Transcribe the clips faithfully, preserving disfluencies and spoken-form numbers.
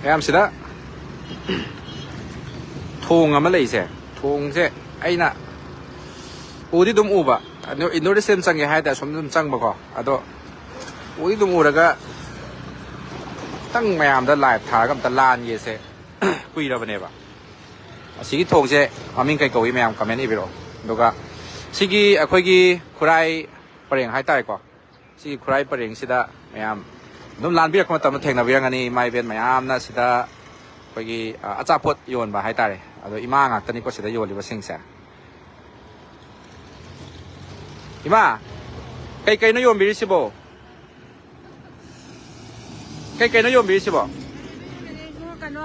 ꯃꯌꯥꯝꯁꯤꯗ ꯊꯣꯡ ꯑꯃ ꯂꯩꯁꯦ, ꯊꯣꯡꯁꯦ ꯑꯩꯅ ꯎꯗꯤ ꯑꯗꯨꯝ ꯎꯕ, ꯑꯗꯣ indoor ꯗ ꯁꯦꯝ ꯆꯪꯉꯦ ꯍꯥꯏ ꯇꯥꯔꯦ, ꯁꯨꯝ ꯑꯗꯨꯝ ꯆꯪꯕꯀꯣ꯫ ꯑꯗꯣ ꯎꯗꯤ ꯑꯗꯨꯝ ꯎꯔꯒ ꯈꯤꯇꯪ ꯃꯌꯥꯝꯗ ꯂꯥꯏꯚ ꯊꯥꯔꯒ ꯑꯝꯇ ꯂꯥꯟꯒꯦꯁꯦ ꯀꯨꯏꯔꯕꯅꯦꯕ꯫ ꯑꯁꯤꯒꯤ ꯊꯣꯡꯁꯦ ꯃꯃꯤꯡ ꯀꯩ ꯀꯧꯏ, ꯃꯌꯥꯝ ꯀꯃꯦꯟ ꯏꯕꯤꯔꯛꯑꯣ꯫ ꯑꯗꯨꯒ ꯁꯤꯒꯤ ꯑꯩꯈꯣꯏꯒꯤ ꯈꯨꯔꯥꯏ ꯄꯔꯦꯡ ꯍꯥꯏꯇꯥꯔꯦꯀꯣ, ꯁꯤꯒꯤ ꯈꯨꯔꯥꯏ ꯄꯔꯦꯡꯁꯤꯗ ꯃꯌꯥꯝ ꯑꯗꯨꯝ ꯂꯥꯟꯕꯤꯔꯛꯄ ꯃꯇꯝꯗ ꯊꯦꯡꯅꯕꯤꯔꯝꯒꯅꯤ, ꯏꯃꯥ ꯏꯕꯦꯟ ꯃꯌꯥꯝꯅ ꯁꯤꯗ ꯑꯩꯈꯣꯏꯒꯤ, ꯑ, ꯑꯆꯥꯄꯣꯠ ꯌꯣꯟꯕ ꯍꯥꯏꯇꯥꯔꯦ꯫ ꯑꯗꯣ ꯏꯃꯥ ꯉꯥꯛꯇꯅꯤꯀꯣ ꯁꯤꯗ ꯌꯣꯜꯂꯤꯕꯁꯤꯡꯁꯦ꯫ ꯏꯃꯥ, ꯀꯩ ꯀꯩꯅꯣ ꯌꯣꯟꯕꯤꯔꯤꯁꯤꯕꯣ? ꯀꯩ ꯀꯩꯅꯣ ꯌꯣꯟꯕꯤꯔꯤꯁꯤꯕꯣ? ꯀꯩꯅꯣ,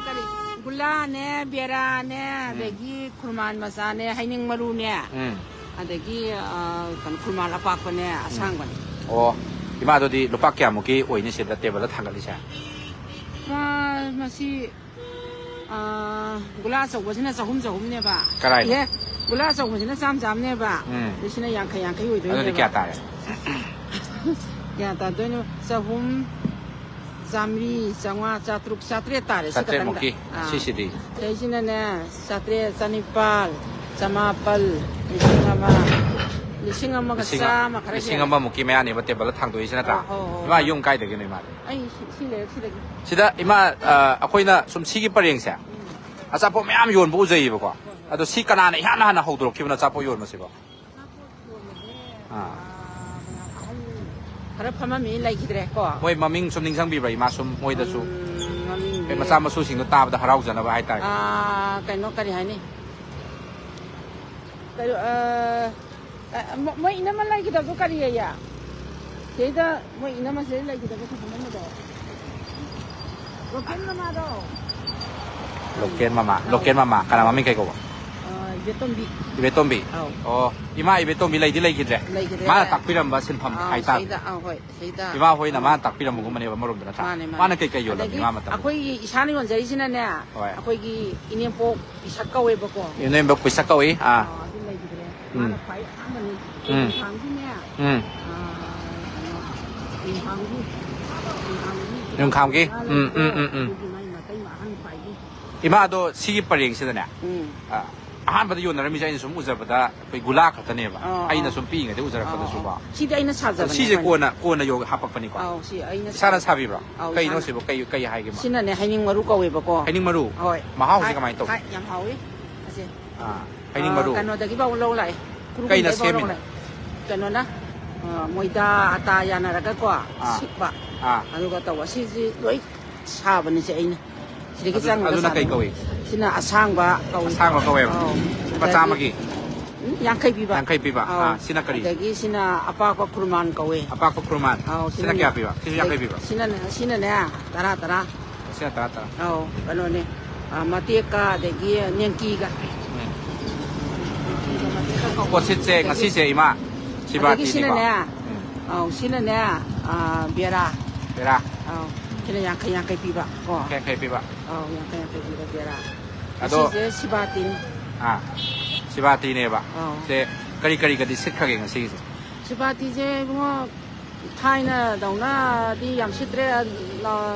ꯀꯔꯤ, ꯒꯨꯂꯥꯅꯦ, ꯕꯦꯔꯥꯅꯦ, ꯎꯝ꯫ ꯑꯗꯒꯤ ꯈꯨꯔꯃꯥꯟ ꯃꯆꯥꯅꯦ, ꯍꯩꯅꯤꯡ ꯃꯔꯨꯅꯦ, ꯎꯝ꯫ ꯑꯗꯒꯤ, ꯑ, ꯀꯩꯅꯣ, ꯈꯨꯔꯃꯥꯟ ꯑꯄꯥꯛꯄꯅꯦ, ꯎꯝ꯫ ꯑꯁꯥꯡꯕꯅꯦ꯫ ꯑꯣ, ꯏꯃꯥꯗꯨꯗꯤ ꯂꯨꯄꯥ ꯀꯌꯥꯃꯨꯛꯀꯤ ꯑꯣꯏꯅꯤ ꯁꯤꯗ ꯇꯦꯕꯜꯗ ꯊꯥꯡꯒꯠꯂꯤꯁꯦ? ꯃꯥ-, ꯃꯁꯤ ꯑꯥ, ꯒꯨꯂꯥ ꯑꯆꯧꯕꯁꯤꯅ ꯆꯍꯨꯝ ꯆꯍꯨꯝꯅꯦꯕ꯫ ꯀꯔꯥꯏꯅꯣ? ꯑꯦ, ꯒꯨꯂꯥ ꯑꯆꯧꯕꯁꯤꯅ ꯆꯥꯝ ꯆꯥꯝꯅꯦꯕ꯫ ꯎꯝ꯫ ꯑꯗꯨ ꯁꯤꯅ ꯌꯥꯡꯈꯩ ꯌꯥꯡꯈꯩ ꯑꯣꯏꯗꯣꯏꯅꯦꯕ꯫ ꯑꯗꯨꯗꯤ ꯀꯌꯥ ꯇꯥꯔꯦ? ꯀꯌꯥ ꯇꯥꯗꯣꯏꯅꯣ? ꯆꯍꯨꯝ, ꯆꯥꯝꯃꯔꯤ, ꯆꯥꯝꯃꯉꯥ, ꯆꯥꯇ꯭ꯔꯨꯛ, ꯆꯥꯇ꯭ꯔꯦꯠ ꯇꯥꯔꯦ ꯁꯤ ꯈꯛꯇꯪꯗ꯫ ꯆꯥꯇ꯭ꯔꯦꯠꯃꯨꯛꯀꯤ? ꯑꯥ꯫ ꯁꯤꯁꯤꯗꯤ? ꯁꯤꯁꯤꯅꯅꯦ, ꯆꯥꯇ꯭ꯔꯦꯠ, ꯆꯅꯤꯄꯥꯜ, ꯆꯃꯥꯄꯜ, ꯂꯤꯁꯤꯡ ꯑꯃ, ꯂꯤꯁꯤꯡ ꯑꯃꯒ ꯂꯤꯁꯤꯡ ꯑ-, ꯆꯥꯝꯃ ꯈꯔ ꯂꯤꯁꯤꯡ ꯍꯦꯜꯂꯦ꯫ ꯑꯃꯃꯨꯛꯀꯤ ꯃꯌꯥꯅꯦꯕ ꯇꯦꯕꯜꯗ ꯊꯥꯡꯗꯣꯛꯏꯁꯤ ꯅꯠꯇ꯭ꯔꯥ? ꯑꯣ, ꯍꯣ, ꯍꯣ, ꯏꯃꯥ ꯍꯣ꯫ ꯌꯨꯝ ꯀꯥꯏꯗꯒꯤꯅꯣ ꯏꯃꯥꯗꯤ? ꯑꯩ ꯁꯤ, ꯁꯤ ꯂꯩꯔꯛꯁꯤꯗꯒꯤ꯫ ꯁꯤꯗ ꯏꯃꯥ, ꯑ, ꯑꯩꯈꯣꯏꯅ ꯁꯨꯝ ꯁꯤꯒꯤ ꯄꯔꯦꯡꯁꯦ ꯎꯝ꯫ ꯑꯆꯥꯄꯣꯠ ꯃꯌꯥꯝ ꯌꯣꯟꯕ ꯎꯖꯩꯌꯦꯕꯀꯣ꯫ ꯍꯣꯏ, ꯍꯣꯏ꯫ ꯑꯗꯣ ꯁꯤ ꯀꯅꯥꯅ ꯏꯍꯥꯟ ꯍꯥꯟꯅ ꯍꯧꯗꯣꯔꯛꯈꯤꯕꯅꯣ ꯑꯆꯥꯄꯣꯠ ꯌꯣꯟꯕꯁꯤꯕꯣ? ꯑꯆꯥꯄꯣꯠ ꯌꯣꯟꯕꯁꯦ, ꯑꯥ꯫ ꯑ, ꯑꯍꯟ ꯈꯔ ꯐꯝꯃꯝꯃꯤ, ꯂꯩꯈꯤꯗ꯭ꯔꯦ ꯀꯣ꯫ ꯃꯣꯏ ꯃꯃꯤꯡ ꯁꯨꯝ ꯅꯤꯡꯁꯤꯡꯕꯤꯕ꯭ꯔꯥ ꯏꯃꯥ, ꯁꯨꯝ ꯃꯣꯏꯗꯁꯨ? ꯎꯝ, ꯃꯃꯤꯡꯗꯤ ꯑꯩꯈꯣꯏ ꯃꯆꯥ ꯃꯁꯨꯁꯤꯡꯗꯣ ꯇꯥꯕꯗ ꯍꯔꯥꯎꯖꯅꯕ ꯍꯥꯏꯇꯥꯔꯦ꯫ ꯑ, ꯀꯩꯅꯣ, ꯀꯔꯤ ꯍꯥꯏꯅꯤ? ꯀꯩꯅꯣ, ꯑ, ꯑ, ꯃ-, ꯃꯣꯏ ꯏꯅꯝꯃ ꯂꯩꯈꯤꯗꯕꯗꯣ ꯀꯔꯤ ꯑꯌꯦ? ꯁꯤꯗ ꯃꯣꯏ ꯏꯅꯝꯃ ꯁꯤꯗ ꯂꯩꯈꯤꯗꯕꯗꯣ ꯐꯖꯅ ꯃꯗꯣ꯫ ꯂꯣꯀꯦꯜ ꯃꯃꯥꯗꯣ꯫ ꯂꯣꯀꯦꯜ ꯃꯃꯥ, ꯑꯧ꯫ ꯂꯣꯀꯦꯜ ꯃꯃꯥ꯫ ꯀꯅꯥ ꯃꯃꯤꯡ ꯀꯩ ꯀꯧꯕ? ꯑ, ꯏꯕꯦꯇꯣꯝꯕꯤ꯫ ꯏꯕꯦꯇꯣꯝꯕꯤ? ꯑꯧ꯫ ꯑꯣ, ꯏꯃꯥ ꯏꯕꯦꯇꯣꯝꯕꯤ ꯂꯩꯗꯤ ꯂꯩꯈꯤꯗ꯭ꯔꯦ? ꯂꯩꯈꯤꯗ꯭ꯔꯦ꯫ ꯃꯥꯅ ꯇꯥꯛꯄꯤꯔꯝꯕ ꯁꯤꯟꯐꯝ ꯑꯧ, ꯍꯥꯏꯇꯥꯔꯦ꯫ ꯁꯤꯗ, ꯑꯧ, ꯍꯣꯏ, ꯁꯤꯗ꯫ ꯏꯃꯥ ꯍꯣꯏꯅ ꯎꯝ꯫ ꯃꯥꯅ ꯇꯥꯛꯄꯤꯔꯝꯕꯒꯨꯝꯕꯅꯦꯕ ꯑꯃꯔꯣꯝꯗ ꯅꯠꯇ꯭ꯔꯥ? ꯃꯥꯅꯦ, ꯃꯥꯅꯦ꯫ ꯃꯥꯅ ꯀꯩ ꯀꯩ ꯌꯣꯜꯂꯝꯃꯤ ꯑꯗꯒꯤ ꯏꯃꯥ ꯃꯇꯝꯗ? ꯑꯩꯈꯣꯏꯒꯤ ꯏꯁꯥꯅ ꯌꯣꯟꯖꯔꯤꯁꯤꯅꯅꯦ, ꯍꯣꯏ꯫ ꯑꯩꯈꯣꯏꯒꯤ ꯏꯅꯦꯝꯄꯣꯛ ꯄꯤꯁꯛ ꯀꯧꯋꯦꯕꯀꯣ꯫ ꯏꯅꯦꯝꯕꯣꯛ ꯄꯤꯁꯛ ꯀꯧꯏ꯫ ꯑꯥ꯫ ꯑꯥ, ꯑꯗꯨ ꯂꯩꯈꯤꯗ꯭ꯔꯦ꯫ ꯎꯝ꯫ ꯃꯥꯅ ꯈ꯭ꯋꯥꯏ ꯑꯍꯥꯟꯕꯅꯤ꯫ ꯎꯝ꯫ ꯏꯝꯐꯥꯜꯒꯤꯅꯦ, ꯎꯝ꯫ ꯑꯥ, ꯀꯩꯅꯣ, ꯏꯝꯐꯥꯜꯒꯤ, ꯏꯝꯐꯥꯜꯒꯤ ꯌꯨꯝꯈꯥꯝꯒꯤ? ꯎꯝ, ꯎꯝ, ꯎꯝ, ꯎꯝ꯫ ꯑꯗꯨꯒꯤ ꯃꯥꯏ ꯃꯇꯩ ꯑꯍꯟ ꯈ꯭ꯋꯥꯏꯒꯤ꯫ ꯏꯃꯥ, ꯑꯗꯣ ꯁꯤꯒꯤ ꯄꯔꯦꯡꯁꯤꯗꯅꯦ, ꯎꯝ꯫ ꯑ, ꯑꯍꯥꯟꯕꯗ ꯌꯣꯟꯅꯔꯝꯃꯤꯁꯦ ꯑꯩꯅ ꯁꯨꯝ ꯎꯖꯕꯗ ꯑꯩꯈꯣꯏ ꯒꯨꯂꯥ ꯈꯛꯇꯅꯦꯕ꯫ ꯑꯥ, ꯑꯩꯅ ꯑꯥ꯫ ꯁꯨꯝ ꯄꯤꯛꯏꯉꯩꯗꯩ ꯎꯖꯔꯛꯄꯗꯁꯨꯀꯣ꯫ ꯑꯥ, ꯑꯥ꯫ ꯁꯤꯗꯤ ꯑꯩꯅ ꯁꯥꯖꯕꯅꯦ, ꯁꯤꯁꯦ ꯑꯩꯈꯣꯏꯅ꯫ ꯀꯣꯟꯅ, ꯀꯣꯟꯅ ꯌꯣ-, ꯍꯥꯞꯄꯛꯄꯅꯤꯀꯣ? ꯑꯥꯎ, ꯁꯤ ꯑꯩꯅ ꯏꯁꯥꯅ ꯁꯥꯕ꯫ ꯁꯥꯕꯤꯕ꯭ꯔꯣ? ꯑꯥꯎ, ꯀꯩꯅꯣ ꯏꯁꯥꯅ꯫ ꯁꯤꯕꯨ? ꯀꯩ, ꯀꯩ ꯍꯥꯏꯒꯦ ꯃꯥ? ꯁꯤꯅꯅꯦ ꯍꯩꯅꯤꯡ ꯃꯔꯨ ꯀꯧꯋꯦꯕꯀꯣ꯫ ꯍꯩꯅꯤꯡ ꯃꯔꯨ? ꯍꯣꯏ꯫ ꯃꯍꯥꯎꯁꯦ ꯊꯥꯏ-, ꯀꯃꯥꯏꯅ ꯇꯧꯒꯦ? ꯊꯥꯏ-, ꯌꯥꯝ ꯍꯥꯎꯋꯤ꯫ ꯑꯁꯦ꯫ ꯑꯥ, ꯍꯩꯅꯤꯡ ꯑꯥ, ꯃꯔꯨ꯫ ꯀꯩꯅꯣꯗꯒꯤ ꯐꯥꯎ ꯂꯧ ꯂꯥꯛꯑꯦ꯫ ꯀꯩꯅ ꯀꯨꯔꯨꯡꯗꯒꯤ ꯐꯥꯎ ꯂꯧ ꯁꯦꯝꯃꯤꯅꯣ? ꯂꯥꯛꯑꯦ꯫ ꯀꯩꯅꯣꯅ, ꯑꯥ, ꯃꯣꯏꯗꯥ ꯑꯇꯥ ꯌꯥꯅꯔꯒꯀꯣ, ꯑꯥ, ꯁꯤꯛꯄ꯫ ꯑꯥ꯫ ꯑꯗꯨꯒ ꯇꯧꯕ꯫ ꯁꯤꯁꯤ ꯂꯣꯏ ꯁꯥꯕꯅꯤꯁꯦ ꯑꯩꯅ꯫ ꯁꯤꯗꯒꯤ ꯑꯗꯨ, ꯆꯪꯉꯒ ꯑꯗꯨꯅ ꯀꯩ ꯁꯥꯕꯅꯤ꯫ ꯀꯧꯏ? ꯁꯤꯅ ꯑꯁꯥꯡꯕ ꯀꯧꯏ꯫ ꯑꯁꯥꯡꯕ ꯀꯧꯋꯦꯕ꯫ ꯑꯧ꯫ ꯂꯨꯄꯥ ꯑꯗꯒꯤ ꯆꯥꯝꯃꯒꯤ? ꯎꯝ, ꯌꯥꯡꯈꯩ ꯄꯤꯕ꯫ ꯌꯥꯡꯈꯩ ꯄꯤꯕ꯫ ꯑꯧ꯫ ꯑꯥ, ꯁꯤꯅ ꯀꯔꯤ? ꯑꯗꯒꯤ ꯁꯤꯅ ꯑꯄꯥꯛꯄ ꯈꯨꯔꯃꯥꯟ ꯀꯧꯋꯦ꯫ ꯑꯄꯥꯛꯄ ꯈꯨꯔꯃꯥꯟ꯫ ꯑꯧ, ꯁꯤꯅ ꯁꯤꯅ ꯀꯌꯥ ꯄꯤꯕ? ꯁꯤꯁꯨ ꯌꯥꯡꯈꯩ ꯄꯤꯕ? ꯁꯤꯅꯅꯦ, ꯁꯤꯅꯅꯦ, ꯇꯔꯥ, ꯇꯔꯥ꯫ ꯁꯤꯅ ꯇꯔꯥ, ꯇꯔꯥ꯫ ꯑꯧ, ꯀꯩꯅꯣꯅꯦ꯫ ꯑ, ꯃꯇꯦꯛꯀ ꯑꯗꯒꯤ ꯅꯦꯡꯀꯤꯒ꯫ ꯎꯝ꯫ ꯅꯦꯡꯀꯤꯒ ꯃꯇꯦꯛꯀ ꯀꯧꯕ꯫ ꯄꯣꯠꯁꯤꯠꯁꯦ ꯑꯗꯒꯤ, ꯉꯁꯤꯁꯦ, ꯏꯃꯥ, ꯑꯗꯒꯤ ꯁꯤꯕꯥꯇꯤꯅꯤꯀꯣ? ꯁꯤꯅꯅꯦ, ꯎꯝ꯫ ꯑꯧ, ꯁꯤꯅꯅꯦ, ꯑ, ꯕꯦꯔꯥ꯫ ꯕꯦꯔꯥ? ꯑꯧ, ꯁꯤꯅ ꯌꯥꯡꯈꯩ, ꯌꯥꯡꯈꯩ ꯄꯤꯕ, ꯀꯣ꯫ ꯌꯥꯡꯈꯩ, ꯌꯥꯡꯈꯩ ꯄꯤꯕ꯫ ꯑꯧ, ꯌꯥꯡꯈꯩ, ꯌꯥꯡꯈꯩ ꯄꯤꯕ ꯕꯦꯔꯥ꯫ ꯑꯗꯣ, ꯉꯁꯤꯁꯦ ꯁꯤꯕꯥꯇꯤꯅꯤ꯫ ꯑꯥ, ꯁꯤꯕꯥꯇꯤꯅꯦꯕ꯫ ꯑꯧ꯫ ꯁꯦ, ꯀꯔꯤ ꯀꯔꯤꯒꯗꯤ ꯁꯤꯠꯈ꯭ꯔꯒꯦ ꯉꯁꯤꯒꯤꯁꯦ? ꯁꯤꯕꯥꯇꯤꯁꯦ, ꯏꯕꯨꯡꯉꯣ, ꯊꯥꯏꯅꯗꯧꯅꯗꯤ ꯌꯥꯝ ꯁꯤꯠꯇ꯭ꯔꯦ꯫ ꯑ,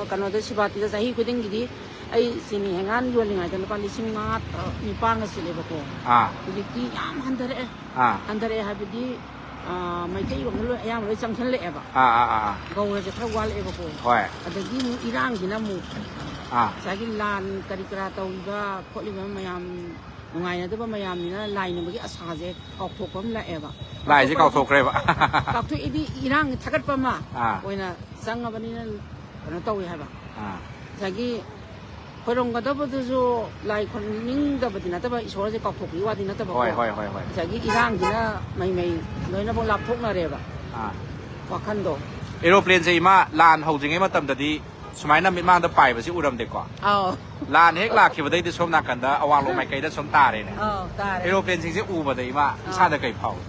ꯀꯩꯅꯣꯗ, ꯁꯤꯕꯥꯇꯤꯗ ꯆꯍꯤ ꯈꯨꯗꯤꯡꯒꯤꯗꯤ ꯑꯩ ꯆꯤꯅꯤ ꯍꯩꯉꯥꯟ ꯌꯣꯜꯂꯤꯉꯩꯗ ꯂꯨꯄꯥ ꯂꯤꯁꯤꯡ ꯃꯉꯥ, ꯇꯔꯨꯛ, ꯅꯤꯄꯥꯟꯒ ꯁꯤꯠꯂꯦꯕꯀꯣ꯫ ꯑꯥ꯫ ꯍꯧꯖꯤꯛꯇꯤ ꯌꯥꯝ ꯍꯟꯊꯔꯛꯑꯦ꯫ ꯑꯥ꯫ ꯍꯟꯊꯔꯛꯑꯦ ꯍꯥꯏꯕꯗꯤ, ꯑ, ꯃꯩꯇꯩꯔꯣꯝꯗ ꯂꯣꯏ, ꯑꯌꯥꯝꯕ ꯂꯣꯏ ꯆꯪꯁꯤꯜꯂꯛꯑꯦꯕ꯫ ꯑꯥ, ꯑꯥ, ꯑꯥ, ꯑꯥ꯫ ꯒꯧꯔꯁꯦ ꯈꯔ ꯋꯥꯠꯂꯛꯑꯦꯕꯀꯣ꯫ ꯍꯣꯏ꯫ ꯑꯗꯒꯤ ꯑꯃꯨꯛ ꯏꯔꯥꯡꯁꯤꯅ ꯑꯃꯨꯛ ꯑꯥ꯫ ꯉꯁꯥꯏꯒꯤ ꯂꯥꯟ ꯀꯔꯤ ꯀꯔꯥ ꯇꯧꯔꯤꯕ ꯈꯣꯠꯂꯤꯕ ꯃꯌꯥꯝ, ꯅꯨꯡꯉꯥꯏꯅꯗꯕ ꯃꯌꯥꯝꯅꯤꯅ ꯂꯥꯏꯅꯤꯡꯕꯒꯤ ꯑꯁꯥꯁꯦ ꯀꯥꯎꯊꯣꯛꯄ ꯑꯃ ꯂꯥꯛꯑꯦꯕ꯫ ꯂꯥꯏꯁꯦ ꯀꯥꯎꯊꯣꯛꯄ-, ꯀꯥꯎꯊꯣꯛꯈ꯭ꯔꯦꯕ꯫ ꯀꯥꯎꯊꯣꯛꯏꯗꯤ ꯏꯔꯥꯡ ꯊꯥꯒꯠꯄ ꯑꯃ ꯑꯥ꯫ ꯑꯣꯏꯅ ꯆꯪꯉꯕꯅꯤꯅ ꯀꯩꯅꯣ ꯇꯧꯋꯦ ꯍꯥꯏꯕ꯫ ꯑꯥ꯫ ꯉꯁꯥꯏꯒꯤ ꯈꯣꯏꯔꯝꯒꯗꯕꯗꯨꯁꯨ ꯂꯥꯏ ꯈꯣꯏꯔꯝꯅꯤꯡꯗꯕꯗꯤ ꯅꯠꯇꯕ, ꯏꯁꯣꯔꯁꯦ ꯀꯥꯎꯊꯣꯛꯄꯒꯤ ꯋꯥꯗꯤ ꯅꯠꯇꯕꯀꯣ꯫ ꯍꯣꯏ, ꯍꯣꯏ, ꯍꯣꯏ, ꯍꯣꯏ꯫ ꯉꯁꯥꯏꯒꯤ ꯏꯔꯥꯡꯁꯤꯅ ꯃꯩꯃꯩ ꯂꯣꯏꯅꯃꯛ ꯂꯥꯞꯊꯣꯛꯅꯔꯦꯕ ꯑꯥ꯫ ꯋꯥꯈꯟꯗꯣ꯫ ꯑꯦꯔꯣꯄ꯭ꯂꯦꯟꯁꯦ, ꯏꯃꯥ, ꯂꯥꯟ ꯍꯧꯗ꯭ꯔꯤꯉꯩ ꯃꯇꯝꯗꯗꯤ ꯁꯨꯃꯥꯏꯅ ꯃꯤꯠꯃꯥꯡꯗ ꯄꯥꯏꯕꯁꯤ ꯎꯔꯝꯗꯦꯀꯣ? ꯑꯥꯎ꯫ ꯂꯥꯟ ꯍꯦꯛ ꯂꯥꯛꯈꯤꯕꯗꯩꯗꯤ ꯁꯣꯝ ꯅꯥꯀꯟꯗ ꯑꯋꯥꯡꯂꯣꯝ ꯃꯥꯏꯀꯩꯗ ꯁꯨꯝ ꯇꯥꯔꯦꯅꯦ꯫ ꯑꯥꯎ, ꯇꯥꯔꯦ꯫ ꯑꯦꯔꯣꯄ꯭ꯂꯦꯟꯁꯤꯡꯁꯦ ꯎꯕꯗ, ꯏꯃꯥ, ꯑꯥ꯫ ꯏꯁꯥꯗ ꯀꯩ ꯐꯥꯎꯏ?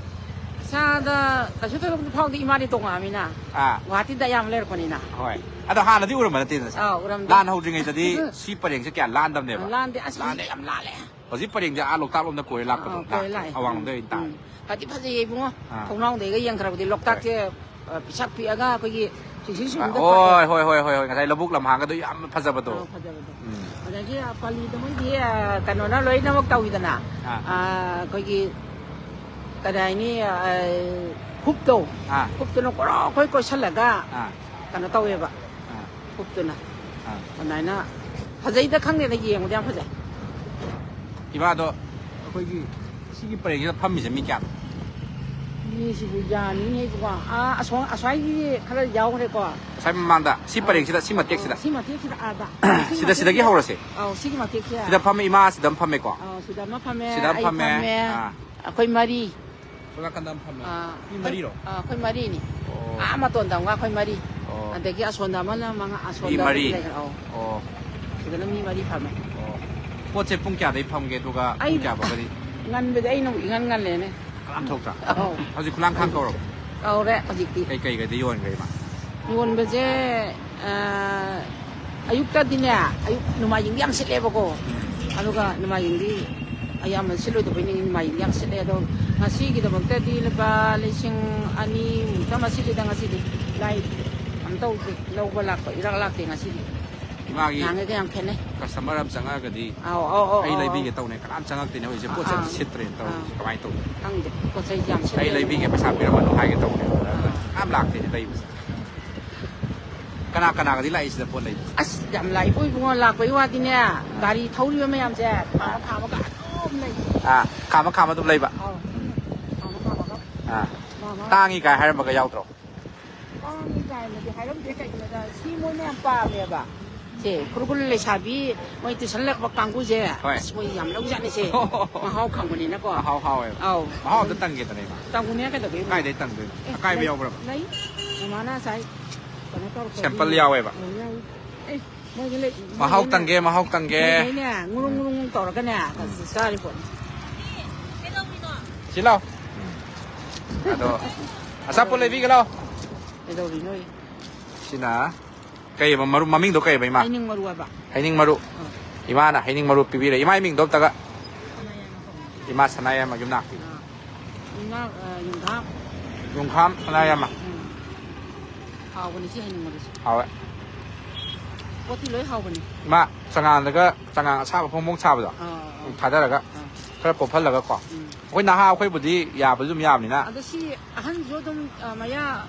ꯏꯁꯥꯗ ꯀꯩꯁꯨ ꯊꯣꯏꯗꯣꯛꯄꯗꯤ ꯐꯥꯎꯗꯦ, ꯏꯃꯥꯗꯤ ꯇꯣꯉꯥꯟꯕꯅꯤꯅ꯫ ꯑꯥ꯫ ꯒꯨꯍꯥꯇꯤꯗ ꯑꯌꯥꯝꯕ ꯂꯩꯔꯛꯄꯅꯤꯅ꯫ ꯍꯣꯏ꯫ ꯑꯗꯣ ꯍꯥꯟꯅꯗꯤ ꯎꯔꯝꯕ ꯅꯠꯇꯦꯗꯅ, ꯁꯦ? ꯑꯥ, ꯎꯔꯝꯗꯦ꯫ ꯂꯥꯟ ꯍꯧꯗ꯭ꯔꯤꯉꯩꯗꯗꯤ ꯁꯤ ꯄꯔꯦꯡꯁꯦ ꯀꯌꯥ ꯂꯥꯟꯗꯕꯅꯦꯕ꯫ ꯂꯥꯟꯗꯦ, ꯑꯁ, ꯂꯥꯟꯗꯦ꯫ ꯍꯧꯖꯤꯛ ꯌꯥꯝ ꯂꯥꯜꯂꯦ꯫ ꯍꯧꯖꯤꯛ ꯄꯔꯦꯡꯁꯦ ꯑꯥ ꯂꯣꯛꯇꯥꯛ ꯂꯣꯝꯗ ꯀꯣꯏꯔ ꯂꯥꯛꯄꯗꯣ, ꯑꯥ, ꯀꯣꯏꯔ ꯂꯥꯛꯄꯗꯣ, ꯂꯥꯛꯑꯦ꯫ ꯑꯋꯥꯡꯂꯣꯝꯗ ꯎꯝ, ꯑꯣꯏꯅ ꯇꯥꯔꯦ꯫ ꯎꯝ꯫ ꯐꯗꯤ ꯐꯖꯩꯌꯦ, ꯏꯕꯨꯡꯉꯣ꯫ ꯑꯥ꯫ ꯊꯣꯡꯅꯥꯎꯗꯩꯒ ꯌꯦꯡꯈ꯭ꯔꯕꯗꯤ ꯂꯣꯛꯇꯥꯛꯁꯦ, ꯍꯣꯏ꯫ ꯑ, ꯄꯤꯁꯛ ꯄꯤꯛꯑꯒ ꯑꯩꯈꯣꯏꯒꯤ ꯏꯁꯤꯡ ꯁꯤꯡꯗ ꯍꯣꯏ, ꯍꯣꯏ, ꯍꯣꯏ, ꯍꯣꯏ, ꯍꯣꯏ꯫ ꯉꯁꯥꯏ ꯂꯧꯕꯨꯛ ꯂꯝꯍꯥꯡꯒꯗꯣ ꯌꯥꯝ ꯐꯖꯕꯗꯣ꯫ ꯑꯥ, ꯐꯖꯕꯗꯣ꯫ ꯎꯝ꯫ ꯑꯗꯒꯤ ꯄꯥꯂꯤꯗ ꯃꯣꯏꯗꯤ, ꯑ, ꯀꯩꯅꯣꯅ ꯂꯣꯏꯅꯃꯛ ꯇꯧꯋꯤꯗꯅ꯫ ꯑꯥ꯫ ꯑ, ꯑꯩꯈꯣꯏꯒꯤ ꯀꯔꯤ ꯍꯥꯏꯅꯤ, ꯑ, ꯍꯨꯞꯇꯣ꯫ ꯑꯥ꯫ ꯍꯨꯞꯇꯨꯅ ꯀꯣꯔꯣ ꯑꯩꯈꯣꯏ ꯀꯣꯏꯁꯜꯂꯒ ꯑꯥ꯫ ꯀꯩꯅꯣ ꯇꯧꯋꯦꯕ꯫ ꯑꯥ꯫ ꯍꯨꯞꯇꯨꯅ꯫ ꯑꯥ꯫ ꯑꯗꯨꯃꯥꯏꯅ ꯐꯖꯩꯗ, ꯈꯪꯗꯦꯗ, ꯌꯦꯡꯕꯗ ꯌꯥꯝ ꯐꯖꯩ꯫ ꯏꯃꯥꯗꯣ ꯑꯩꯈꯣꯏꯒꯤ ꯁꯤꯒꯤ ꯄꯔꯦꯡꯁꯤꯗ ꯐꯝꯃꯤꯁꯦ ꯃꯤ ꯀꯌꯥꯅꯣ? ꯃꯤꯁꯤꯕꯨ ꯌꯥꯝꯃꯤꯅꯦ ꯏꯕꯨꯡꯉꯣ꯫ ꯑꯥ, ꯑꯁꯣꯝ-, ꯑꯁ꯭ꯋꯥꯏꯒꯤ ꯈꯔ ꯌꯥꯎꯈ꯭ꯔꯦꯀꯣ꯫ ꯉꯁꯥꯏ ꯃꯃꯥꯡꯗ ꯁꯤ ꯄꯔꯦꯡꯁꯤꯗ, ꯁꯤ ꯃꯇꯦꯛꯁꯤꯗ꯫ ꯑꯥ, ꯁꯤ ꯃꯇꯦꯛꯁꯤꯗ ꯑꯥꯗ꯫ ꯁꯤꯗ, ꯁꯤꯗꯒꯤ ꯍꯧꯔꯁꯦ꯫ ꯑꯧ, ꯁꯤꯒꯤ ꯃꯇꯦꯛꯁꯦ꯫ ꯁꯤꯗ ꯐꯝꯃꯦ, ꯏꯃꯥ ꯁꯤꯗ ꯑꯃ ꯐꯝꯃꯦꯀꯣ꯫ ꯑꯧ, ꯁꯤꯗ ꯑꯃ ꯐꯝꯃꯦ, ꯁꯤꯗ ꯑꯃ ꯑꯩ ꯐꯝꯃꯦ꯫ ꯐꯝꯃꯦ꯫ ꯑꯥ꯫ ꯑꯩꯈꯣꯏ ꯃꯔꯤ꯫ ꯁꯣꯝ ꯅꯥꯀꯟꯗ ꯑꯃ ꯐꯝꯃꯦ꯫ ꯑꯥ, ꯃꯤ ꯃꯔꯤꯔꯣ? ꯑꯥ, ꯑꯩꯈꯣꯏ ꯃꯔꯤꯅꯤ꯫ ꯑꯣ꯫ ꯑꯥ, ꯃꯇꯣꯟꯗ ꯑꯃꯒ ꯑꯩꯈꯣꯏ ꯃꯔꯤ꯫ ꯑꯣ꯫ ꯑꯗꯒꯤ ꯑꯁꯣꯝꯗ ꯑꯃꯅ ꯃꯉꯥ, ꯃꯤ ꯑꯁꯣꯝꯗ ꯃꯔꯤ꯫ ꯑꯃꯗꯤ ꯂꯩꯈ꯭ꯔꯦ꯫ ꯑꯧ꯫ ꯑꯣ꯫ ꯁꯤꯗꯅ ꯃꯤ ꯃꯔꯤ ꯐꯝꯃꯦ꯫ ꯑꯣ꯫ ꯄꯣꯠꯁꯦ ꯄꯨꯡ ꯀꯌꯥꯗꯩ ꯐꯝꯒꯦ, ꯑꯗꯨꯒ ꯄꯨꯡ ꯑꯩ ꯀꯌꯥꯐꯥꯎꯕꯗꯤ? ꯉꯟꯕꯗꯤ ꯑꯩꯅ ꯏꯉꯟ ꯉꯜꯂꯦꯅꯦ꯫ ꯀꯅꯥꯝ ꯊꯣꯛꯇ꯭ꯔꯥ? ꯑꯧ꯫ ꯍꯧꯖꯤꯛ ꯈꯨꯂꯥꯡꯈꯥꯡ ꯀꯧꯔꯕ? ꯀꯧꯔꯦ ꯍꯧꯖꯤꯛꯇꯤ꯫ ꯀꯩꯀꯩꯒꯗꯤ ꯌꯣꯟꯈ꯭ꯔꯦ ꯏꯃꯥ? ꯌꯣꯟꯕꯁꯦ, ꯑ, ꯑꯌꯨꯛꯇꯗꯤꯅꯦ, ꯑꯌꯨꯛ ꯅꯣꯡꯃꯥꯏꯖꯤꯡꯗꯤ ꯌꯥꯝ ꯁꯤꯠꯂꯦꯕꯀꯣ꯫ ꯎꯝ꯫ ꯑꯗꯨꯒ ꯅꯣꯡꯃꯥꯏꯖꯤꯡꯗꯤ ꯑꯌꯥꯝꯕ ꯁꯤꯠꯂꯣꯏꯗꯕꯩ ꯅꯤꯡꯉꯤ, ꯅꯣꯡꯃꯥꯏꯖꯤꯡꯗꯤ ꯌꯥꯝ ꯁꯤꯠꯂꯦ꯫ ꯑꯗꯣ ꯉꯁꯤꯒꯤꯗꯃꯛꯇꯗꯤ ꯂꯨꯄꯥ ꯂꯤꯁꯤꯡ ꯑꯅꯤꯃꯨꯛꯇ ꯃꯁꯤꯒꯤꯗ ꯉꯁꯤꯗꯤ ꯂꯥꯏ ꯑꯝ ꯇꯧꯗꯦ, ꯂꯧꯕ ꯂꯥꯛꯄ ꯏꯔꯥꯛ ꯂꯥꯛꯇꯦ ꯉꯁꯤꯗꯤ꯫ ꯏꯃꯥꯒꯤ ꯅꯍꯥꯟꯒꯩꯒ ꯌꯥꯝ ꯈꯦꯠꯅꯩ꯫ Customer ꯑꯃ ꯆꯪꯉꯛꯑꯒꯗꯤ ꯑꯧ, ꯑꯧ, ꯑꯧ, ꯑꯩ ꯑꯧ, ꯂꯩꯕꯤꯒꯦ ꯑꯧ꯫ ꯇꯧꯅꯦ, ꯀꯅꯥꯝ ꯆꯪꯉꯛꯇꯦꯅꯦ ꯍꯧꯖꯤꯛꯁꯦ, ꯄꯣꯠꯁꯦ ꯑꯝꯇ ꯑꯥ, ꯁꯤꯠꯇ꯭ꯔꯦꯅ ꯇꯧꯔꯤꯁꯦ, ꯑꯥ꯫ ꯀꯃꯥꯏꯅ ꯇꯧꯗꯣꯏꯅꯣ? ꯈꯪꯗꯦ, ꯄꯣꯠ ꯆꯩꯁꯦ ꯌꯥꯝ ꯑꯩ ꯁꯤꯠꯇꯦ꯫ ꯂꯩꯕꯤꯒꯦ, ꯄꯩꯁꯥ ꯄꯤꯔꯝꯃꯅꯨ ꯍꯥꯏꯒꯦ ꯇꯧꯕꯅꯦ, ꯑꯗ ꯑꯥ꯫ ꯀꯅꯥꯝ ꯂꯥꯛꯇꯦꯅꯦ ꯂꯩꯕꯁꯦ꯫ ꯀꯅꯥ ꯀꯅꯥꯒꯗꯤ ꯂꯥꯛꯏ ꯁꯤꯗ ꯄꯣꯠ ꯂꯩꯕ? ꯑꯁ, ꯌꯥꯝ ꯂꯥꯛꯏꯕꯣ ꯏꯕꯨꯡꯉꯣ, ꯂꯥꯛꯄꯒꯤ ꯋꯥꯗꯤꯅꯦ, ꯑꯥ꯫ ꯒꯥꯔꯤ ꯊꯧꯔꯤꯕ ꯃꯌꯥꯝꯁꯦ ꯈꯥꯝꯃ ꯑꯥ꯫ ꯈꯥꯝꯃꯒ ꯑꯗꯨꯝ ꯂꯩ꯫ ꯑꯥ, ꯈꯥꯝꯃ ꯈꯥꯝꯃ ꯑꯗꯨꯝ ꯂꯩꯕ? ꯑꯧ꯫ ꯈꯥꯝꯃ ꯈꯥꯝꯃꯒ꯫ ꯑꯥ꯫ ꯃꯥ ꯃꯥ꯫ ꯇꯥꯡꯉꯤ ꯀꯥꯏ ꯍꯥꯏꯔꯝꯕꯒ ꯌꯥꯎꯗ꯭ꯔꯣ? ꯇꯥꯡꯉꯤ ꯀꯥꯏꯅꯗꯤ ꯍꯥꯏꯔꯝꯗꯦ, ꯀꯩꯒꯤꯅꯣꯗ ꯁꯤ ꯃꯣꯏꯅ ꯌꯥꯝ ꯄꯥꯝꯃꯦꯕ꯫ ꯁꯦ, ꯈꯨꯔꯈꯨꯜ ꯂꯩꯁꯥꯕꯤ ꯃꯣꯏ tuition ꯂꯥꯛꯄ ꯀꯥꯡꯕꯨꯁꯦ, ꯍꯣꯏ꯫ ꯑꯁ, ꯃꯣꯏ ꯌꯥꯝ ꯂꯧꯖꯥꯠꯅꯤꯁꯦ꯫ ꯃꯍꯥꯎ ꯈꯪꯕꯅꯤꯅꯀꯣ꯫ ꯃꯍꯥꯎ ꯍꯥꯎꯋꯦꯕ꯫ ꯑꯧ꯫ ꯃꯍꯥꯎ ꯑꯝꯇ ꯇꯪꯒꯦꯗꯅ, ꯏꯃꯥ꯫ ꯇꯪꯉꯨꯅꯦ, ꯀꯩꯗꯧꯒꯦ? ꯀꯥꯏꯗꯩ ꯇꯪꯗꯣꯏꯅꯣ? ꯑꯦ, ꯑꯀꯥꯏꯕ ꯂꯩ-, ꯌꯥꯎꯕ꯭ꯔꯕ? ꯂꯩ꯫ ꯃꯃꯥꯅ ꯉꯁꯥꯏ ꯀꯩꯅꯣ ꯇꯧꯔꯛꯄꯒꯤ꯫ Sample ꯌꯥꯎꯋꯦꯕ꯫ ꯑꯧ, ꯌꯥꯎꯋꯤ꯫ ꯑꯦ, ꯃꯣꯏꯗꯤ ꯂꯩ-, ꯃꯍꯥꯎ ꯃꯣꯏꯗꯤꯅꯦ, ꯇꯪꯒꯦ, ꯃꯍꯥꯎ ꯇꯪꯒꯦ꯫ ꯃꯣꯏꯗꯤꯅꯦ, ꯉꯨꯔꯨꯡ ꯉꯨꯔꯨꯡ ꯇꯧꯔꯒꯅꯦ, ꯎꯝ꯫ ꯆꯥꯔꯤ ꯄꯣꯠꯅꯤ꯫ ꯁꯤ ꯂꯥꯎ꯫ ꯎꯝ꯫ ꯑꯗꯣ, ꯑꯆꯥꯄꯣꯠ ꯂꯩꯕꯤꯒꯦ ꯂꯥꯎ꯫ ꯀꯩꯗꯧꯔꯤꯅꯣ? ꯁꯤꯅ ꯀꯩꯕ ꯃꯔꯨ, ꯃꯃꯤꯡꯗꯣ ꯀꯩꯕ, ꯏꯃꯥ? ꯍꯩꯅꯤꯡ ꯃꯔꯨ ꯍꯥꯏꯕ꯫ ꯍꯩꯅꯤꯡ ꯃꯔꯨ꯫ ꯑꯥ꯫ ꯏꯃꯥꯅ ꯍꯩꯅꯤꯡ ꯃꯔꯨ ꯄꯤꯕꯤꯔꯦ꯫ ꯏꯃꯥ ꯃꯤꯡꯗꯣ ꯑꯝꯇꯒ꯫ ꯏꯃꯥ ꯁꯅꯥꯌꯥꯏꯃ ꯌꯨꯝꯅꯥꯛꯄꯤ꯫ ꯑꯥ꯫ ꯌꯨꯝꯅꯥꯛ, ꯑꯥ, ꯌꯨꯝꯈꯥꯝ꯫ ꯌꯨꯝꯈꯥꯝ ꯁꯅꯥꯌꯥꯏꯃ꯫ ꯎꯝ꯫ ꯍꯥꯎꯕꯅꯤ ꯁꯤ ꯍꯩꯅꯤꯡꯕꯗꯨꯁꯨ꯫ ꯍꯥꯎꯋꯦ꯫ ꯄꯣꯠꯇꯤ ꯂꯣꯏ ꯍꯥꯎꯕꯅꯤ꯫ ꯏꯃꯥ, ꯆꯉꯥꯡꯗꯒ, ꯆꯉꯥꯡ ꯑꯁꯥꯕ ꯐꯣꯡ ꯐꯣꯡ ꯁꯥꯕꯗꯣ, ꯑꯥ, ꯑꯥ, ꯊꯥꯗꯔꯒ ꯑꯥ꯫ ꯈꯔ ꯄꯣꯞꯍꯜꯂꯒꯀꯣ꯫ ꯎꯝ꯫ ꯑꯩꯈꯣꯏ ꯅꯍꯥ ꯑꯩꯈꯣꯏꯕꯨꯗꯤ ꯌꯥꯕꯁꯨ ꯑꯗꯨꯝ ꯌꯥꯕꯅꯤꯅ꯫ ꯑꯗꯣ ꯁꯤ ꯑꯍꯟꯁꯨ ꯑꯗꯨꯝ, ꯑ, ꯃꯌꯥ,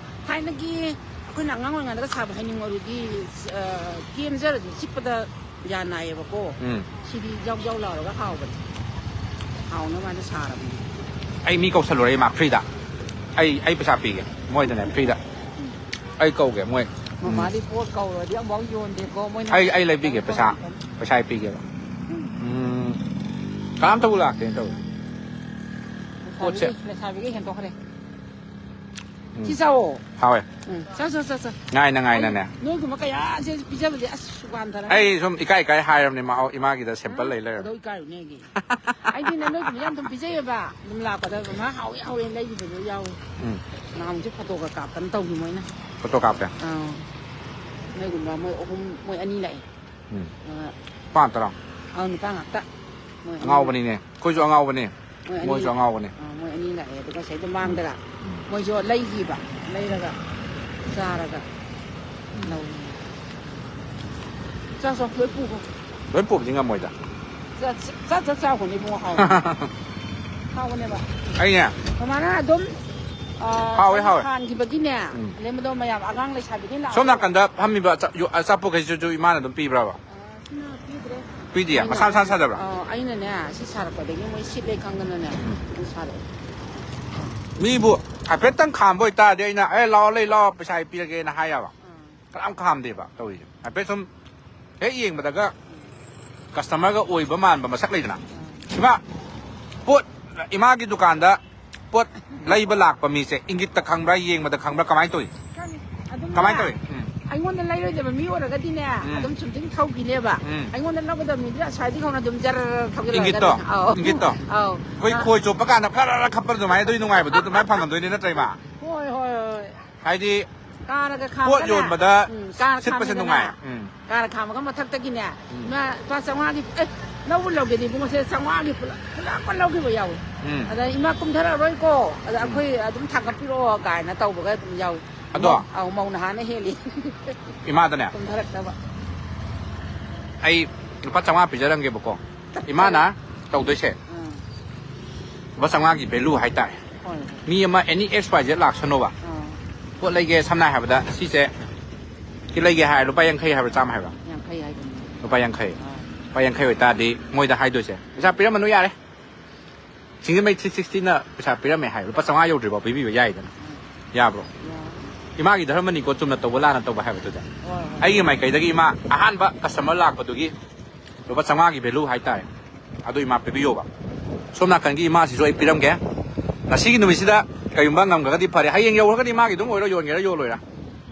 ꯊꯥꯏꯅꯒꯤ ꯑꯩꯈꯣꯏꯅ ꯑꯉꯥꯡ ꯑꯣꯏꯔꯤꯉꯩꯗꯒ ꯁꯥꯕ ꯍꯩꯅꯤꯡ ꯃꯔꯨꯗꯤ, ꯑ, ꯀꯦꯝꯖꯔꯁꯨ ꯆꯤꯛꯄꯗ ꯌꯥ ꯅꯥꯏꯌꯦꯕꯀꯣ꯫ ꯎꯝ꯫ ꯁꯤꯗꯤ ꯌꯥꯎ ꯌꯥꯎ ꯂꯥꯎꯔꯒ ꯍꯥꯎꯕꯅꯤ꯫ ꯍꯥꯎꯅꯕ ꯍꯥꯏꯅ ꯁꯥꯔꯕꯅꯤ꯫ ꯑꯩ ꯃꯤ ꯀꯧꯁꯜꯂꯨꯔꯦ ꯏꯃꯥ, ꯐ꯭ꯔꯤꯗ꯫ ꯑꯩ, ꯑꯩ ꯄꯩꯁꯥ ꯄꯤꯒꯦ ꯃꯣꯏꯗꯅꯦ, ꯐ꯭ꯔꯤꯗ꯫ ꯑꯩ ꯀꯧꯒꯦ ꯃꯣꯏ꯫ ꯎꯝ꯫ ꯃꯃꯥꯗꯤ ꯄꯣꯠ ꯀꯧꯔꯗꯤ ꯑꯃꯐꯥꯎ ꯌꯣꯟꯗꯦꯀꯣ ꯃꯣꯏꯅ꯫ ꯑꯩ, ꯑꯩ ꯂꯩꯕꯤꯒꯦ ꯄꯩꯁꯥ꯫ ꯄꯩꯁꯥ ꯑꯩ ꯄꯤꯒꯦꯕ꯫ ꯎꯝ꯫ ꯀꯅꯥꯝꯇꯕꯨ ꯂꯥꯛꯇꯦꯅ ꯇꯧꯔꯤ꯫ ꯄꯣꯠꯁꯦ꯫ ꯂꯩꯁꯥꯕꯤꯒꯤ, ꯂꯩꯁꯥꯕꯤꯒꯤ ꯍꯦꯟꯗꯣꯛꯈ꯭ꯔꯦ꯫ ꯎꯝ꯫ ꯁꯤ ꯆꯥꯎꯑꯣ꯫ ꯍꯥꯎꯋꯦ꯫ ꯎꯝ, ꯆꯥ, ꯆꯥ, ꯆꯥ, ꯆꯥ꯫ ꯉꯥꯏꯅ ꯉꯥꯏꯅꯅꯦ꯫ ꯑꯩ ꯅꯣꯏꯒꯨꯝꯕ ꯀꯌꯥꯁꯦ ꯄꯤꯖꯕꯁꯦ ꯑꯁ ꯋꯥꯟꯊꯔꯦ꯫ ꯑꯩ ꯁꯨꯝ ꯏꯀꯥꯏ ꯏꯀꯥꯏ ꯍꯥꯏꯔꯕꯅꯦ, ꯃꯥ-, ꯏꯃꯥꯒꯤꯗ ꯁꯦꯝꯄꯜ ꯂꯩ ꯂꯩꯔꯝꯃꯦ꯫ ꯀꯩꯗꯧ ꯏꯀꯥꯏꯔꯨꯅꯦꯒꯦ? ꯑꯩꯗꯤꯅꯦ ꯅꯣꯏꯒꯨꯝꯕ ꯌꯥꯝ ꯑꯗꯨꯝ ꯄꯤꯖꯩꯌꯦꯕ꯫ ꯑꯗꯨꯝ ꯂꯥꯛꯄꯗ ꯃꯥ ꯍꯥꯎꯋꯦ ꯍꯥꯎꯋꯦ ꯂꯩꯈꯤꯕꯗꯣ ꯌꯥꯎꯋꯦ꯫ ꯎꯝ꯫ ꯅꯍꯥꯟꯃꯨꯛꯁꯨ ꯐꯣꯇꯣꯒ ꯀꯥꯞꯇꯅ ꯇꯧꯈꯤ ꯃꯣꯏꯅ꯫ ꯐꯣꯇꯣ ꯀꯥꯞꯄꯦ꯫ ꯑꯥ꯫ ꯅꯣꯏꯒꯨꯝꯕ ꯃꯣꯏ ꯑꯍꯨꯝ, ꯃꯣꯏ ꯑꯅꯤ ꯂꯥꯛꯑꯦ꯫ ꯎꯝ꯫ ꯑꯥ, ꯅꯨꯄꯥ ꯉꯥꯛꯇꯔꯣ? ꯑꯥ, ꯅꯨꯄꯥ ꯉꯥꯛꯇ꯫ ꯃꯣꯏ ꯑꯅꯤ ꯑꯉꯥꯎꯕꯅꯤꯅꯦ꯫ ꯑꯩꯈꯣꯏꯁꯨ ꯑꯉꯥꯎꯕꯅꯦ꯫ ꯃꯣꯏ ꯑꯅꯤ ꯃꯣꯏꯁꯨ ꯂꯥꯛꯑꯦ꯫ ꯑꯉꯥꯎꯕꯅꯦ꯫ ꯑꯥ, ꯃꯣꯏ ꯑꯅꯤ ꯂꯥꯛꯑꯦ꯫ ꯑꯗꯨꯒ ꯁꯤꯗ ꯃꯥꯡꯗꯒ ꯎꯝ꯫ ꯃꯣꯏꯁꯨ ꯂꯩꯈꯤꯕ꯫ ꯂꯩꯔꯒ ꯆꯥꯔꯒ ꯂꯧ꯫ ꯆꯥ ꯆꯥ, ꯂꯣꯏ ꯄꯨꯈꯣ꯫ ꯂꯣꯏ ꯄꯨꯕꯗꯤ ꯉꯝꯃꯣꯏꯗ꯫ ꯆꯥ, ꯆꯥ, ꯆꯥ, ꯆꯥꯈꯣꯅꯦ ꯏꯕꯨꯡꯉꯣ, ꯍꯥꯎꯕꯅꯦ꯫ ꯍꯥꯎꯕꯅꯦꯕ꯫ ꯑꯩꯅꯦ꯫ ꯃꯃꯥꯅ ꯑꯗꯨꯝ, ꯑ, ꯍꯥꯎꯋꯦ, ꯍꯥꯎꯋꯦ꯫ ꯍꯥꯟꯈꯤꯕꯒꯤꯅꯦ, ꯎꯝ꯫ ꯂꯦꯝꯕꯗꯣ ꯃꯌꯥꯝ ꯑꯉꯥꯡ ꯂꯩꯁꯥꯕꯤꯈꯩ ꯂꯥꯛꯑꯣ꯫ ꯁꯣꯝ ꯅꯥꯀꯟꯗ ꯐꯝꯃꯤꯕ ꯑꯆꯥ-, ꯌꯨ-, ꯑꯆꯥꯄꯣꯠꯈꯩꯁꯤꯁꯨ ꯏꯃꯥꯅ ꯑꯗꯨꯝ ꯄꯤꯕ꯭ꯔꯕ? ꯑ, ꯁꯤꯅ ꯄꯤꯗ꯭ꯔꯦ꯫ ꯄꯤꯗꯤꯌꯦ? ꯑꯩꯅ, ꯃꯁꯥ ꯃꯁꯥꯅ ꯁꯥꯖꯕ꯭ꯔꯥ? ꯑ, ꯑꯩꯅꯅꯦ, ꯁꯤ ꯁꯥꯔꯛꯄꯗꯒꯤ ꯃꯣꯏ ꯁꯤꯠꯂꯦ ꯈꯪꯗꯅꯅꯦ, ꯎꯝ꯫ ꯑꯗꯨꯝ ꯁꯥꯔꯛꯑꯦ꯫ ꯃꯤꯕꯨ ꯍꯥꯏꯐꯦꯠꯇꯪ ꯈꯥꯝꯕ ꯑꯣꯏꯇꯥꯔꯗꯤ ꯑꯩꯅ, "ꯑꯦ, ꯂꯥꯛꯑꯣ, ꯂꯩ, ꯂꯥꯛꯑꯣ, ꯄꯩꯁꯥ ꯑꯩ ꯄꯤꯔꯒꯦꯅ" ꯍꯥꯏ ꯌꯥꯕ꯫ ꯑꯥ꯫ ꯀꯅꯥꯝ ꯈꯥꯝꯗꯦꯕ ꯇꯧꯔꯤꯁꯦ꯫ ꯍꯥꯏꯐꯦꯠ ꯁꯨꯝ ꯍꯦꯛ ꯌꯦꯡꯕꯗꯒ ꯀꯁꯇꯃꯔꯒ ꯑꯣꯏꯕ ꯃꯥꯟꯕ ꯃꯁꯛ ꯂꯩꯗꯅ꯫ ꯏꯃꯥ, ꯄꯣꯠ, ꯏꯃꯥꯒꯤ ꯗꯨꯀꯥꯟꯗ ꯄꯣꯠ ꯂꯩꯕ ꯂꯥꯛꯄ ꯃꯤꯁꯦ ꯏꯪꯒꯤꯠꯇ ꯈꯪꯕ꯭ꯔꯥ, ꯌꯦꯡꯕꯗ ꯈꯪꯕ꯭ꯔꯥ, ꯀꯃꯥꯏꯅ ꯇꯧꯏ? ꯈꯪꯉꯦ꯫ ꯑꯗꯨꯝ ꯀꯃꯥꯏꯅ ꯅꯦ, ꯇꯧꯏ? ꯎꯝ꯫ ꯑꯩꯉꯣꯟꯗ ꯂꯩꯔꯣꯏꯗꯕ ꯃꯤ ꯑꯣꯏꯔꯒꯗꯤꯅꯦ, ꯎꯝ꯫ ꯑꯗꯨꯝ ꯆꯨꯝꯗ꯭ꯔꯤꯡ ꯊꯧꯈꯤꯅꯦꯕ꯫ ꯎꯝ꯫ ꯑꯩꯉꯣꯟꯗ ꯂꯧꯒꯗꯕ ꯃꯤꯗꯨꯗꯤ ꯑꯁ꯭ꯋꯥꯏꯗꯒꯤ ꯍꯧꯅ ꯑꯗꯨꯝ ꯖꯔ ꯊꯧꯖꯤꯜꯂꯛꯑꯒꯅꯦ꯫ ꯏꯪꯒꯤꯠꯇꯣ? ꯑꯧ꯫ ꯏꯪꯒꯤꯠꯇꯣ? ꯑꯧ꯫ ꯑꯩꯈꯣꯏ ꯈꯣꯏ ꯆꯣꯞꯄ ꯀꯥꯟꯗ ꯐꯔ ꯈꯞꯄ ꯑꯗꯨꯃꯥꯏꯅ ꯑꯗꯨꯒꯤ ꯅꯨꯡꯉꯥꯏꯕꯗꯣ ꯑꯗꯨꯃꯥꯏꯅ ꯐꯪꯉꯝꯗꯣꯏꯅꯤ ꯅꯠꯇ꯭ꯔ ꯏꯃꯥ? ꯍꯣꯏ, ꯍꯣꯏ, ꯍꯣꯏ꯫ ꯍꯥꯏꯗꯤ ꯀꯥꯔꯒ ꯄꯣꯠ ꯈꯥꯝꯃꯒꯅꯦ꯫ ꯌꯣꯟꯕꯗ ꯎꯝ, ꯀꯥꯔ ꯁꯤꯠꯄꯁꯦ ꯈꯥꯝꯃꯤꯗꯅ꯫ ꯅꯨꯡꯉꯥꯏ꯫ ꯎꯝ꯫ ꯀꯥꯔ ꯈꯥꯝꯃꯒ ꯃꯊꯛꯇꯒꯤꯅꯦ, ꯎꯝ꯫ "ꯏꯃꯥ, ꯂꯨꯄꯥ ꯆꯥꯝꯃꯉꯥꯒꯤ, ꯑꯦ, ꯂꯧꯕ ꯂꯧꯒꯦꯗꯤ ꯏꯕꯨꯡꯉꯣ, ꯁꯦ ꯆꯥꯝꯃꯉꯥꯒꯤ ꯄꯨꯂꯞ, ꯄꯨꯂꯞ ꯂꯧꯈꯤꯕ ꯌꯥꯎꯏ"꯫ ꯎꯝ꯫ ꯑꯗ, "ꯏꯃꯥ, ꯀꯨꯝꯊꯔꯛꯑꯔꯣꯏꯀꯣ, ꯑꯗ ꯎꯝ꯫ ꯑꯩꯈꯣꯏ ꯑꯗꯨꯝ ꯊꯥꯡꯒꯠꯄꯤꯔꯛꯑꯣ" ꯀꯥꯏꯅ ꯇꯧꯕꯒ ꯑꯗꯨꯝ ꯌꯥꯎꯏ꯫ ꯑꯗꯣ ꯑꯧ, ꯃꯧꯅ ꯍꯥꯟꯅ ꯍꯦꯜꯂꯤ꯫ ꯏꯃꯥꯗꯅꯦ ꯀꯨꯝꯊꯔꯛꯇꯕ꯫ ꯑꯩ ꯂꯨꯄꯥ ꯆꯥꯝꯃꯉꯥ ꯄꯤꯖꯔꯝꯒꯦꯕꯀꯣ꯫ ꯏꯃꯥꯅ ꯇꯧꯗꯣꯏꯁꯦ, ꯎꯝ꯫ ꯂꯨꯄꯥ ꯆꯥꯝꯃꯉꯥꯒꯤ value ꯍꯥꯏꯇꯥꯔꯦ꯫ ꯍꯣꯏ꯫ ꯃꯤ ꯑꯃ any X Y Z ꯂꯥꯛꯁꯅꯣꯕ꯫ ꯑꯥ꯫ ꯄꯣꯠ ꯂꯩꯒꯦ, ꯁꯝꯅ ꯍꯥꯏꯔꯕꯗ ꯁꯤꯁꯦ ꯁꯤ ꯂꯩꯒꯦ ꯍꯥꯏꯔ ꯂꯨꯄꯥ ꯌꯥꯡꯈꯩ ꯍꯥꯏꯕ꯭ꯔꯥ, ꯆꯥꯝꯃ ꯍꯥꯏꯕ꯭ꯔꯥ? ꯌꯥꯡꯈꯩ ꯍꯥꯏꯕꯅꯤ꯫ ꯂꯨꯄꯥ ꯌꯥꯡꯈꯩ꯫ ꯑꯥ꯫ ꯂꯨꯄꯥ ꯌꯥꯡꯈꯩ ꯑꯣꯏꯇꯥꯔꯗꯤ ꯃꯣꯏꯗ ꯍꯥꯏꯗꯣꯏꯁꯦ, "ꯄꯩꯁꯥ ꯄꯤꯔꯝꯃꯅꯨ, ꯌꯥꯔꯦ꯫ ꯁꯤꯡꯖꯃꯩ three sixty ꯅ ꯄꯩꯁꯥ ꯄꯤꯔꯝꯃꯦ ꯍꯥꯏ, ꯂꯨꯄꯥ ꯆꯥꯝꯃꯉꯥ ꯌꯧꯗ꯭ꯔꯤꯐꯥꯎ ꯄꯤꯕꯤꯕ ꯌꯥꯏꯗꯅ꯫ ꯎꯝ꯫ ꯌꯥꯕ꯭ꯔꯣ?" ꯌꯥꯏ꯫ ꯏꯃꯥꯒꯤ ꯙꯔꯃꯅꯤꯀꯣ, ꯆꯨꯝꯅ ꯇꯧꯕ, ꯂꯥꯟꯅ ꯇꯧꯕ ꯍꯥꯏꯕꯗꯨꯗ꯫ ꯍꯣꯏ, ꯍꯣꯏ꯫ ꯑꯩꯒꯤ ꯃꯥꯏꯀꯩꯗꯒꯤ ꯏꯃꯥ, ꯑꯍꯥꯟꯕ customer ꯂꯥꯛꯄꯗꯨꯒꯤ ꯂꯨꯄꯥ ꯆꯥꯝꯃꯉꯥꯒꯤ value ꯍꯥꯏꯇꯥꯔꯦ, ꯑꯗꯨ ꯏꯃꯥ ꯄꯤꯕꯤꯌꯣꯕ꯫ ꯁꯣꯝ ꯅꯥꯀꯟꯒꯤ ꯏꯃꯥꯁꯤꯁꯨ ꯑꯩ ꯄꯤꯔꯝꯒꯦ꯫ ꯉꯁꯤꯒꯤ ꯅꯨꯃꯤꯠꯁꯤꯗ ꯀꯩꯒꯨꯝꯕ ꯉꯝꯈ꯭ꯔꯒꯗꯤ ꯐꯔꯦ, ꯍꯌꯦꯡ ꯌꯧꯈ꯭ꯔꯒꯗꯤ ꯏꯃꯥꯒꯤ ꯑꯗꯨꯝ ꯑꯣꯏꯔꯣ, ꯌꯣꯟꯒꯦꯔꯥ ꯌꯣꯜꯂꯣꯏꯔꯥ꯫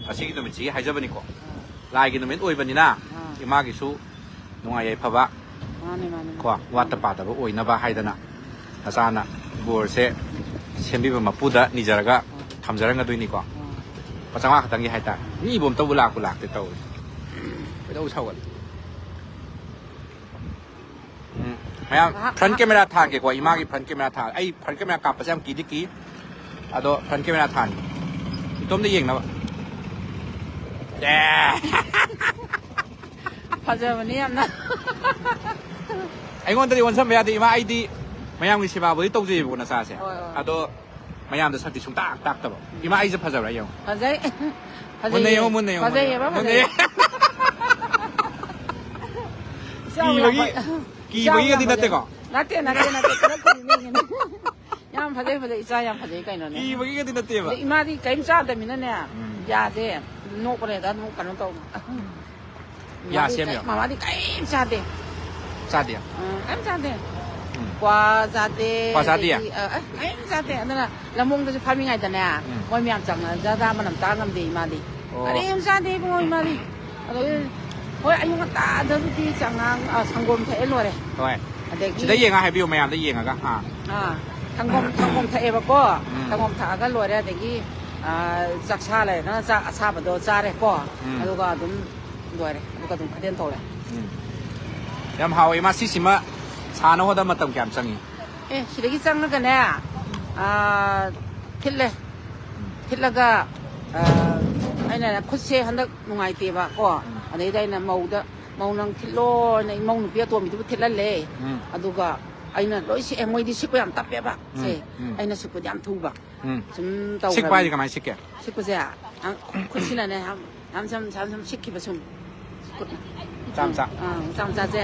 ꯉꯁꯤꯒꯤ ꯅꯨꯃꯤꯠꯁꯤꯒꯤ ꯍꯥꯏꯖꯕꯅꯤꯀꯣ꯫ ꯑꯥ꯫ ꯂꯥꯏꯒꯤ ꯅꯨꯃꯤꯠ ꯑꯣꯏꯕꯅꯤꯅ ꯑꯥ꯫ ꯏꯃꯥꯒꯤꯁꯨ ꯅꯨꯡꯉꯥꯏ ꯌꯥꯏꯐꯕ ꯃꯥꯅꯦ, ꯃꯥꯅꯦ, ꯀꯣ, ꯃꯥꯅꯦ꯫ ꯋꯥꯠꯇ ꯄꯥꯗꯕ ꯑꯣꯏꯅꯕ ꯍꯥꯏꯗꯅ ꯅꯆꯥꯅ ꯕꯣꯔꯁꯦ ꯁꯦꯝꯕꯤꯕ ꯃꯄꯨꯗ ꯅꯤꯖꯔꯒ ꯑꯥ꯫ ꯊꯝꯖꯔꯝꯒꯗꯣꯏꯅꯤꯀꯣ꯫ ꯑꯥ꯫ ꯂꯨꯄꯥ ꯆꯥꯝꯃꯉꯥ ꯈꯛꯇꯪꯒꯤ ꯍꯥꯏꯇꯥꯔꯦ꯫ ꯃꯤ ꯏꯕꯣꯝꯇꯕꯨ ꯂꯥꯛꯄꯨ ꯂꯥꯛꯇꯦ ꯇꯧꯔꯤꯁꯦ꯫ ꯈꯣꯏꯗꯧ ꯁꯥꯎꯒꯠꯂꯦ꯫ ꯎꯝ꯫ ꯃꯌꯥꯝ ꯉꯥꯏꯍꯥꯛ, front ꯉꯥꯏꯍꯥꯛ꯫ Camera ꯊꯥꯒꯦꯀꯣ, ꯏꯃꯥꯒꯤ front camera ꯊꯥ-, ꯑꯩ front camera ꯀꯥꯞꯄꯁꯦ ꯌꯥꯝ ꯀꯤꯗꯤ ꯀꯤ꯫ ꯑꯗꯣ front camera ꯊꯥꯅꯤ꯫ ꯏꯇꯣꯝꯗ ꯌꯦꯡꯅꯕ꯫ ꯑꯦ꯫ ꯐꯖꯕꯅꯤ ꯌꯥꯝꯅ꯫ ꯑꯩꯉꯣꯟꯗꯗꯤ ꯑꯣꯟꯁꯟꯕ ꯌꯥꯗꯦ, ꯏꯃꯥ, ꯑꯩꯗꯤ ꯃꯌꯥꯝꯒꯤ ꯁꯦꯕꯥꯕꯨꯗꯤ ꯇꯧꯖꯩꯌꯦꯕꯀꯣ, ꯅꯆꯥꯁꯦ꯫ ꯍꯣꯏ, ꯍꯣꯏ꯫ ꯑꯗꯣ ꯃꯌꯥꯝꯗ ꯁꯛꯇꯤ ꯁꯨꯡꯇꯥꯛ ꯇꯥꯛꯇꯕ꯫ ꯏꯃꯥ, ꯑꯩꯁꯦ ꯐꯖꯕ꯭ꯔꯥ ꯌꯦꯡꯉꯣ꯫ ꯐꯖꯩ꯫ ꯐꯖꯩꯌꯦ꯫ ꯃꯨꯟꯅ ꯌꯦꯡꯉꯣ, ꯃꯨꯟꯅ ꯌꯦꯡꯉꯣ, ꯐꯖꯩꯌꯦꯕ, ꯃꯨꯟꯅ ꯐꯖꯩ꯫ ꯌꯦꯡꯉꯣ꯫ ꯏꯆꯥꯕꯨ ꯌꯥꯝ ꯀꯤꯕꯒꯤ, ꯐ-, ꯏꯆꯥꯕꯨ ꯀꯤꯕꯒꯤꯗꯤ ꯌꯥꯝ ꯐꯖꯩ꯫ ꯅꯠꯇꯦꯀꯣ? ꯅꯠꯇꯦ, ꯅꯠꯇꯦ, ꯅꯠꯇꯦ꯫ ꯈꯔ ꯀꯤꯕꯒꯤꯅꯦ꯫ ꯌꯥꯝ ꯐꯖꯩ, ꯐꯖꯩ꯫ ꯏꯆꯥ ꯌꯥꯝ ꯐꯖꯩ ꯀꯩꯅꯣꯅꯦ꯫ ꯀꯤꯕꯒꯤꯒꯗꯤ ꯅꯠꯇꯦꯕ꯫ ꯑꯗ ꯏꯃꯥꯗꯤ ꯀꯔꯤꯝ ꯆꯥꯗꯕꯅꯤꯅꯅꯦ, ꯎꯝ꯫ ꯌꯥꯁꯦ ꯅꯣꯛꯄꯅꯦꯗ ꯑꯗꯨꯝ ꯀꯩꯅꯣ ꯇꯧꯕ꯫ ꯌꯥ ꯃꯥꯗꯤ ꯁꯦꯝꯃꯤꯔꯣ? ꯀꯩ-, ꯃꯃꯥꯗꯤ ꯀꯔꯤꯝ ꯆꯥꯗꯦ꯫ ꯆꯥꯗꯦ? ꯑ, ꯀꯔꯤꯝ ꯆꯥꯗꯦ꯫ ꯎꯝ꯫ ꯀ꯭ꯋꯥ ꯆꯥꯗꯦ, ꯀ꯭ꯋꯥ ꯆꯥꯗꯦ? ꯑꯗꯒꯤ, ꯑ, ꯑ, ꯀꯔꯤꯝ ꯆꯥꯗꯦ꯫ ꯑꯗꯨꯅ ꯂꯝꯂꯣꯡꯗꯁꯨ ꯐꯝꯃꯤꯉꯩꯗꯅꯦ, ꯎꯝ꯫ ꯃꯣꯏ ꯃꯌꯥꯝ ꯆꯪꯉ ꯖꯔꯗꯥ ꯃꯅꯝ ꯇꯥ ꯉꯝꯗꯦ ꯏꯃꯥꯗꯤ꯫ ꯑꯣ꯫ ꯀꯔꯤꯝ ꯆꯥꯗꯦ ꯏꯕꯨꯡꯉꯣ ꯏꯃꯥꯗꯤ꯫ ꯑꯗꯩ, ꯍꯣꯏ, ꯑꯌꯨꯛ ꯉꯟꯇꯥꯗꯕꯨꯗꯤ ꯆꯉꯥꯡ, ꯑ, ꯁꯪꯒꯣꯝ ꯊꯛꯑꯦ ꯂꯣꯏꯔꯦ꯫ ꯍꯣꯏ꯫ ꯑꯗꯒꯤ ꯁꯤꯗ ꯌꯦꯡꯉ ꯍꯥꯏꯕꯤꯌꯨ ꯃꯌꯥꯝꯗ ꯌꯦꯡꯉꯒ꯫ ꯑꯥ꯫ ꯑꯥ, ꯁꯪꯒꯣꯝ, ꯁꯪꯒꯣꯝ ꯊꯛꯑꯦꯕꯀꯣ꯫ ꯎꯝ꯫ ꯁꯪꯒꯣꯝ ꯊꯛꯑꯒ ꯂꯣꯏꯔꯦ꯫ ꯑꯗꯒꯤ, ꯑ, ꯆꯥꯛꯁꯥ ꯂꯩꯔꯒꯅ ꯆꯥꯛ ꯑꯁꯥꯕꯗꯣ ꯆꯥꯔꯦꯀꯣ꯫ ꯎꯝ꯫ ꯑꯗꯨꯒ ꯑꯗꯨꯝ ꯂꯣꯏꯔꯦ꯫ ꯑꯗꯨꯒ ꯑꯗꯨꯝ ꯈꯗꯦꯟ ꯇꯧꯔꯦ꯫ ꯎꯝ꯫ ꯌꯥꯝ ꯍꯥꯎꯋꯦ꯫ ꯏꯃꯥ, ꯁꯤꯁꯤꯃ ꯁꯥꯅ ꯍꯣꯠꯅ ꯃꯇꯝ ꯀꯌꯥꯝ ꯆꯪꯉꯤ? ꯑꯦ, ꯁꯤꯗꯒꯤ ꯆꯪꯉꯒꯅꯦ, ꯎꯝ꯫ ꯑꯥ, ꯊꯤꯠꯂꯦ꯫ ꯎꯝ꯫ ꯊꯤꯠꯂꯒ ꯑ, ꯑꯩꯅ ꯈꯨꯠꯁꯦ ꯍꯟꯗꯛ ꯅꯨꯡꯉꯥꯏꯇꯦꯕ ꯀꯣ, ꯑꯗꯩꯗ ꯑꯩꯅ ꯃꯧꯗ, "ꯃꯧ ꯅꯪ ꯊꯤꯠꯂꯣ" ꯍꯥꯏꯅ ꯏꯃꯧ ꯅꯨꯄꯤ ꯑꯇꯣꯝꯕꯤꯗꯨꯕꯨ ꯊꯤꯠꯍꯜꯂꯦ꯫ ꯎꯝ꯫ ꯑꯗꯨꯒ ꯑꯩꯅ ꯂꯣꯏ ꯁꯤꯛꯑꯦ, ꯃꯣꯏꯗꯤ ꯁꯤꯛꯄ ꯌꯥꯝ ꯇꯞꯄꯦꯕ꯫ ꯎꯝ, ꯁꯦ, ꯎꯝ꯫ ꯑꯩꯅ ꯁꯤꯛꯄꯗꯤ ꯌꯥꯝ ꯊꯨꯕ꯫ ꯎꯝ꯫ ꯁꯨꯝ ꯁꯤꯛꯄ ꯇꯧꯈ꯭ꯔꯕꯅꯤ꯫ ꯍꯥꯏꯗꯤ ꯀꯃꯥꯏꯅ ꯁꯤꯛꯀꯦ? ꯁꯤꯛꯄꯁꯦ, ꯌꯥꯝ ꯈꯨꯠꯁꯤꯅꯅꯦ, ꯌꯥꯝ, ꯌꯥꯝ ꯁꯨꯝ, ꯌꯥꯝ ꯁꯨꯝ ꯁꯤꯛꯈꯤꯕ ꯁꯨꯝ꯫ ꯈꯨꯠꯅ꯫ ꯃꯆꯥ ꯃꯆꯥ꯫ ꯑꯥ, ꯃꯆꯥ ꯃꯆꯥꯁꯦ꯫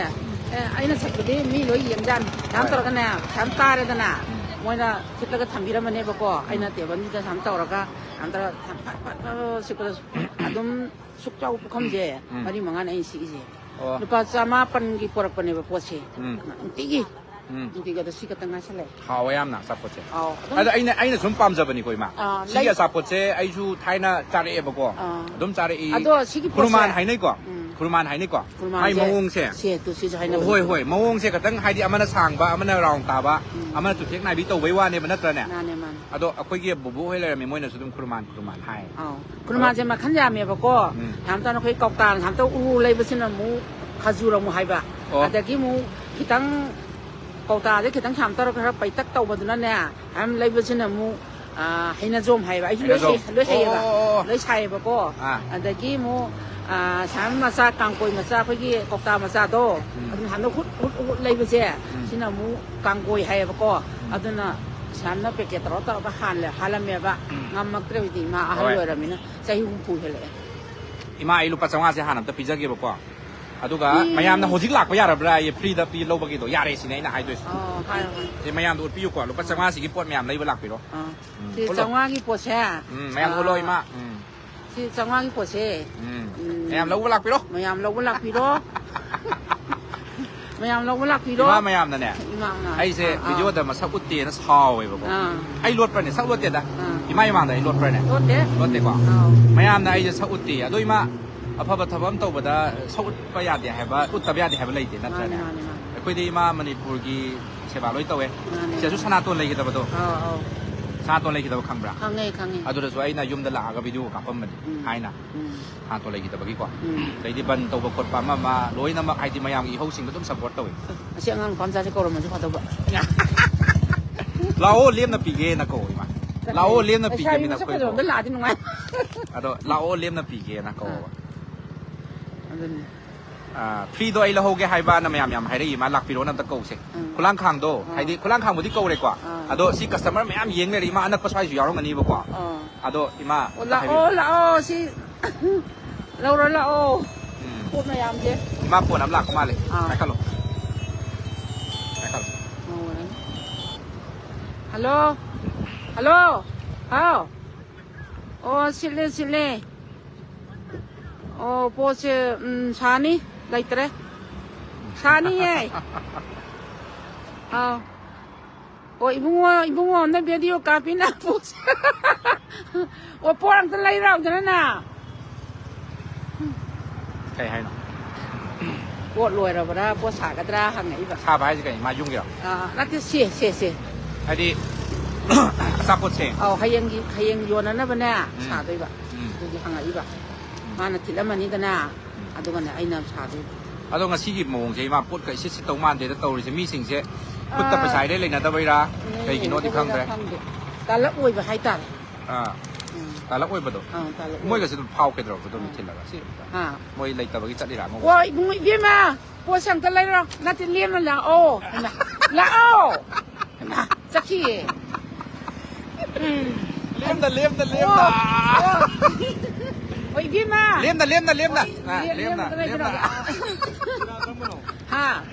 ꯑꯦ, ꯑꯩꯅ ꯁꯛꯄꯗꯤ ꯃꯤ ꯂꯣꯏ ꯌꯦꯡꯖꯥꯠꯅꯤ꯫ ꯁꯨꯃꯥꯏꯅ ꯍꯣꯏ꯫ ꯇꯧꯔꯒꯅꯦ, ꯁꯨꯃꯥꯏꯅ ꯇꯥꯔꯦꯗꯅ, ꯎꯝ꯫ ꯃꯣꯏꯅ ꯊꯤꯠꯂꯒ ꯊꯝꯕꯤꯔꯝꯃꯅꯦꯕꯀꯣ꯫ ꯎꯝ꯫ ꯑꯩꯅ ꯇꯦꯕꯜꯁꯤꯗ ꯁꯨꯃꯥꯏꯅ ꯇꯧꯔꯒ, ꯁꯨꯃꯥꯏꯅ ꯇꯧꯔꯒ ꯐꯠ, ꯐꯠ, ꯐꯠ, ꯐꯠ ꯁꯤꯠꯄꯗ ꯑꯗꯨꯝ ꯁꯨꯛ ꯆꯥꯎꯕ ꯄꯨꯈꯝꯁꯦ ꯎꯝ꯫ ꯃꯔꯤ ꯃꯉꯥꯅ ꯑꯩꯅ ꯁꯤꯛꯏꯁꯦ꯫ ꯑꯣ꯫ ꯂꯨꯄꯥ ꯆꯃꯥꯄꯟꯒꯤ ꯄꯣꯔꯛꯄꯅꯦꯕ ꯄꯣꯠꯁꯦ꯫ ꯎꯝ꯫ ꯅꯨꯡꯇꯤꯒꯤ꯫ ꯎꯝ꯫ ꯅꯨꯡꯇꯤꯒꯤ ꯑꯗꯣ ꯁꯤ ꯈꯛꯇ ꯉꯥꯏꯁꯜꯂꯛꯑꯦ꯫ ꯍꯥꯎꯋꯦ ꯌꯥꯝꯅ ꯑꯆꯥꯄꯣꯠꯁꯦ꯫ ꯑꯥꯎ, ꯑꯗꯨꯝ ꯑꯗꯣ ꯑꯩꯅ, ꯑꯩꯅ ꯁꯨꯝ ꯄꯥꯝꯖꯕꯅꯤꯀꯣ, ꯏꯃꯥ꯫ ꯑꯥ, ꯁꯤꯒꯤ ꯂꯩ-, ꯑꯆꯥꯄꯣꯠꯁꯦ ꯑꯩꯁꯨ ꯊꯥꯏꯅ ꯆꯥꯔꯛꯑꯦꯕꯀꯣ꯫ ꯑꯥ꯫ ꯑꯗꯨꯝ ꯆꯥꯔꯛꯏ꯫ ꯑꯗꯣ ꯁꯤꯒꯤ ꯄꯣꯠꯁꯦ ꯈꯨꯔꯃꯥꯟ ꯍꯥꯏꯅꯩꯀꯣ? ꯎꯝ꯫ ꯈꯨꯔꯃꯥꯟ ꯍꯥꯏꯅꯩꯀꯣ? ꯃꯥꯏ ꯈꯨꯔꯃꯥꯟꯁꯦ ꯃꯑꯣꯡꯁꯦ꯫ ꯁꯦ, ꯇꯨ ꯁꯤꯁꯨ ꯍꯥꯏꯅꯕ ꯍꯣꯏ, ꯅꯠꯇ꯭ꯔꯣ? ꯍꯣꯏ꯫ ꯃꯑꯣꯡꯁꯦ ꯈꯇꯪ ꯍꯥꯏꯗꯤ ꯑꯃꯅ ꯁꯥꯡꯕ, ꯑꯃꯅ ꯔꯥꯎꯟ ꯇꯥꯕ, ꯎꯝ꯫ ꯑꯃꯅ ꯆꯨꯊꯦꯛ ꯅꯥꯏꯕꯤ ꯇꯧꯕꯩ ꯋꯥꯅꯦꯕ, ꯅꯠꯇ꯭ꯔꯅꯦ? ꯃꯥꯅꯦ, ꯃꯥꯅꯦ꯫ ꯑꯗꯣ ꯑꯩꯈꯣꯏꯒꯤ ꯕꯨꯕꯣꯛ ꯍꯣꯏ ꯂꯩꯔꯝꯃꯤ, ꯃꯣꯏꯅꯁꯨ ꯑꯗꯨꯝ ꯈꯨꯔꯃꯥꯟ, ꯈꯨꯔꯃꯥꯟ ꯍꯥꯏ꯫ ꯑꯥꯎ꯫ ꯑꯗꯣ ꯈꯨꯔꯃꯥꯟꯁꯦ ꯃꯈꯟ ꯌꯥꯝꯃꯦꯕꯀꯣ꯫ ꯎꯝ꯫ ꯌꯥꯝ ꯇꯧꯅ ꯑꯩꯈꯣꯏ ꯀꯧꯇꯥꯅ ꯌꯥꯝ ꯇꯧ ꯎꯔꯨ ꯂꯩꯕꯁꯤꯅ ꯑꯃꯨꯛ ꯈꯖꯨꯔ ꯑꯃꯨꯛ ꯍꯥꯏꯕ꯫ ꯑꯣ꯫ ꯑꯗꯒꯤ ꯑꯃꯨꯛ ꯈꯤꯇꯪ ꯀꯧꯇꯥꯗ ꯈꯤꯇꯪ ꯁꯥꯝ ꯇꯧꯔꯒ ꯈꯔ ꯄꯩꯇꯛ ꯇꯧꯕꯗꯨꯅꯅꯦ, ꯁꯥꯝ ꯂꯩꯕꯁꯤꯅ ꯑꯃꯨꯛ, ꯑ, ꯍꯩꯅꯖꯣꯝ ꯍꯥꯏꯕ꯫ ꯑꯩꯁꯨ ꯂꯣꯏ ꯍꯩꯅꯖꯣꯝ꯫ ꯍꯩ-, ꯂꯣꯏ ꯑꯣ, ꯍꯩꯌꯦꯕ꯫ ꯑꯣ, ꯑꯣ, ꯑꯣ꯫ ꯂꯣꯏ ꯁꯥꯏꯌꯦꯕꯀꯣ꯫ ꯑꯥ꯫ ꯑꯗꯒꯤ ꯑꯃꯨꯛ, ꯑ, ꯁꯥꯝ ꯃꯆꯥ, ꯀꯥꯡꯀꯣꯏ ꯃꯆꯥ, ꯑꯩꯈꯣꯏꯒꯤ ꯀꯧꯇꯥ ꯃꯆꯥꯗꯣ, ꯎꯝ꯫ ꯑꯗꯨꯝ ꯁꯥꯝꯗ ꯍꯨꯠ, ꯍꯨꯠ, ꯍꯨꯠ ꯂꯩꯕꯁꯦ, ꯎꯝ꯫ ꯁꯤꯅ ꯑꯃꯨꯛ ꯀꯥꯡꯀꯣꯏ ꯍꯥꯏꯌꯦꯕꯀꯣ꯫ ꯎꯝ꯫ ꯑꯗꯨꯅ ꯁꯥꯝꯅ ꯄꯦꯀꯦꯠ ꯇꯧꯔ ꯇꯧꯔꯒ ꯍꯥꯜꯂꯦ, ꯍꯥꯜꯂꯝꯃꯦꯕ꯫ ꯎꯝ꯫ ꯉꯝꯃꯛꯇ꯭ꯔꯦ ꯍꯧꯖꯤꯛꯇꯤ, ꯏꯃꯥ ꯑꯍꯜ ꯍꯣꯏ꯫ ꯑꯣꯏꯔꯃꯤꯅ, ꯆꯍꯤ ꯍꯨꯝꯐꯨ ꯍꯦꯜꯂꯛꯑꯦ꯫ ꯏꯃꯥ, ꯑꯩ ꯂꯨꯄꯥ ꯆꯥꯝꯃꯉꯥꯁꯦ ꯍꯥꯟꯅ ꯑꯝꯇ ꯄꯤꯖꯒꯦꯕꯀꯣ꯫ ꯑꯗꯨꯒ ꯎꯝ꯫ ꯃꯌꯥꯝꯅ ꯍꯧꯖꯤꯛ ꯂꯥꯛꯄ ꯌꯥꯔꯕ꯭ꯔꯥ? ꯑꯩ ꯐ꯭ꯔꯤꯗ ꯄꯤ ꯂꯧꯕꯒꯤꯗꯣ ꯌꯥꯔꯦ ꯁꯤꯅꯦ ꯑꯩꯅ ꯍꯥꯏꯗꯣꯏꯁꯦ꯫ ꯑꯣ, ꯍꯥꯏꯌꯣ, ꯍꯥꯏꯌꯣ꯫ ꯁꯤ ꯃꯌꯥꯝꯗ ꯎꯠꯄꯤꯌꯨꯀꯣ, ꯂꯨꯄꯥ ꯑꯥ꯫ ꯆꯥꯝꯃꯉꯥꯁꯤꯒꯤ ꯄꯣꯠ ꯃꯌꯥꯝ ꯂꯩꯕ ꯂꯥꯛꯄꯤꯔꯣ꯫ ꯑꯥ꯫ ꯎꯝ, ꯁꯤ ꯎꯠꯂꯣ꯫ ꯆꯥꯝꯃꯉꯥꯒꯤ ꯄꯣꯠꯁꯦ, ꯎꯝ, ꯃꯌꯥꯝ ꯎꯠꯂꯣ, ꯑꯥ, ꯏꯃꯥ꯫ ꯎꯝ꯫ ꯁꯤ ꯆꯥꯝꯃꯉꯥꯒꯤ ꯄꯣꯠꯁꯦ, ꯎꯝ꯫ ꯎꯝ, ꯃꯌꯥꯝ ꯂꯧꯕ ꯂꯥꯛꯄꯤꯔꯣ꯫ ꯃꯌꯥꯝ ꯂꯧꯕ ꯂꯥꯛꯄꯤꯔꯣ꯫ ꯃꯌꯥꯝ ꯂꯧꯕ ꯂꯥꯛꯄꯤꯔꯣ꯫ ꯏꯃꯥ ꯃꯌꯥꯝꯅꯅꯦ, ꯏꯃꯥ, ꯏꯃꯥ꯫ ꯑꯩꯁꯦ ꯑꯥ, ꯑꯥ꯫ ꯚꯤꯗꯤꯑꯣꯗ ꯃꯁꯛ ꯎꯠꯇꯦꯅ ꯁꯥꯎꯋꯦꯕꯀꯣ꯫ ꯑꯥ꯫ ꯑꯩ ꯂꯣꯠꯄ꯭ꯔꯅꯦ? ꯁꯛ ꯂꯣꯠꯇꯦꯗ꯫ ꯑꯥ꯫ ꯏꯃꯥ ꯏꯃꯥꯡꯗ ꯑꯩ ꯂꯣꯠꯄ꯭ꯔꯅꯦ? ꯂꯣꯠꯇꯦ꯫ ꯂꯣꯠꯇꯦꯀꯣ? ꯑꯥꯎ꯫ ꯃꯌꯥꯝꯅ ꯑꯩꯁꯦ ꯁꯛ ꯎꯠꯇꯦ꯫ ꯑꯗꯣ ꯏꯃꯥ, ꯑꯐꯕ ꯊꯕꯛ ꯑꯃ ꯇꯧꯕꯗ ꯁꯛ ꯎꯠꯄ ꯌꯥꯗꯦ ꯍꯥꯏꯕ, ꯎꯠꯇꯕ ꯌꯥꯗꯦ ꯍꯥꯏꯕ ꯂꯩꯇꯦ, ꯅꯠꯇ꯭ꯔꯅꯦ? ꯃꯥꯅꯦ, ꯃꯥꯅꯦ, ꯃꯥꯅꯦ꯫ ꯑꯩꯈꯣꯏꯗꯤ ꯏꯃꯥ ꯃꯅꯤꯄꯨꯔꯒꯤ ꯁꯦꯕꯥ ꯂꯣꯏ ꯇꯧꯋꯦ꯫ ꯃꯥꯅꯦ꯫ ꯁꯤꯗꯁꯨ ꯁꯅꯥꯇꯣꯟ ꯂꯩꯈꯤꯗꯕꯗꯣ꯫ ꯑꯥꯎ, ꯑꯥꯎ꯫ ꯁꯅꯥꯇꯣꯟ ꯂꯩꯈꯤꯗꯕ ꯈꯪꯕ꯭ꯔꯥ? ꯈꯪꯉꯦ, ꯈꯪꯉꯦ꯫ ꯑꯗꯨꯗꯁꯨ ꯑꯩꯅ ꯌꯨꯝꯗ ꯂꯥꯛꯑꯒ ꯚꯤꯗꯤꯑꯣ ꯀꯥꯞꯄꯝꯕꯅꯤ, ꯎꯝ꯫ ꯊꯥꯏꯅ꯫ ꯎꯝ꯫ ꯁꯅꯥꯇꯣꯟ ꯂꯩꯈꯤꯗꯕꯒꯤꯀꯣ꯫ ꯎꯝ꯫ ꯑꯗꯩꯗꯤ ꯕꯟ ꯇꯧꯕ ꯈꯣꯠꯄ ꯑꯃ ꯑꯃ ꯂꯣꯏꯅꯃꯛ ꯍꯥꯏꯗꯤ ꯃꯌꯥꯝꯒꯤ ꯏꯍꯧꯁꯤꯡꯗꯣ ꯑꯗꯨꯝ ꯁꯞꯄꯣꯔꯠ ꯇꯧꯋꯤ꯫ ꯑꯁꯤ ꯑꯉꯥꯡ ꯅꯨꯄꯥ ꯃꯆꯥꯁꯦ ꯀꯧꯔꯝꯃꯗꯤ ꯐꯗꯧꯕ꯫ ꯂꯥꯛꯑꯣ, ꯂꯦꯝꯅ ꯄꯤꯒꯦꯅ ꯀꯧ, ꯏꯃꯥ꯫ ꯂꯥꯛꯑꯣ, ꯂꯦꯝꯅ ꯄꯤꯒꯦ, ꯂꯩꯁꯥꯕꯤ ꯃꯤꯅ ꯃꯁꯛ ꯐꯖꯕ ꯑꯩꯈꯣꯏꯗꯣ꯫ ꯑꯝꯇ ꯂꯥꯛꯑꯗꯤ ꯅꯨꯡꯉꯥꯏ꯫ ꯑꯗꯣ ꯂꯥꯛꯑꯣ, ꯂꯦꯝꯅ ꯄꯤꯒꯦꯅ ꯀꯧꯕ꯫ ꯑꯗꯨꯅꯤ꯫ ꯑꯥ, free ꯗꯣ ꯑꯩ ꯂꯧꯍꯧꯒꯦ ꯍꯥꯏꯕꯅ ꯃꯌꯥꯝ ꯌꯥꯝ ꯍꯥꯏꯔꯛꯏ, ꯃꯥ ꯂꯥꯛꯄꯤꯔꯣꯅ ꯑꯝꯇ ꯀꯧꯁꯦ꯫ ꯎꯝ꯫ ꯈꯨꯂꯥꯡꯈꯥꯡꯗꯣ, ꯑꯥ꯫ ꯍꯥꯏꯗꯤ ꯈꯨꯂꯥꯡꯈꯥꯡꯕꯨꯗꯤ ꯀꯧꯔꯦꯀꯣ꯫ ꯑꯥ꯫ ꯑꯗꯣ ꯁꯤ customer ꯃꯌꯥꯝ ꯌꯦꯡ ꯂꯩꯔꯦ, ꯏꯃꯥ ꯑꯅꯛꯄ ꯁ꯭ꯋꯥꯏꯁꯨ ꯌꯥꯎꯔꯝꯒꯅꯤꯕꯀꯣ꯫ ꯑꯥ꯫ ꯑꯗꯣ ꯏꯃꯥ ꯑꯣ, ꯑꯝꯇ ꯂꯥꯛꯑꯣ, ꯍꯥꯏꯕꯤꯔꯣ꯫ ꯂꯥꯛꯑꯣ, ꯁꯤ ꯂꯧꯔꯣ ꯂꯥꯛꯑꯣ꯫ ꯎꯝ꯫ ꯄꯣꯠ ꯃꯌꯥꯝꯁꯦ꯫ ꯏꯃꯥ phone ꯑꯃ ꯂꯥꯛꯄ ꯃꯥꯜꯂꯦ꯫ ꯑꯥ꯫ ꯄꯥꯏꯈꯠꯂꯣ꯫ ꯄꯥꯏꯈꯠꯂꯣ꯫ ꯍꯜꯂꯣ꯫ ꯍꯜꯂꯣ꯫ ꯍꯥꯎ꯫ ꯑꯣ, ꯁꯤꯠꯂꯦ, ꯁꯤꯠꯂꯦ꯫ ꯑꯣ, ꯄꯣꯠꯁꯦ, ꯎꯝ, ꯁꯥꯅꯤ꯫ ꯂꯩꯇ꯭ꯔꯦ꯫ ꯁꯥꯅꯤꯌꯦ꯫ ꯑꯥꯎ꯫ ꯑꯣ, ꯏꯕꯨꯡꯉꯣ, ꯏꯕꯨꯡꯉꯣ ꯑꯝꯇ video ꯀꯥꯞꯄꯤꯅ ꯄꯣꯠꯁꯦ꯫ ꯑꯣ, ꯄꯣꯠ ꯑꯝꯇ ꯂꯩꯔꯛꯎꯗꯅ ꯅꯪ꯫ ꯀꯩ ꯍꯥꯏꯅꯣ? ꯄꯣꯠ ꯂꯣꯏꯔꯕ꯭ꯔꯥ, ꯄꯣꯠ ꯁꯥꯒꯗ꯭ꯔꯥ ꯍꯪꯉꯛꯏꯕ꯫ ꯁꯥꯕ ꯍꯥꯏꯁꯦ ꯀꯩ? ꯃꯥ ꯌꯨꯝꯒꯤꯔꯣ? ꯑꯥ, ꯅꯠꯇꯦ, ꯁꯦ, ꯁꯦ, ꯁꯦ꯫ ꯍꯥꯏꯗꯤ, ꯑꯆꯥꯄꯣꯠꯁꯦ? ꯑꯧ, ꯍꯌꯦꯡꯒꯤ, ꯍꯌꯦꯡ ꯌꯣꯟꯅꯅꯕꯅꯦ ꯎꯝ꯫ ꯁꯥꯗꯣꯏꯕ꯫ ꯎꯝ꯫ ꯑꯗꯨꯒꯤ ꯍꯪꯉꯛꯏꯕ꯫ ꯎꯝ꯫ ꯃꯥꯅ ꯊꯤꯠꯂꯝꯃꯅꯤꯗꯅ, ꯎꯝ꯫ ꯑꯗꯨꯒꯅꯦ ꯑꯩꯅ ꯁꯥꯗꯣꯏꯕ꯫ ꯑꯗꯣ ꯉꯁꯤꯒꯤ ꯃꯑꯣꯡꯁꯦ ꯏꯃꯥ, ꯄꯣꯠꯀ ꯏꯁꯤꯠ ꯁꯤꯠꯇꯧ ꯃꯥꯟꯗꯦꯗ ꯇꯧꯔꯤꯁꯦ꯫ ꯃꯤꯁꯤꯡꯁꯦ ꯈꯨꯠꯇ ꯑꯥ꯫ ꯄꯩꯁꯥ ꯏꯔꯩ ꯂꯩꯅꯗꯕꯩꯔꯥ, ꯂꯩꯅꯗꯕꯩꯔꯥ ꯀꯩꯒꯤꯅꯣꯗꯤ ꯈꯪꯗ꯭ꯔꯦ꯫ ꯈꯪꯗꯦ꯫ ꯇꯥꯂꯛ ꯑꯣꯏꯕ ꯍꯥꯏꯇꯥꯔꯦ꯫ ꯑꯥ꯫ ꯎꯝ꯫ ꯇꯥꯂꯛ ꯑꯣꯏꯕꯗꯣ꯫ ꯑꯥ, ꯇꯥꯂꯛ ꯑꯣꯏꯕ꯫ ꯃꯣꯏꯒꯁꯨ ꯑꯗꯨꯝ ꯐꯥꯎꯈꯤꯗ꯭ꯔꯣ ꯑꯗꯨꯝ ꯑꯥ꯫ ꯊꯤꯜꯂꯒ? ꯁꯤ ꯑꯥ꯫ ꯃꯣꯏ ꯂꯩꯇꯕꯒꯤ ꯆꯠꯂꯤꯔꯥ ꯑꯉꯧꯕ? ꯑꯣ, ꯏꯕꯨꯡꯉꯣ, ꯏꯕꯦꯝꯃ, ꯄꯣꯠꯁꯦ ꯑꯝꯇ ꯂꯩꯔꯣ꯫ ꯅꯠꯇꯦ, ꯂꯦꯝꯅ ꯂꯥꯛꯑꯣ꯫ ꯍꯩꯃꯥ, ꯂꯥꯛꯑꯣ꯫ ꯍꯩꯃꯥ, ꯆꯠꯈꯤꯌꯦ꯫ ꯂꯦꯝꯅ, ꯂꯦꯝꯅ, ꯂꯦꯝꯅ꯫ ꯑꯣ, ꯑꯣ꯫ ꯑꯣ, ꯏꯕꯦꯝꯃ꯫ ꯂꯦꯝꯅ, ꯂꯦꯝꯅ, ꯂꯦꯝꯅ꯫ ꯑꯣ, ꯑꯥ, ꯂꯦꯝ-, ꯂꯦꯝꯅ, ꯂꯦꯝꯅ ꯂꯩꯕ꯭ꯔꯣ? ꯂꯦꯝꯅ꯫ ꯍꯥ?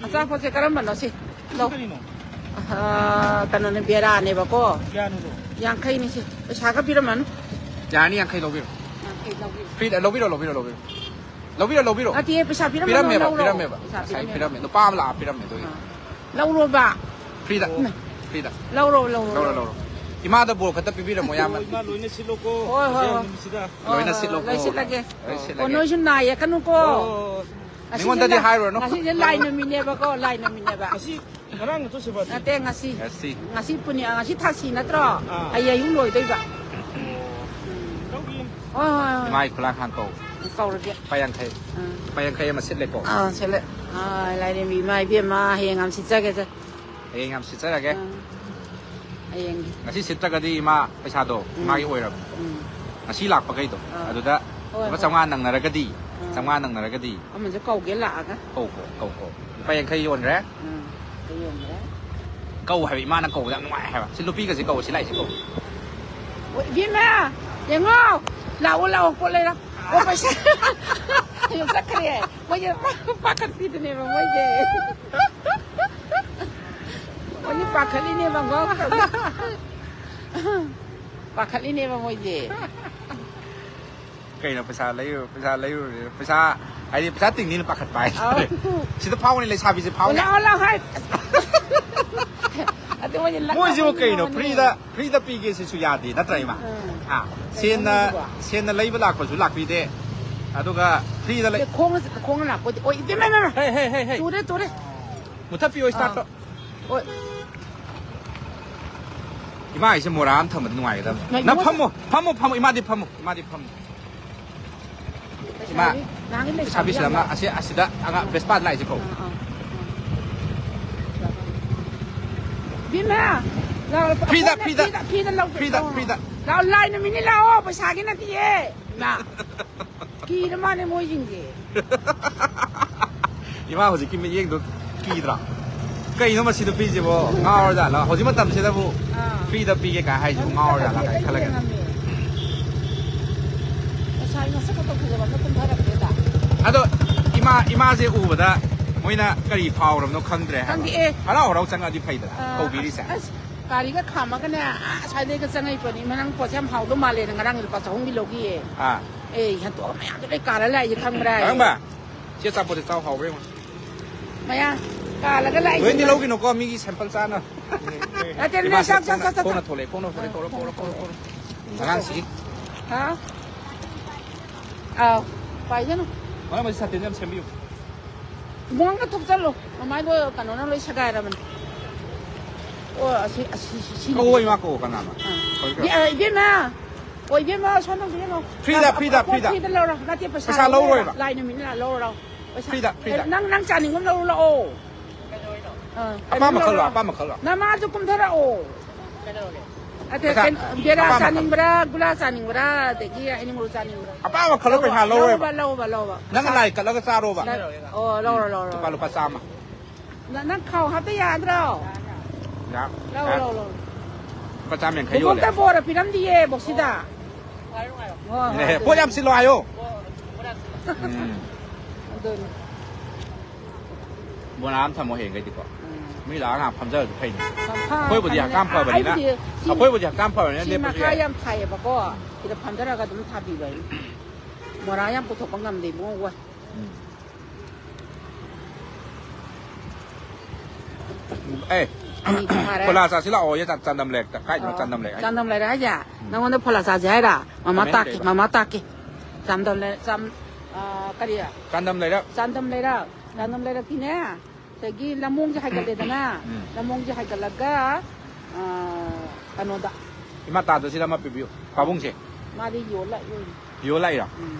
ꯑꯆꯥꯄꯣꯠꯁꯦ ꯀꯔꯝꯕꯅꯣ ꯁꯤ? ꯂꯧ꯫ ꯀꯔꯤꯅꯣ? ꯑꯍ, ꯀꯩꯅꯣꯅꯦ, ꯕꯦꯔꯥꯅꯦꯕꯀꯣ꯫ ꯀꯌꯥꯅꯣꯗꯣ? ꯌꯥꯡꯈꯩꯅꯤ ꯁꯤ꯫ ꯄꯩꯁꯥꯒ ꯄꯤꯔꯝꯃꯅꯨ꯫ ꯌꯥꯔꯅꯤ, ꯌꯥꯡꯈꯩ ꯂꯧꯕꯤꯔꯣ꯫ ꯌꯥꯡꯈꯩ ꯂꯧꯕꯤꯔꯣ꯫ Free ꯗ ꯂꯧꯕꯤꯔꯣ, ꯂꯧꯕꯤꯔꯣ, ꯂꯧꯕꯤꯔꯣ꯫ ꯂꯧꯕꯤꯔꯣ, ꯂꯧꯕꯤꯔꯣ꯫ ꯅꯠꯇꯦ, ꯄꯩꯁꯥ ꯄꯤꯔꯝꯃꯅꯨ, ꯄꯤꯔꯝꯃꯦꯕ, ꯂꯧꯔꯣ꯫ ꯄꯤꯔꯝꯃꯦꯕ꯫ ꯄꯩꯁꯥ ꯉꯁꯥꯏ ꯄꯤꯔꯝꯃꯦꯕ꯫ ꯄꯤꯔꯝꯃꯦ꯫ ꯅꯨꯄꯥ ꯑꯃ ꯂꯥꯛꯑ ꯄꯤꯔꯝꯃꯦ, ꯑꯗꯨꯒꯤ꯫ ꯑꯥ꯫ ꯂꯧꯔꯣꯕ꯫ Free ꯗ꯫ ꯑꯣ꯫ Free ꯗ꯫ ꯂꯧꯔꯣ, ꯂꯧꯔꯣ, ꯂꯧꯔꯣ, ꯂꯧꯔꯣ, ꯂꯧꯔꯣ꯫ ꯂꯧꯔꯣ꯫ ꯏꯃꯥꯗ ꯕꯣꯔ ꯈꯛꯇ ꯄꯤꯕꯤꯔꯝꯃꯣ, ꯏꯌꯥꯝꯕ꯫ ꯏꯃꯥ ꯂꯣꯏꯅ ꯁꯤꯠꯂꯣꯀꯣ꯫ ꯍꯣꯏ, ꯍꯣꯏ, ꯍꯧꯖꯤꯛ ꯍꯣꯏ꯫ ꯅꯨꯃꯤꯠꯁꯤꯗ꯫ ꯍꯣꯏ, ꯂꯣꯏꯅ ꯍꯣꯏ, ꯁꯤꯠꯂꯣꯀꯣ꯫ ꯂꯣꯏ ꯁꯤꯠꯂꯒꯦ꯫ ꯂꯣꯏ ꯑꯣ, ꯁꯤꯠꯂꯒꯦ꯫ ꯅꯣꯏꯁꯨ ꯅꯥ ꯌꯦꯛꯀꯅꯨꯀꯣ꯫ ꯍꯣꯏ, ꯍꯣꯏ, ꯍꯣꯏ꯫ ꯉꯁꯤꯁꯦ ꯃꯤꯉꯣꯟꯗꯗꯤ ꯂꯥꯏ-, ꯍꯥꯏꯔꯨꯔꯅꯨ꯫ ꯉꯁꯤꯁꯦ ꯂꯥꯏ ꯅꯨꯃꯤꯠꯅꯦꯕꯀꯣ, ꯂꯥꯏ ꯅꯨꯃꯤꯠꯅꯦꯕ꯫ ꯉꯁꯤ, ꯉꯔꯥꯡ ꯅꯠꯇ꯭ꯔꯣ ꯁꯦꯕꯥꯇꯤ? ꯅꯠꯇꯦ, ꯉꯁꯤ꯫ ꯉꯁꯤ꯫ ꯉꯁꯤ ꯄꯨꯅꯤ-, ꯉꯁꯤ ꯊꯥꯁꯤ ꯅꯠꯇ꯭ꯔꯣ? ꯑꯥ꯫ ꯍꯌꯦꯡ ꯑꯌꯨꯛ ꯂꯣꯏꯗꯣꯏꯕ꯫ ꯑꯣ꯫ ꯎꯝ꯫ ꯂꯧꯒꯤ ꯍꯣꯏ, ꯍꯣꯏ, ꯍꯣꯏ꯫ ꯏꯃꯥꯏ ꯈꯨꯂꯥꯡ ꯈꯥꯡ ꯀꯧ꯫ ꯀꯧꯔꯒꯦ꯫ ꯂꯨꯄꯥ ꯌꯥꯡꯈꯩ꯫ ꯑꯥ꯫ ꯂꯨꯄꯥ ꯌꯥꯡꯈꯩ ꯑꯃ ꯁꯤꯠꯂꯦꯀꯣ꯫ ꯑꯥ, ꯁꯤꯠꯂꯦ꯫ ꯑꯥ, ꯂꯥꯏꯔꯦꯝꯕꯤ ꯏꯃꯥ ꯏꯕꯦꯝꯃ, ꯍꯌꯦꯡ ꯌꯥꯝ ꯁꯤꯠꯆꯒꯦꯁꯦ꯫ ꯍꯌꯦꯡ ꯌꯥꯝ ꯁꯤꯠꯆꯔꯒꯦ꯫ ꯑꯥ꯫ ꯍꯌꯦꯡꯒꯤ꯫ ꯉꯁꯤ ꯁꯤꯠꯇ꯭ꯔꯒꯗꯤ ꯏꯃꯥ ꯄꯩꯁꯥꯗꯣ ꯎꯝ꯫ ꯏꯃꯥꯒꯤ ꯑꯣꯏꯔꯕꯅꯤ꯫ ꯎꯝ꯫ ꯉꯁꯤ ꯂꯥꯛꯄꯈꯩꯗꯣ ꯑꯥ꯫ ꯑꯗꯨꯗ ꯍꯣꯏ, ꯂꯨꯄꯥ ꯍꯣꯏ꯫ ꯆꯥꯝꯃꯉꯥ ꯅꯪꯅꯔꯒꯗꯤ, ꯑꯥ꯫ ꯆꯥꯝꯃꯉꯥ ꯅꯪꯅꯔꯒꯗꯤ ꯑꯃꯁꯨ ꯀꯧꯒꯦ ꯂꯥꯛꯑꯒ꯫ ꯀꯧ ꯀꯣ, ꯀꯧ ꯀꯣ꯫ ꯂꯨꯄꯥ ꯌꯥꯡꯈꯩ ꯌꯣꯟꯈ꯭ꯔꯦ꯫ ꯎꯝ꯫ ꯑꯩ ꯌꯣꯟꯈ꯭ꯔꯦ꯫ ꯀꯧ ꯍꯥꯏꯕ, ꯏꯃꯥꯅ ꯀꯧꯕꯗ ꯌꯥꯝ ꯅꯨꯡꯉꯥꯏ ꯍꯥꯏꯕ꯫ ꯁꯤ ꯅꯨꯄꯤꯒꯁꯦ ꯀꯧ, ꯁꯤ ꯂꯥꯛꯏꯁꯦ ꯀꯧ꯫ ꯑꯣ, ꯏꯕꯦꯝꯃ, ꯌꯦꯡꯉꯣ꯫ ꯂꯥꯛꯑꯣ, ꯂꯥꯛꯑꯣ, ꯄꯣꯠ ꯂꯩꯔꯣ꯫ ꯑꯣ, ꯄꯩꯁꯥ꯫ ꯑꯌꯨꯛ ꯆꯠꯈ꯭ꯔꯦ꯫ ꯃꯣꯏꯁꯦ ꯄꯥꯈꯠꯄꯤꯗꯨꯅꯦꯕ ꯃꯣꯏꯁꯦ꯫ ꯃꯣꯏꯁꯦ ꯄꯥꯈꯠꯂꯤꯅꯦꯕ, ꯉꯥꯎ-, ꯄꯥꯈꯠꯂꯤꯅꯦꯕ ꯃꯣꯏꯁꯦ꯫ ꯀꯩꯅꯣ ꯄꯩꯁꯥ ꯂꯩꯔꯨ-, ꯄꯩꯁꯥ ꯂꯩꯔꯨꯔꯦ, ꯄꯩꯁꯥ, ꯍꯥꯏꯗꯤ ꯄꯩꯁꯥ ꯇꯤꯡꯅꯤꯅ ꯄꯥꯈꯠꯄ ꯍꯥꯏꯇꯥꯔꯦ꯫ ꯑꯥꯎ꯫ ꯁꯤꯗ ꯐꯥꯎꯅꯤ, ꯂꯩꯁꯥꯕꯤꯁꯦ ꯐꯥꯎꯅꯤ꯫ ꯂꯥꯛꯑꯣ, ꯂꯥꯛꯑꯣ ꯍꯥꯏ꯫ ꯑꯗꯨ ꯃꯣꯏꯁꯦ ꯂꯛꯅꯕ ꯃꯣꯏꯁꯤꯕꯨ ꯀꯩꯅꯣ ꯌꯥꯎꯕꯅꯦ꯫ ꯐ꯭ꯔꯤꯗ, ꯐ꯭ꯔꯤꯗ ꯄꯤꯒꯦ ꯁꯤꯁꯨ ꯌꯥꯗꯦ ꯅꯠꯇ꯭ꯔ ꯏꯃꯥ? ꯎꯝ꯫ ꯍꯥ? ꯀꯩꯅꯣ ꯁꯦꯟꯅ, ꯃꯣꯏꯁꯤꯕꯣ? ꯁꯦꯟꯅ ꯂꯩꯕ ꯂꯥꯛꯄꯁꯨ ꯂꯥꯛꯄꯤꯗꯦ꯫ ꯑꯗꯨꯒ ꯐ꯭ꯔꯤꯗ ꯂꯩ-, ꯑꯦ, ꯈꯣꯡꯅ, ꯈꯣꯡꯅ ꯂꯥꯛꯄꯗꯤ꯫ ꯑꯣ, ꯏꯕꯦꯝꯃ, ꯏꯕꯦꯝꯃ꯫ ꯍꯦ, ꯍꯦ, ꯍꯦ, ꯍꯦ꯫ ꯇꯨꯔꯦ, ꯇꯨꯔꯦ꯫ ꯃꯨꯊꯠꯄꯤꯌꯣ ꯁ꯭ꯇꯥꯔꯠꯇꯣ꯫ ꯑꯣ꯫ ꯏꯃꯥ ꯑꯩꯁꯦ ꯃꯣꯔꯥ ꯑꯃ ꯊꯝꯕꯗꯤ ꯅꯨꯡꯉꯥꯏꯒꯗꯕꯅꯤ꯫ ꯉꯥꯏꯈꯣ, ꯅꯪ ꯉꯥꯏꯈꯣ꯫ ꯐꯝꯃꯣ, ꯐꯝꯃꯣ, ꯐꯝꯃꯣ꯫ ꯏꯃꯥꯗꯤ ꯐꯝꯃꯣ, ꯏꯃꯥꯗꯤ ꯐꯝꯃꯣ꯫ ꯏꯃꯥ, ꯂꯩꯁꯥꯕꯤ, ꯅꯍꯥꯟꯒꯤ ꯂꯩꯁꯥꯕꯤꯁꯤꯅ ꯂꯩꯁꯥꯕꯤ ꯑꯃ, ꯑꯁꯤ, ꯑꯁꯤꯗ ꯑꯉꯥꯡ ꯕꯦꯁꯄꯥ ꯂꯥꯛꯏꯁꯦ ꯀꯧ꯫ ꯑꯥ, ꯑꯥ꯫ ꯕꯤꯃꯥ, ꯂꯥꯛꯑꯣ, ꯐ꯭ꯔꯤꯗ, ꯐꯣꯟꯗ ꯐ꯭ꯔꯤꯗ꯫ ꯐ꯭ꯔꯤꯗ, ꯐ꯭ꯔꯤꯗ ꯂꯧꯒꯦ꯫ ꯐ꯭ꯔꯤꯗ, ꯑꯥ꯫ ꯐ꯭ꯔꯤꯗ꯫ ꯂꯥꯛꯑꯣ, ꯂꯥꯏ ꯅꯨꯃꯤꯠꯅꯤ ꯂꯥꯛꯑꯣ, ꯄꯩꯁꯥꯒꯤ ꯅꯠꯇꯤꯌꯦ꯫ ꯏꯃꯥ, ꯀꯤꯔ ꯃꯥꯅꯦ ꯃꯣꯏꯁꯤꯡꯁꯦ꯫ ꯏꯃꯥ ꯍꯧꯖꯤꯛꯀꯤ ꯃꯤꯠꯌꯦꯡꯗꯣ ꯀꯤꯗ꯭ꯔꯥ? ꯀꯩꯅꯣ ꯃꯁꯤ ꯅꯨꯄꯤꯁꯤꯕꯣ? ꯉꯥꯎꯔꯖꯥꯠꯂꯣ? ꯍꯧꯖꯤꯛ ꯃꯇꯝꯁꯤꯗꯕꯨ ꯑꯥ꯫ ꯐ꯭ꯔꯤꯗ ꯄꯤꯒꯦ ꯀꯥꯏ ꯍꯥꯏꯁꯤꯕꯨ ꯉꯥꯎꯔꯖꯥꯠꯂ ꯀꯥꯏ ꯈꯜꯂꯒꯅꯤ꯫ ꯉꯁꯥꯏ ꯃꯁꯛ ꯈꯛꯇ ꯐꯖꯕ ꯑꯃ ꯀꯨꯝꯊꯔꯛꯇꯦꯗ꯫ ꯑꯗꯣ ꯏꯃꯥ, ꯏꯃꯥꯁꯦ ꯎꯕꯗ ꯃꯣꯏꯅ ꯀꯔꯤ ꯐꯥꯎꯔꯕꯅꯣ ꯈꯪꯗ꯭ꯔꯦ ꯍꯥꯏꯕ꯫ ꯈꯪꯗꯦ, ꯑꯦ꯫ ꯍꯔꯥꯎ ꯍꯔꯥꯎ ꯆꯪꯉꯛꯑꯗꯤ ꯐꯩꯗꯅ ꯑꯥ, ꯀꯧꯕꯤꯔꯤꯁꯦ꯫ ꯑꯁ, ꯒꯥꯔꯤꯒ ꯈꯥꯝꯃꯒꯅꯦ, ꯑꯥ, ꯑꯁ꯭ꯋꯥꯏꯗꯩꯒ ꯆꯪꯉꯛꯏ ꯄꯣꯠꯅꯤ꯫ ꯃꯅꯪ ꯄꯣꯠꯁꯦ ꯌꯥꯝ ꯍꯥꯎꯗꯧ ꯃꯥꯜꯂꯦꯅ ꯉꯔꯥꯡ ꯂꯨꯄꯥ ꯆꯍꯨꯝꯒꯤ ꯂꯧꯈꯤꯌꯦ꯫ ꯑꯥ꯫ ꯑꯦ, ꯍꯦꯟꯇꯣꯛꯑ ꯃꯌꯥꯝꯗꯣ ꯂꯣꯏ ꯀꯥꯔ ꯂꯥꯛꯏꯁꯦ ꯈꯪꯕ꯭ꯔꯥ? ꯈꯪꯕ? ꯁꯤ ꯑꯆꯥꯄꯣꯠꯁꯦ ꯆꯥꯎ ꯍꯥꯎꯕ꯭ꯔꯥ ꯌꯦꯡꯉꯣ꯫ ꯃꯌꯥ ꯀꯥꯜꯂꯒ ꯂꯥꯛꯏꯁꯦ꯫ ꯂꯣꯏꯅꯗꯤ ꯂꯧꯒꯤꯅꯨꯀꯣ, ꯃꯤꯒꯤ ꯁꯦꯝꯄꯜ ꯆꯥꯅ꯫ ꯅꯠꯇꯦ, ꯏꯃꯥ, ꯆꯥꯎ, ꯆꯥꯎ, ꯆꯥꯎ, ꯆꯥꯎ, ꯆꯥꯎ꯫ ꯈꯣꯡꯅ ꯊꯣꯛꯂꯛꯑꯦ, ꯈꯣꯡꯅ ꯊꯣꯛꯂꯛꯑꯦ, ꯊꯣꯛꯂꯛꯑꯣ, ꯊꯣꯛꯂꯛꯑꯣ, ꯊꯣꯛꯂꯛꯑꯣ꯫ ꯑꯉꯥꯡꯁꯤ꯫ ꯍꯥ? ꯑꯥꯎ, ꯄꯥꯏꯖꯅꯨ꯫ ꯃꯔꯝ ꯑꯁꯤ ꯁꯥꯇꯤꯟꯁꯦ ꯌꯥꯝ ꯁꯦꯝꯕꯤꯌꯨ꯫ ꯃꯣꯟꯒ ꯊꯣꯛꯆꯜꯂꯨ꯫ ꯃꯃꯥꯏꯗꯣ ꯀꯩꯅꯣꯅ ꯂꯣꯏ ꯁꯦꯒꯥꯏꯔꯕꯅꯤ꯫ ꯑꯣ, ꯑꯁꯤ, ꯑꯁꯤ, ꯁꯤ, ꯁꯤ꯫ ꯀꯧꯋꯣ, ꯏꯃꯥ ꯀꯧꯋꯣ, ꯀꯅꯥꯅꯣ? ꯑꯥ꯫ ꯍꯣꯏ, ꯏꯕꯦ-, ꯑ, ꯏꯕꯦꯝꯃ! ꯑꯣ, ꯏꯕꯦꯝꯃ, ꯁꯣꯝꯗ ꯑꯝꯇ ꯌꯦꯡꯉꯣ꯫ ꯐ꯭ꯔꯤꯗ, ꯐ꯭ꯔꯤꯗ, ꯄꯩꯁꯥ ꯐ꯭ꯔꯤꯗ꯫ ꯐ꯭ꯔꯤꯗ ꯂꯧꯔꯣ꯫ ꯅꯠꯇꯦ, ꯄꯩꯁꯥ ꯄꯩꯁꯥ ꯂꯧꯔꯣ꯫ ꯂꯧꯔꯣꯏꯕ꯫ ꯂꯥꯏ ꯅꯨꯃꯤꯠꯅ ꯂꯧꯔꯣ, ꯂꯧꯔꯣ꯫ ꯄꯩꯁꯥ-, ꯐ꯭ꯔꯤꯗ, ꯐ꯭ꯔꯤꯗ꯫ ꯅꯪ, ꯅꯪ ꯆꯥꯅꯤꯡꯕ ꯑꯃ ꯂꯧꯔꯣ ꯂꯥꯛꯑꯣ꯫ ꯑꯥ, ꯑꯄꯥꯝꯕ ꯀꯩꯅꯣꯝ ꯈꯜꯂꯣ, ꯂꯧꯔꯣ꯫ ꯑꯄꯥꯝꯕ ꯈꯜꯂꯣ꯫ ꯅꯃꯥꯁꯨ ꯀꯨꯝꯊꯔꯛꯑꯣ꯫ ꯑꯗ ꯄꯩꯁꯥ ꯀꯩꯅꯣ, ꯕꯦꯔꯥ ꯑꯄꯥꯝꯕ ꯆꯥꯅꯤꯡꯕ꯭ꯔꯥ, ꯒꯨꯂꯥ ꯆꯥꯅꯤꯡꯕ꯭ꯔꯥ, ꯑꯗꯒꯤ ꯍꯩꯅꯤꯡ ꯃꯔꯨ ꯆꯥꯅꯤꯡꯕ꯭ꯔꯥ? ꯑꯄꯥꯝꯕ ꯈꯜꯂꯣ, ꯂꯧꯕ, ꯄꯩꯁꯥ ꯂꯧꯔꯣꯏꯕ꯫ ꯂꯧꯕ, ꯂꯧꯕ, ꯂꯧꯕ꯫ ꯅꯪꯅ ꯂꯥꯏ ꯀꯠꯂꯒ ꯆꯥꯔꯣꯕ꯫ ꯂꯥꯏ-, ꯑꯣ, ꯂꯧꯔꯣ, ꯂꯧꯔꯣ, ꯂꯨꯄꯥ, ꯂꯧꯔꯣ꯫ ꯂꯨꯄꯥ ꯆꯥꯝꯃ꯫ ꯅ-, ꯅꯪ ꯈꯥꯎ ꯍꯥꯞꯇ ꯌꯥꯗ꯭ꯔꯣ? ꯌꯥ-, ꯂꯧꯔꯣ, ꯌꯥ-, ꯂꯧꯔꯣ, ꯂꯧꯔꯣ꯫ ꯂꯨꯄꯥ ꯆꯥꯝꯃ ꯌꯥꯡꯈꯩ ꯌꯣꯜꯂꯦ꯫ ꯕꯣꯛꯇ ꯕꯣꯔ ꯄꯤꯔꯝꯗꯤꯌꯦ, ꯕꯣꯛꯁꯤꯗ꯫ ꯍꯣꯏ, ꯍꯣꯏ, ꯑꯦ, ꯑꯗꯨ꯫ ꯄꯣꯠ ꯌꯥꯝ ꯁꯤꯠꯂꯣ ꯍꯥꯏꯌꯣ꯫ ꯎꯝ꯫ ꯑꯗꯨꯅꯤ꯫ ꯕꯣꯔꯥ ꯑꯃ ꯊꯝꯃꯣ ꯍꯌꯦꯡꯈꯩꯗꯤꯀꯣ꯫ ꯎꯝ꯫ ꯃꯤ ꯂꯥꯛꯑ ꯉꯥꯏꯍꯥꯛ ꯐꯝꯖꯔꯁꯨ ꯐꯩꯅꯦ꯫ ꯐꯝ-, ꯑꯩꯈꯣꯏꯕꯨꯗꯤ ꯐꯝꯕꯅꯦ꯫ ꯍꯛꯆꯥꯡ ꯐꯕꯅꯤꯅ, ꯑꯩꯕꯨꯗꯤ ꯆꯤꯡ-, ꯑꯩꯈꯣꯏꯕꯨꯗꯤ ꯍꯛꯆꯥꯡ ꯐꯕꯅꯤꯅ ꯆꯤꯡ ꯂꯦꯞꯄꯁꯨ ꯃꯈꯥ ꯌꯥꯏ꯫ ꯌꯥꯝ ꯊꯥꯏꯌꯦꯕꯀꯣ꯫ ꯁꯤꯗ ꯐꯝꯖꯔꯒ ꯑꯗꯨꯝ ꯊꯥꯕꯤꯕ ꯑꯩꯅ꯫ ꯃꯣꯔꯥ ꯌꯥꯝ ꯄꯨꯊꯣꯛꯄ ꯉꯝꯗꯦ ꯏꯕꯨꯡꯉꯣ꯫ ꯎꯝ꯫ ꯑꯦ, ꯑꯅꯤꯗꯤ ꯐꯥꯔꯦ꯫ ꯐꯣꯂꯥ ꯆꯥꯁꯤ ꯂꯥꯛꯑꯣ, ꯆꯥ-, ꯆꯥꯟꯗꯝ ꯂꯩꯔꯛꯇ꯫ ꯀꯥꯏꯗꯅꯣ ꯑꯣ, ꯆꯥꯟꯗꯝ ꯂꯩꯔꯛ ꯍꯥꯏꯁꯦ? ꯆꯥꯟꯗꯝ ꯂꯩꯔꯛ ꯍꯥꯏꯁꯦ? ꯎꯝ꯫ ꯅꯪꯉꯣꯟꯗ ꯐꯣꯂꯥ ꯆꯥꯁꯦ ꯍꯥꯏꯔ? ꯃꯃꯥ ꯀꯃꯥꯏꯅ ꯇꯥꯛꯀꯦ, ꯇꯧꯔꯤꯕ? ꯃꯃꯥ ꯇꯥꯛꯀꯦ꯫ ꯆꯥꯟꯗꯝ ꯂꯩ-, ꯆꯥꯝ-, ꯑ, ꯀꯔꯤ? ꯆꯥꯟꯗꯝ ꯂꯩꯔꯛ꯫ ꯆꯥꯟꯗꯝ ꯂꯩꯔꯛ꯫ ꯎꯝ꯫ ꯆꯥꯟꯗꯝ ꯂꯩꯔꯛꯀꯤꯅꯦ꯫ ꯑꯗꯒꯤ ꯂꯝꯂꯣꯡꯁꯦ ꯍꯥꯏꯒꯠꯂꯦꯗꯅ, ꯎꯝ꯫ ꯂꯝꯂꯣꯡꯁꯦ ꯍꯥꯏꯒꯠꯂꯒ, ꯑ, ꯀꯩꯅꯣꯗ꯫ ꯏꯃꯥ ꯇꯥꯗ ꯁꯤꯗ ꯑꯃ ꯄꯤꯕꯤꯌꯨ꯫ ꯄꯥꯕꯨꯡꯁꯦ꯫ ꯃꯥꯗꯤ ꯌꯣꯜꯂ ꯌꯣꯜꯂꯤ꯫ ꯌꯣꯜ ꯂꯥꯛꯏꯔꯣ? ꯎꯝ꯫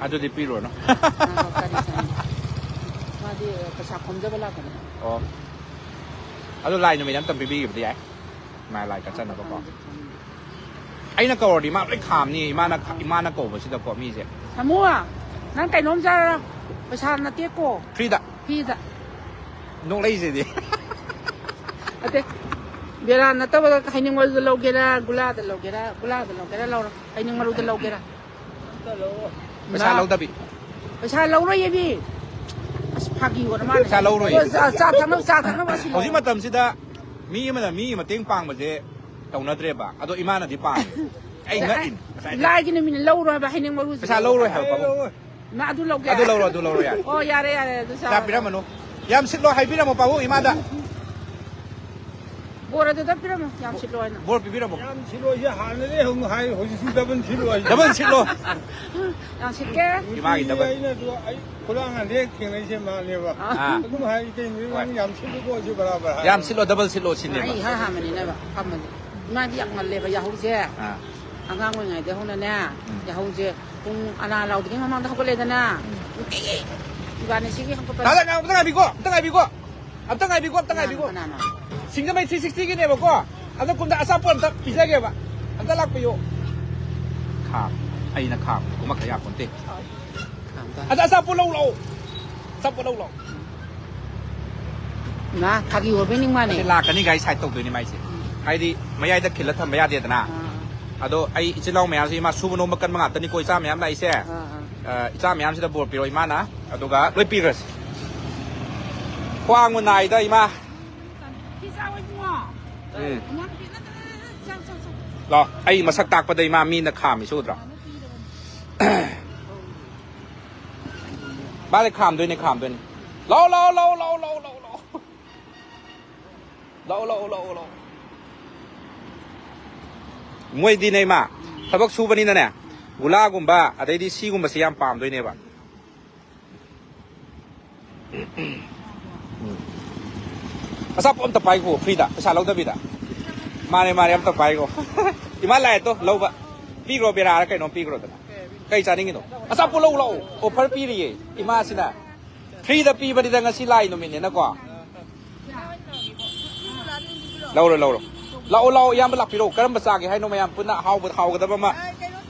ꯑꯗꯨꯗꯤ ꯄꯤꯔꯨꯔꯅꯨ꯫ ꯑ, ꯀꯔꯤ ꯆꯥꯅꯤ? ꯃꯥꯗꯤ ꯄꯩꯁꯥ ꯈꯣꯝꯖꯕ ꯂꯥꯛꯄꯅꯦ꯫ ꯑꯣ꯫ ꯑꯗꯨ ꯂꯥꯏ ꯅꯨꯃꯤꯠ ꯑꯝꯇꯪ ꯄꯤꯕꯤꯈꯤꯕꯗꯤ ꯌꯥꯏ꯫ ꯃꯥ ꯂꯥꯏ ꯀꯠꯆꯅꯕꯀꯣ꯫ ꯎꯝ꯫ ꯑꯩꯅ ꯀꯧꯔꯗꯤ ꯃꯥ ꯂꯣꯏ ꯈꯥꯝꯅꯤ꯫ ꯏꯃꯥꯅ ꯈ-, ꯏꯃꯥꯅ ꯀꯧꯕꯁꯤꯗꯀꯣ ꯃꯤꯁꯦ꯫ ꯁꯥꯃꯨ, ꯅꯪ ꯀꯩꯅꯣꯝ ꯆꯥꯔꯣ꯫ ꯄꯩꯁꯥ ꯅꯠꯇꯦꯀꯣ꯫ ꯐ꯭ꯔꯤꯗ꯫ ꯐ꯭ꯔꯤꯗ꯫ ꯅꯣꯛꯂꯛꯏꯁꯤꯗꯤ꯫ ꯑꯗꯦ, ꯕꯦꯔꯥ ꯅꯠꯇꯕꯗ ꯍꯩꯅꯤꯡ ꯃꯔꯨꯗ ꯂꯧꯒꯦꯔꯥ, ꯒꯨꯂꯥꯗ ꯂꯧꯒꯦꯔꯥ, ꯒꯨꯂꯥꯗ ꯂꯧꯒꯦꯔꯥ, ꯂꯧꯔꯣ꯫ ꯍꯩꯅꯤꯡ ꯃꯔꯨꯗ ꯂꯧꯒꯦꯔꯥ? ꯄꯩꯁꯥ ꯂꯧꯗꯕꯤ꯫ ꯄꯩꯁꯥ ꯂꯧꯔꯣꯏꯌꯦ ꯃꯤ꯫ ꯑꯁ, ꯐꯥꯒꯤ ꯑꯣꯏꯔ ꯃꯥꯜꯂꯦ꯫ ꯄꯩꯁꯥ ꯂꯧꯔꯣꯏꯌꯦ꯫ ꯑꯣ, ꯆꯥ, ꯆꯥ ꯊꯛꯅꯕ, ꯆꯥ ꯊꯛꯅꯕ ꯑꯁꯤ ꯍꯧꯖꯤꯛ ꯂꯧꯔꯣ꯫ ꯃꯇꯝꯁꯤꯗ ꯃꯤ ꯑꯃꯅ ꯃꯤ ꯃꯇꯦꯡ ꯄꯥꯡꯕꯁꯦ ꯇꯧꯅꯗ꯭ꯔꯦꯕ꯫ ꯑꯗꯣ ꯏꯃꯥꯅꯗꯤ ꯄꯥꯡꯉꯦ꯫ ꯑꯩ ꯉꯛꯏꯅꯤ ꯉꯁꯥꯏꯗꯩ꯫ ꯂꯥꯏꯒꯤ ꯅꯨꯃꯤꯠꯅ ꯂꯧꯔꯣꯏ ꯍꯥꯏꯕ ꯍꯩꯅꯤꯡ ꯃꯔꯨꯁꯦ꯫ ꯄꯩꯁꯥ ꯂꯧꯔꯣꯏ ꯍꯥꯏꯕ ꯄꯥꯕꯨꯡ꯫ ꯏꯃꯥ, ꯑꯗꯨ ꯂꯧꯒꯦ꯫ ꯑꯗꯨ ꯂꯧꯔꯣ, ꯑꯗꯨ ꯂꯧꯔꯣ ꯌꯥꯔꯦ꯫ ꯑꯣ, ꯌꯥꯔꯦ, ꯌꯥꯔꯦ, ꯑꯗꯨ ꯆꯥꯔꯣ꯫ ꯆꯥ ꯄꯤꯔꯝꯃꯅꯨ꯫ ꯌꯥꯝ ꯁꯤꯠꯂꯣ ꯍꯥꯏꯕꯤꯔꯝꯃꯣ ꯄꯥꯕꯨꯡ ꯏꯃꯥꯗ꯫ ꯕꯣꯔ ꯑꯗꯨꯗ ꯄꯤꯔꯝꯃꯣ, ꯌꯥꯝ ꯁꯤꯠꯂꯣ ꯍꯥꯏꯅ꯫ ꯕꯣꯔ ꯄꯤꯕꯤꯔꯝꯃꯣ꯫ ꯌꯥꯝ ꯁꯤꯠꯂꯣ ꯍꯥꯏꯁꯦ ꯍꯥꯟꯅꯗꯩ ꯍꯧꯅ ꯍꯥꯏ, ꯍꯧꯖꯤꯛꯁꯨ ꯗꯕꯜ ꯁꯤꯠꯂꯣ ꯍꯥꯏꯁꯦ꯫ ꯗꯕꯜ ꯁꯤꯠꯂꯣ꯫ ꯌꯥꯝ ꯁꯤꯠꯀꯦ꯫ ꯏꯃꯥꯒꯤ ꯗꯕꯜ꯫ ꯑꯩꯅ ꯑꯗꯨ ꯑꯩ ꯈꯨꯂꯥꯡ ꯈꯥꯡꯗ ꯍꯦꯛ ꯊꯦꯡꯅꯩꯁꯦ ꯃꯥꯅꯦꯕ꯫ ꯑꯥ꯫ ꯑꯗꯨꯝ ꯍꯥꯏ, "ꯀꯩꯅꯣ ꯅꯪ ꯌꯥꯝ ꯁꯤꯠꯂꯨꯀꯣ ꯁꯤ ꯕꯔꯥꯕꯔ ꯍꯥꯏ"꯫ ꯌꯥꯝ ꯁꯤꯠꯂꯣ, ꯗꯕꯜ ꯁꯤꯠꯂꯣ ꯁꯤꯅꯦꯕ꯫ ꯑꯩ ꯏꯍꯥꯟ ꯍꯥꯟꯕꯅꯤꯅꯕ ꯐꯝꯕꯁꯦ꯫ ꯏꯃꯥꯗꯤ ꯌꯥꯝ ꯉꯜꯂꯦꯕ ꯌꯥꯍꯧꯁꯦ꯫ ꯑꯥ꯫ ꯑꯉꯥꯡ ꯑꯣꯏꯔꯤꯉꯩꯗ ꯍꯧꯅꯅꯦ, ꯎꯝ꯫ ꯌꯥꯍꯧꯁꯦ ꯄꯨꯡ ꯑꯅꯥ ꯂꯥꯎꯗ꯭ꯔꯤꯉꯩ ꯃꯃꯥꯡꯗ ꯍꯧꯒꯠꯂꯦꯗꯅ꯫ ꯎꯝ꯫ ꯅꯨꯡꯇꯤꯒꯤ ꯏꯕꯥꯅꯤ ꯁꯤꯒꯤ ꯍꯧꯒꯠꯄ ꯇꯥꯗ, ꯑꯝꯇ ꯉꯥꯏꯕꯤꯀꯣ, ꯑꯝꯇ ꯉꯥꯏꯕꯤꯀꯣ꯫ ꯑꯝꯇ ꯉꯥꯏꯕꯤꯀꯣ, ꯑꯝꯇ ꯉꯥꯏꯕꯤꯀꯣ꯫ ꯀꯅꯥꯅꯣ? ꯁꯤꯡꯖꯃꯩ three sixty ꯒꯤꯅꯦꯕꯀꯣ꯫ ꯑꯗꯣ ꯀꯨꯝꯗ ꯑꯆꯥꯄꯣꯠ ꯑꯝꯇ ꯄꯤꯖꯒꯦꯕ꯫ ꯑꯝꯇ ꯂꯥꯛꯄꯤꯌꯣ꯫ ꯈꯥꯝ꯫ ꯑꯩꯅ ꯈꯥꯝ꯫ ꯀꯨꯝꯃꯛꯇ ꯌꯥꯄꯣꯟꯇꯦ꯫ ꯈꯥꯝ ꯇꯥ꯫ ꯑꯗ ꯑꯆꯥꯄꯣꯠ ꯂꯧ ꯂꯥꯛꯑꯣ꯫ ꯑꯆꯥꯄꯣꯠ ꯂꯧ ꯂꯥꯛꯑꯣ꯫ ꯃꯥ ꯐꯥꯒꯤ ꯑꯣꯏꯕꯩ ꯅꯤꯡ ꯃꯥꯅꯦ꯫ ꯑꯁꯤ ꯂꯥꯛꯀꯅꯤ ꯒꯥꯔꯤ side ꯇꯧꯗꯣꯏꯅꯤ ꯃꯥꯏꯁꯦ꯫ ꯎꯝ꯫ ꯍꯥꯏꯗꯤ ꯃꯌꯥꯏꯗ ꯈꯤꯜꯂ ꯊꯝꯕ ꯌꯥꯗꯦꯗꯅ꯫ ꯑꯥ꯫ ꯑꯗꯣ ꯑꯩ ꯏꯆꯤꯜ ꯏꯅꯥꯎ ꯃꯌꯥꯝꯁꯤ ꯏꯃꯥ ꯁꯨꯕ ꯅꯣꯝꯕ ꯀꯟꯕ ꯉꯥꯛꯇꯅꯤꯀꯣ ꯏꯆꯥ ꯃꯌꯥꯝ ꯂꯥꯛꯏꯁꯦ꯫ ꯑꯥ, ꯑꯥ꯫ ꯑ, ꯏꯆꯥ ꯃꯌꯥꯝꯁꯤꯗ ꯕꯣꯔ ꯄꯤꯔꯣ ꯏꯃꯥꯅ꯫ ꯑꯗꯨꯒ ꯂꯣꯏ ꯄꯤꯈ꯭ꯔꯁꯤ꯫ ꯈ꯭ꯋꯥꯡꯕꯨ ꯅꯥꯏꯗ ꯏꯃꯥ꯫ ꯐꯤ ꯆꯥꯎ ꯏꯕꯨꯡꯉꯣ꯫ ꯎꯝ꯫ ꯏꯕꯨꯡꯉꯣ ꯐꯤ ꯅꯠꯇꯦ, ꯅꯠꯇꯦ, ꯅꯠꯇꯦ, ꯆꯥꯎ, ꯆꯥꯎ, ꯆꯥꯎ꯫ ꯂꯥꯎ, ꯑꯩ ꯃꯁꯛ ꯇꯥꯛꯄꯗ ꯏꯃꯥ ꯃꯤꯅ ꯈꯥꯝꯃꯤꯁꯤ ꯎꯗ꯭ꯔꯣ? ꯃꯥꯅꯦ, ꯈꯥꯝꯗꯣꯏꯅꯦ, ꯈꯥꯝꯗꯣꯏꯅꯦ꯫ ꯂꯥꯎ, ꯂꯥꯎ, ꯂꯥꯎ, ꯂꯥꯎ, ꯂꯥꯎ, ꯂꯥꯎ, ꯂꯥꯎ꯫ ꯂꯥꯛꯑꯣ, ꯂꯥꯛꯑꯣ, ꯂꯥꯛꯑꯣ, ꯂꯥꯛꯑꯣ꯫ ꯃꯣꯏꯗꯤꯅꯦ, ꯏꯃꯥ, ꯊꯕꯛ ꯁꯨꯕꯅꯤꯅꯅꯦ, ꯒꯨꯂꯥꯒꯨꯝꯕ, ꯑꯗꯩꯗꯤ ꯁꯤꯒꯨꯝꯕꯁꯦ ꯌꯥꯝ ꯄꯥꯝꯗꯣꯏꯅꯦꯕ꯫ ꯎꯝ꯫ ꯑꯆꯥꯄꯣꯠ ꯑꯝꯇ ꯄꯥꯏꯈꯣ, free ꯗ, ꯄꯩꯁꯥ ꯂꯧꯗꯕꯤꯗ꯫ ꯃꯥꯅꯦ, ꯃꯥꯅꯦ, ꯑꯝꯇ ꯄꯥꯏꯈꯣ꯫ ꯏꯃꯥ ꯂꯥꯛꯑꯦ ꯇꯣ, ꯂꯧꯕ꯫ ꯄꯤꯈ꯭ꯔꯣ, ꯕꯦꯔꯥꯔ ꯀꯩꯅꯣꯝ ꯄꯤꯈ꯭ꯔꯣꯗꯅ꯫ ꯀꯩ ꯆꯥꯅꯤꯡꯉꯤꯅꯣ? ꯑꯆꯥꯄꯣꯠ ꯂꯧ ꯂꯥꯛꯑꯣ, offer ꯄꯤꯔꯤꯌꯦ ꯏꯃꯥꯁꯤꯅ꯫ Free ꯗ ꯄꯤꯕꯅꯤꯗ, ꯉꯁꯤ ꯂꯥꯏ ꯅꯨꯃꯤꯠꯅꯤꯅꯀꯣ꯫ ꯂꯧꯔꯣ, ꯂꯧꯔꯣ꯫ ꯂꯥꯛꯑꯣ, ꯂꯥꯛꯑꯣ, ꯏꯌꯥꯝꯕ ꯂꯥꯛꯄꯤꯔꯣ꯫ ꯀꯔꯝꯕ ꯆꯥꯒꯦ ꯍꯥꯏꯅꯣ ꯃꯌꯥꯝ ꯄꯨꯟꯅ ꯑꯍꯥꯎꯕ, ꯍꯥꯎꯒꯗꯕ ꯑꯃ?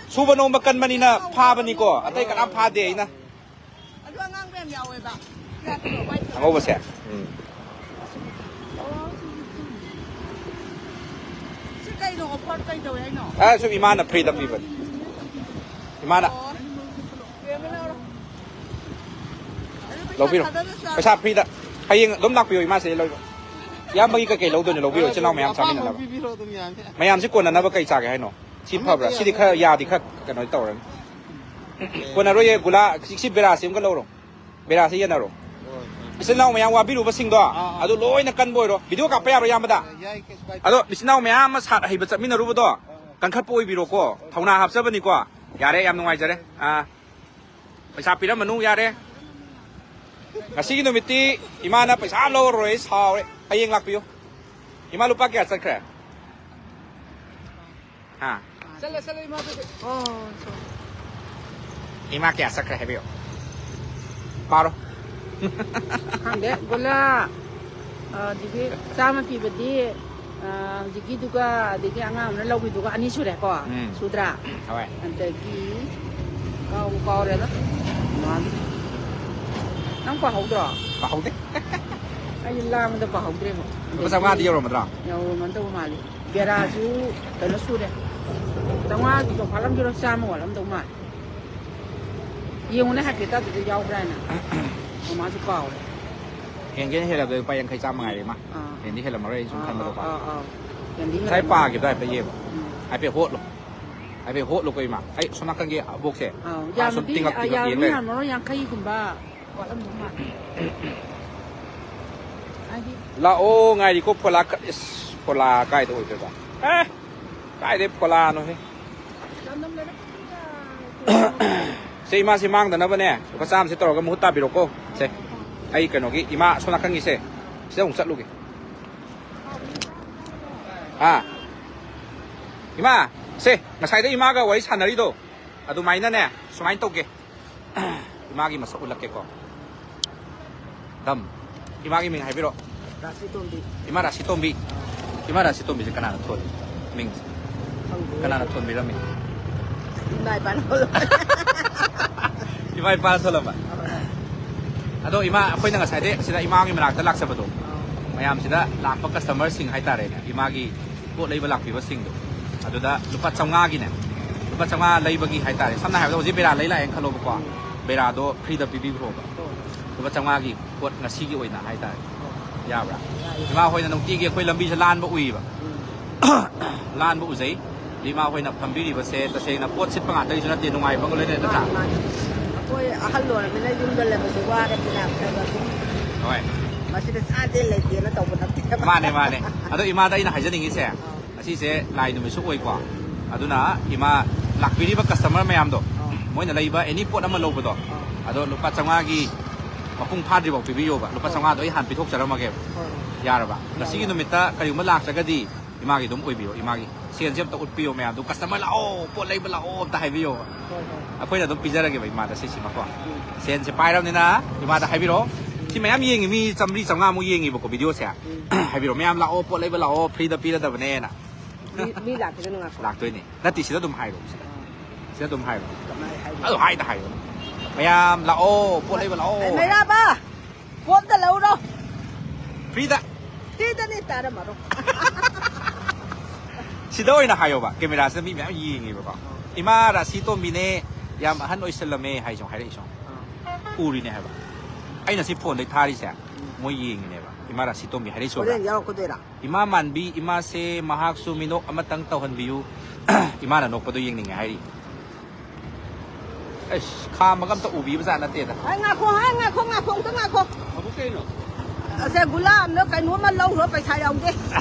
ꯁꯨꯕ ꯅꯣꯝꯕ ꯀꯟꯕꯅꯤꯅ ꯐꯥꯕꯅꯤꯀꯣ, ꯑꯇꯩ ꯀꯅꯥꯝ ꯐꯥꯗꯦ ꯑꯩꯅ꯫ ꯑꯗꯨ ꯑꯉꯥꯡꯕ ꯌꯥꯝ ꯌꯥꯎꯋꯦꯕ꯫ ꯑꯉꯧꯕꯁꯦ? ꯎꯝ꯫ ꯁꯤ ꯀꯩꯅꯣ, offer ꯀꯩ ꯇꯧꯋꯦ ꯍꯥꯏꯅꯣ? ꯑ, ꯁꯨꯝ ꯏꯃꯥꯅ free ꯗ ꯄꯤꯕꯅꯤ꯫ ꯏꯃꯥꯅ꯫ ꯑꯣ꯫ ꯂꯧꯕꯤꯔꯣ꯫ ꯂꯧꯕꯤꯔꯣ꯫ ꯄꯩꯁꯥ ꯊꯥꯗꯔꯁꯨ ꯌꯥꯕ꯫ ꯄꯩꯁꯥ free ꯗ꯫ ꯍꯌꯦꯡ ꯑꯗꯨꯝ ꯂꯥꯛꯄꯤꯌꯣ ꯏꯃꯥꯁꯦ ꯂꯧꯕ꯫ ꯏꯌꯥꯝꯕꯒꯤ ꯀꯩꯀꯩ ꯂꯧꯗꯣꯏꯅꯣ ꯂꯧꯕꯤꯔꯣ, ꯏꯆꯤꯜ ꯏꯅꯥꯎ ꯃꯌꯥꯝ ꯑꯄꯥꯝꯕ ꯆꯥꯃꯤꯟꯅꯅꯕ꯫ ꯄꯤꯕꯤꯔꯣ ꯑꯗꯨꯝ ꯌꯥꯅꯤ꯫ ꯃꯌꯥꯝꯁꯤ ꯀꯣꯟꯅꯅꯕ ꯀꯩ ꯆꯥꯒꯦ ꯍꯥꯏꯅꯣ? ꯁꯤ ꯑꯃ ꯐꯕ꯭ꯔꯥ? ꯁꯤꯗꯤ ꯌꯥꯅꯤ꯫ ꯈꯔ ꯌꯥꯗꯤ ꯈꯔ ꯀꯩꯅꯣ ꯇꯧꯔꯅꯤ꯫ ꯀꯣꯟꯅꯔꯣꯏꯌꯦ, ꯒꯨꯂꯥ, ꯁꯤ, ꯁꯤ ꯕꯦꯔꯥꯁꯤ ꯑꯃꯒ ꯂꯧꯔꯣ꯫ ꯕꯦꯔꯥꯁꯤ ꯌꯦꯟꯅꯔꯣ꯫ ꯍꯣꯏ, ꯍꯣꯏ꯫ ꯏꯆꯤꯜ ꯏꯅꯥꯎ ꯃꯌꯥꯝ ꯋꯥꯕꯤꯔꯨꯕꯁꯤꯡꯗꯣ, ꯑꯥ, ꯑꯥ꯫ ꯑꯗꯨ ꯂꯣꯏꯅ ꯀꯟꯕ ꯑꯣꯏꯔꯣ꯫ ꯚꯤꯗꯤꯑꯣ ꯀꯥꯞꯄ ꯌꯥꯕ꯭ꯔꯣ, ꯏꯌꯥꯝꯕꯗ? ꯑꯥ, ꯌꯥꯏ, ꯀꯩꯁꯨ ꯀꯥꯏꯗꯦ꯫ ꯑꯗꯣ ꯏꯆꯤꯜ ꯏꯅꯥꯎ ꯃꯌꯥꯝ ꯑꯃ ꯁꯥꯠ ꯍꯩꯕ ꯆꯠꯃꯤꯟꯅꯔꯨꯕꯗꯣ, ꯍꯣꯏ, ꯍꯣꯏ꯫ ꯀꯟꯈꯠꯄ ꯑꯣꯏꯕꯤꯔꯣꯀꯣ꯫ ꯍꯣꯏ, ꯍꯣꯏ꯫ ꯊꯧꯅꯥ ꯍꯥꯞꯆꯕꯅꯤꯀꯣ꯫ ꯌꯥꯔꯦ, ꯌꯥꯝ ꯅꯨꯡꯉꯥꯏꯖꯔꯦ꯫ ꯑꯥ꯫ ꯄꯩꯁꯥ ꯄꯤꯔꯝꯃꯅꯨ, ꯌꯥꯔꯦ꯫ ꯉꯁꯤꯒꯤ ꯅꯨꯃꯤꯠꯇꯤ ꯏꯃꯥꯅ ꯄꯩꯁꯥ ꯑꯃ ꯂꯧꯔꯔꯣꯏ, ꯑꯩ ꯁꯥꯎꯔꯦ꯫ ꯍꯌꯦꯡ ꯂꯥꯛꯄꯤꯌꯨ꯫ ꯏꯃꯥ, ꯂꯨꯄꯥ ꯀꯌꯥ ꯆꯠꯈ꯭ꯔꯦ? ꯍꯥ? ꯆꯠꯂꯦ, ꯆꯠꯂꯦ, ꯏꯃꯥ, ꯑꯗꯨꯗꯤ꯫ ꯑꯣ, ꯏꯃꯥ ꯀꯌꯥ ꯆꯠꯈ꯭ꯔꯦ ꯍꯥꯏꯕꯤꯌꯨ꯫ ꯄꯥꯔꯣ꯫ ꯈꯪꯗꯦ, ꯒꯨꯂꯥ꯫ ꯑꯗꯒꯤ ꯆꯥꯝꯃ ꯄꯤꯕꯗꯤ, ꯑ, ꯍꯧꯖꯤꯛꯀꯤꯗꯨꯒ ꯑꯗꯒꯤ ꯑꯉꯥꯡ ꯑꯃꯅ ꯂꯧꯕꯤꯗꯨꯒ ꯑꯅꯤ ꯁꯨꯔꯦꯀꯣ? ꯎꯝ꯫ ꯁꯨꯗ꯭ꯔꯥ? ꯍꯣꯏ꯫ ꯑꯗꯒꯤ ꯀꯥꯎꯕꯨ ꯀꯥꯎꯔꯦꯗ꯫ ꯃꯥꯅꯤ꯫ ꯅꯪ ꯄꯥꯍꯧꯗ꯭ꯔꯣ? ꯄꯥꯍꯧꯗꯦ꯫ ꯑꯩ ꯂꯥꯡꯕꯗ ꯄꯥꯍꯧꯗ꯭ꯔꯦꯕ꯫ ꯂꯨꯄꯥ ꯆꯥꯝꯃꯉꯥꯗꯤ ꯌꯧꯔꯝꯃꯗ꯭ꯔꯣ? ꯌꯧꯔꯝꯃꯗꯧꯕ ꯃꯥꯜꯂꯤ꯫ ꯕꯦꯔꯥꯁꯨ ꯀꯩꯅꯣ ꯁꯨꯔꯦ꯫ ꯆꯥꯝꯃꯉꯥꯗꯤ ꯌꯧꯐꯥꯠꯂꯝꯈꯤꯔꯣꯏ, ꯆꯥꯝꯃ ꯋꯥꯠꯂꯝꯗꯧ ꯃꯥꯜꯂꯤ꯫ ꯌꯦꯡꯉꯨꯅꯦ ꯍꯥꯏꯐꯦꯠꯇ ꯑꯗꯨꯗ ꯌꯥꯎꯕ꯭ꯔꯥ ꯍꯥꯏꯅ꯫ ꯃꯃꯥꯁꯨ ꯀꯥꯎꯔꯦ꯫ ꯍꯦꯟꯒꯦꯅ ꯍꯦꯜꯂꯕꯗ ꯂꯨꯄꯥ ꯌꯥꯡꯈꯩ ꯆꯥꯝꯃ ꯉꯥꯏꯔꯦ ꯏꯃꯥ꯫ ꯑꯥ꯫ ꯍꯦꯟꯗꯤ ꯍꯦꯜꯂꯝꯃꯔꯣꯏ ꯑꯩ ꯁꯨꯝ ꯑꯥ, ꯈꯟꯕꯗꯀꯣ꯫ ꯑꯥ, ꯑꯥ, ꯑꯥ꯫ ꯍꯦꯟꯗꯤ ꯉꯁꯥꯏ ꯍꯦꯜꯂꯝꯃꯔꯣꯏ꯫ ꯄꯥꯈꯤꯕꯗꯣ ꯍꯥꯏꯐꯦꯠ ꯌꯦꯡꯉꯣ꯫ ꯎꯝ꯫ ꯍꯥꯏꯐꯦꯠ ꯍꯣꯠꯂꯣ꯫ ꯍꯥꯏꯐꯦꯠ ꯍꯣꯠꯂꯨꯀꯣ ꯏꯃꯥ꯫ ꯑꯩ ꯁꯣꯝ ꯅꯥꯀꯟꯒꯤ ꯑꯕꯣꯛꯁꯦ, ꯑꯥꯎ, ꯃꯥ ꯁꯨꯝ ꯌꯥꯝꯗꯤ, ꯇꯤꯡꯉꯛ ꯑ, ꯇꯤꯡꯉꯛ ꯌꯦꯡ ꯌꯥꯝꯗꯤ ꯂꯩꯔꯦ꯫ ꯌꯥꯝꯃꯔꯣꯏ, ꯌꯥꯡꯈꯩꯒꯨꯝꯕ ꯋꯥꯠꯂꯝꯗꯧ ꯃꯥꯜꯂꯦ꯫ ꯍꯥꯏꯗꯤ ꯂꯥꯛꯑꯣ ꯉꯥꯏꯔꯤꯀꯣ ꯐꯣꯂꯥ ꯀ-, ꯏꯁ, ꯐꯣꯂꯥ ꯀꯥꯏꯗ ꯑꯣꯏꯗꯣꯏꯕ? ꯑꯦ! ꯀꯥꯏꯗꯩ ꯐꯣꯂꯥꯅꯣꯍꯦ? ꯆꯦ, ꯏꯃꯥꯁꯤ ꯃꯥꯡꯗꯅꯕꯅꯦ, ꯂꯨꯄꯥ ꯆꯥꯝꯃꯁꯦ ꯇꯧꯔꯒ ꯃꯍꯨꯠ ꯇꯥꯕꯤꯔꯣꯀꯣ꯫ ꯁꯦ, ꯑꯩ ꯀꯩꯅꯣꯒꯤ ꯏꯃꯥ ꯑꯁꯣꯝ ꯅꯥꯀꯟꯒꯤꯁꯦ, ꯁꯤꯗ ꯑꯃꯨꯛ ꯆꯠꯂꯨꯒꯦ꯫ ꯑꯥ, ꯏꯃꯥ, ꯁꯦ, ꯉꯁꯥꯏꯗ ꯏꯃꯥꯒ ꯋꯥꯔꯤ ꯁꯥꯟꯅꯔꯤꯗꯣ, ꯑꯗꯨꯃꯥꯏꯅꯅꯦ, ꯁꯨꯃꯥꯏꯅ ꯇꯧꯒꯦ꯫ ꯏꯃꯥꯒꯤ ꯃꯁꯛ ꯎꯠꯂꯛꯀꯦꯀꯣ꯫ ꯗꯝ꯫ ꯏꯃꯥꯒꯤ ꯃꯤꯡ ꯍꯥꯏꯕꯤꯔꯣ꯫ ꯔꯥꯁꯤꯇꯣꯝꯕꯤ꯫ ꯏꯃꯥ ꯔꯥꯁꯤꯇꯣꯝꯕꯤ꯫ ꯏꯃꯥ ꯔꯥꯁꯤꯇꯣꯝꯕꯤꯁꯦ ꯀꯅꯥꯅ ꯊꯣꯜꯂꯤ? ꯃꯤꯡꯁꯦ꯫ ꯈꯪꯗꯦ꯫ ꯀꯅꯥꯅ ꯊꯣꯟꯕꯤꯔꯝꯃꯤ? ꯏꯃꯥ ꯏꯄꯥꯅ ꯊꯣꯜꯂꯝꯃꯤ꯫ ꯏꯃꯥ ꯏꯄꯥꯅ ꯊꯣꯜꯂꯝꯕ? ꯍꯣꯏ꯫ ꯑꯗꯣ ꯏꯃꯥ, ꯑꯩꯈꯣꯏꯅ ꯉꯁꯥꯏꯗꯩ ꯁꯤꯗ ꯏꯃꯥꯒꯤ ꯃꯅꯥꯛꯇ ꯂꯥꯛꯆꯕꯗꯣ, ꯑꯥ꯫ ꯃꯌꯥꯝꯁꯤꯗ ꯂꯥꯛꯄ customerꯁꯤꯡ ꯍꯥꯏꯇꯥꯔꯦꯅꯦ, ꯏꯃꯥꯒꯤ ꯄꯣꯠ ꯂꯩꯕ ꯂꯥꯛꯄꯤꯕꯁꯤꯡꯗꯣ, ꯑꯗꯨꯗ ꯂꯨꯄꯥ ꯆꯥꯝꯃꯉꯥꯒꯤꯅꯦ, ꯂꯨꯄꯥ ꯆꯥꯝꯃꯉꯥ ꯂꯩꯕꯒꯤ ꯍꯥꯏꯇꯥꯔꯦ, ꯁꯝꯅ ꯍꯥꯏꯔꯕꯗ ꯍꯧꯖꯤꯛ ꯕꯦꯔꯥ ꯂꯩ ꯂꯥꯛꯑꯦꯅ ꯈꯜꯂꯣꯕꯀꯣ, ꯎꯝ꯫ ꯕꯦꯔꯥꯗꯣ freeꯗ ꯄꯤꯕꯤꯈ꯭ꯔꯣꯕ꯫ ꯍꯣꯏ꯫ ꯂꯨꯄꯥ ꯆꯥꯝꯃꯉꯥꯒꯤ ꯄꯣꯠ ꯉꯁꯤꯒꯤ ꯑꯣꯏꯅ ꯍꯥꯏꯇꯥꯔꯦ꯫ ꯍꯣꯏ꯫ ꯌꯥꯕ꯭ꯔꯥ? ꯌꯥꯏꯌꯦ꯫ ꯏꯃꯥ ꯍꯣꯏꯅ ꯅꯨꯡꯇꯤꯒꯤ ꯑꯩꯈꯣꯏ ꯂꯝꯕꯤꯁꯦ ꯂꯥꯟꯕ ꯎꯏꯕ꯫ ꯎꯝ꯫ ꯂꯥꯟꯕ ꯎꯖꯩ꯫ ꯑꯗꯩ ꯏꯃꯥ ꯍꯣꯏꯅ ꯐꯝꯕꯤꯔꯤꯕꯁꯦ ꯇꯁꯦꯡꯅ ꯄꯣꯠ ꯁꯤꯠꯄ ꯉꯥꯛꯇꯒꯤꯁꯨ ꯅꯠꯇꯦ, ꯅꯨꯡꯉꯥꯏꯕ ꯑꯃꯒ ꯂꯣꯏꯅꯅ ꯅꯠꯇ꯭ꯔꯥ? ꯃꯥꯅꯤ, ꯃꯥꯅꯤ꯫ ꯑꯩꯈꯣꯏ ꯑꯍꯜ ꯑꯣꯏꯔꯕꯅꯤꯅ ꯌꯨꯝꯗ ꯂꯩꯕꯁꯦ ꯋꯥꯔꯕꯅꯤꯅ ꯈꯔ ꯈꯔ ꯁꯨꯝ ꯍꯣꯏ꯫ ꯃꯁꯤꯗ ꯆꯥꯗꯦ ꯂꯩꯇꯦꯅ ꯇꯧꯕ ꯅꯠꯇꯦꯕ꯫ ꯃꯥꯅꯦ, ꯃꯥꯅꯦ꯫ ꯑꯗꯣ ꯏꯃꯥꯗ ꯑꯩꯅ ꯍꯥꯏꯖꯅꯤꯡꯉꯤꯁꯦ, ꯑꯥ꯫ ꯉꯁꯤꯁꯦ ꯂꯥꯏ ꯅꯨꯃꯤꯠꯁꯨ ꯑꯣꯏꯀꯣ꯫ ꯑꯗꯨꯅ ꯏꯃꯥ, ꯂꯥꯛꯄꯤꯔꯤꯕ customer ꯃꯌꯥꯝꯗꯣ, ꯑꯥ꯫ ꯃꯣꯏꯅ ꯂꯩꯕ any ꯄꯣꯠ ꯑꯃ ꯂꯧꯕꯗꯣ, ꯑꯥ꯫ ꯑꯗꯣ ꯂꯨꯄꯥ ꯆꯥꯝꯃꯉꯥꯒꯤ ꯃꯄꯨꯡ ꯐꯥꯗ꯭ꯔꯤꯐꯥꯎ ꯄꯤꯕꯤꯌꯣꯕ꯫ ꯂꯨꯄꯥ ꯍꯣꯏ꯫ ꯆꯥꯝꯃꯉꯥꯗꯣ ꯑꯩ ꯍꯥꯟꯅ ꯄꯤꯊꯣꯛꯆꯔꯝꯃꯒꯦꯕ꯫ ꯍꯣꯏ, ꯍꯣꯏ꯫ ꯌꯥꯔꯕ? ꯌꯥꯏ, ꯉꯁꯤꯒꯤ ꯌꯥꯏ꯫ ꯅꯨꯃꯤꯠꯇ ꯀꯔꯤꯒꯨꯝꯕ ꯂꯥꯛꯇ꯭ꯔꯒꯗꯤ ꯏꯃꯥꯒꯤ ꯑꯗꯨꯝ ꯑꯣꯏꯕꯤꯌꯣ, ꯏꯃꯥꯒꯤ꯫ ꯁꯦꯟꯁꯦ ꯑꯝꯇ ꯎꯠꯄꯤꯌꯣ ꯃꯌꯥꯝꯗꯣ, customer ꯂꯥꯛꯑꯣ, ꯄꯣꯠ ꯂꯩꯕ ꯂꯥꯛꯑꯣ ꯑꯝꯇ ꯍꯥꯏꯕꯤꯌꯣꯕ꯫ ꯍꯣꯏ, ꯍꯣꯏ꯫ ꯑꯩꯈꯣꯏꯅ ꯑꯗꯨꯝ ꯄꯤꯖꯔꯒꯦꯕ ꯏꯃꯥꯗ ꯁꯤꯁꯤꯃꯀꯣ꯫ ꯎꯝ꯫ ꯁꯦꯟꯁꯦ ꯄꯥꯏꯔꯕꯅꯤꯅ ꯏꯃꯥꯗ ꯍꯥꯏꯕꯤꯔꯛꯑꯣ꯫ ꯎꯝ꯫ ꯃꯤ ꯃꯌꯥꯝ ꯌꯦꯡꯉꯤ, ꯃꯤ ꯆꯥꯝꯃꯔꯤ ꯆꯥꯝꯃꯉꯥꯃꯨꯛ ꯌꯦꯡꯉꯤꯕꯀꯣ ꯚꯤꯗꯤꯑꯣꯁꯦ꯫ ꯍꯥꯏꯕꯤꯔꯣ ꯃꯌꯥꯝ, "ꯂꯥꯛꯑꯣ, ꯄꯣꯠ ꯂꯩꯕ ꯂꯥꯛꯑꯣ, ꯐ꯭ꯔꯤꯗ ꯄꯤꯔꯗꯕꯅꯦꯅ"꯫ ꯃꯤ, ꯃꯤ ꯂꯥꯛꯈꯤꯗꯅ ꯉꯥꯏꯈꯣ꯫ ꯂꯥꯛꯇꯣꯏꯅꯦ꯫ ꯅꯠꯇꯦ, ꯁꯤꯗ ꯑꯗꯨꯝ ꯍꯥꯏꯔꯣ, ꯁꯤꯗ꯫ ꯁꯤꯗ ꯑꯗꯨꯝ ꯍꯥꯏꯔꯣ꯫ ꯀꯃꯥꯏ ꯍꯥꯏꯅꯣ? ꯑꯗꯨ ꯍꯥꯏꯗ ꯍꯥꯏꯔꯣ꯫ "ꯃꯌꯥꯝ ꯂꯥꯛꯑꯣ, ꯄꯣꯠ ꯂꯩꯕ ꯂꯥꯛꯑꯣ"꯫ ꯑꯦ, ꯃꯩꯔꯥꯕ! ꯄꯣꯠ ꯑꯝꯇ ꯂꯧꯔꯣ꯫ ꯐ꯭ꯔꯤꯗ꯫ ꯐ꯭ꯔꯤꯗꯅꯤ, ꯇꯥꯔꯝꯃꯔꯣ꯫ ꯁꯤꯗ ꯑꯣꯏꯅ ꯍꯥꯏꯌꯣꯕ, ꯀꯦꯃꯦꯔꯥꯁꯤꯗ ꯃꯤ ꯃꯌꯥꯝ ꯌꯦꯡꯉꯦꯕꯀꯣ꯫ "ꯏꯃꯥ ꯔꯥꯁꯤ ꯇꯣꯝꯕꯤꯅꯦ, ꯌꯥꯝ ꯑꯍꯟ ꯑꯣꯏꯁꯜꯂꯝꯃꯦ" ꯍꯥꯏꯁꯨ ꯍꯥꯏꯔꯛꯏꯁꯨ꯫ ꯎꯔꯤꯅꯦ ꯍꯥꯏꯕ꯫ ꯑꯩꯅ ꯁꯤ ꯐꯣꯟꯗꯩ ꯊꯥꯔꯤꯁꯦ, ꯃꯣꯏ ꯌꯦꯡꯉꯤꯅꯦꯕ꯫ "ꯏꯃꯥ ꯔꯥꯁꯤ ꯇꯣꯝꯕꯤ" ꯍꯥꯏꯔꯛꯏꯁꯨ꯫ ꯍꯣꯔꯦꯟ ꯌꯥꯎꯔꯛꯀꯗꯣꯏꯔꯥ? "ꯏꯃꯥ ꯃꯥꯟꯕꯤ, ꯏꯃꯥꯁꯦ ꯃꯍꯥꯛꯁꯨ ꯃꯤꯅꯣꯛ ꯑꯃꯇꯪ ꯇꯧꯍꯟꯕꯤꯌꯨ"꯫ ꯏꯃꯥꯅ ꯅꯣꯛꯄꯗꯣ ꯌꯦꯡꯅꯤꯡꯉꯦ ꯍꯥꯏꯔꯤ꯫ ꯑꯩꯁ, ꯈꯥꯝꯃꯒ ꯑꯝꯇ ꯎꯕꯤꯕ ꯖꯥꯠ ꯅꯠꯇꯦꯗ꯫ ꯑꯩ ꯉꯥꯏꯈꯣ, ꯑꯩ ꯉꯥꯏꯈꯣ, ꯉꯥꯏꯈꯣ, ꯑꯝꯇ ꯉꯥꯏꯈꯣ꯫ ꯑꯕꯨ ꯀꯩꯅꯣ? ꯑꯁꯦ ꯒꯨꯂꯥ ꯑꯃꯅ ꯀꯩꯅꯣꯝꯃ ꯂꯧꯈ꯭ꯔꯣ, ꯄꯩꯁꯥ ꯌꯥꯎꯗꯦ꯫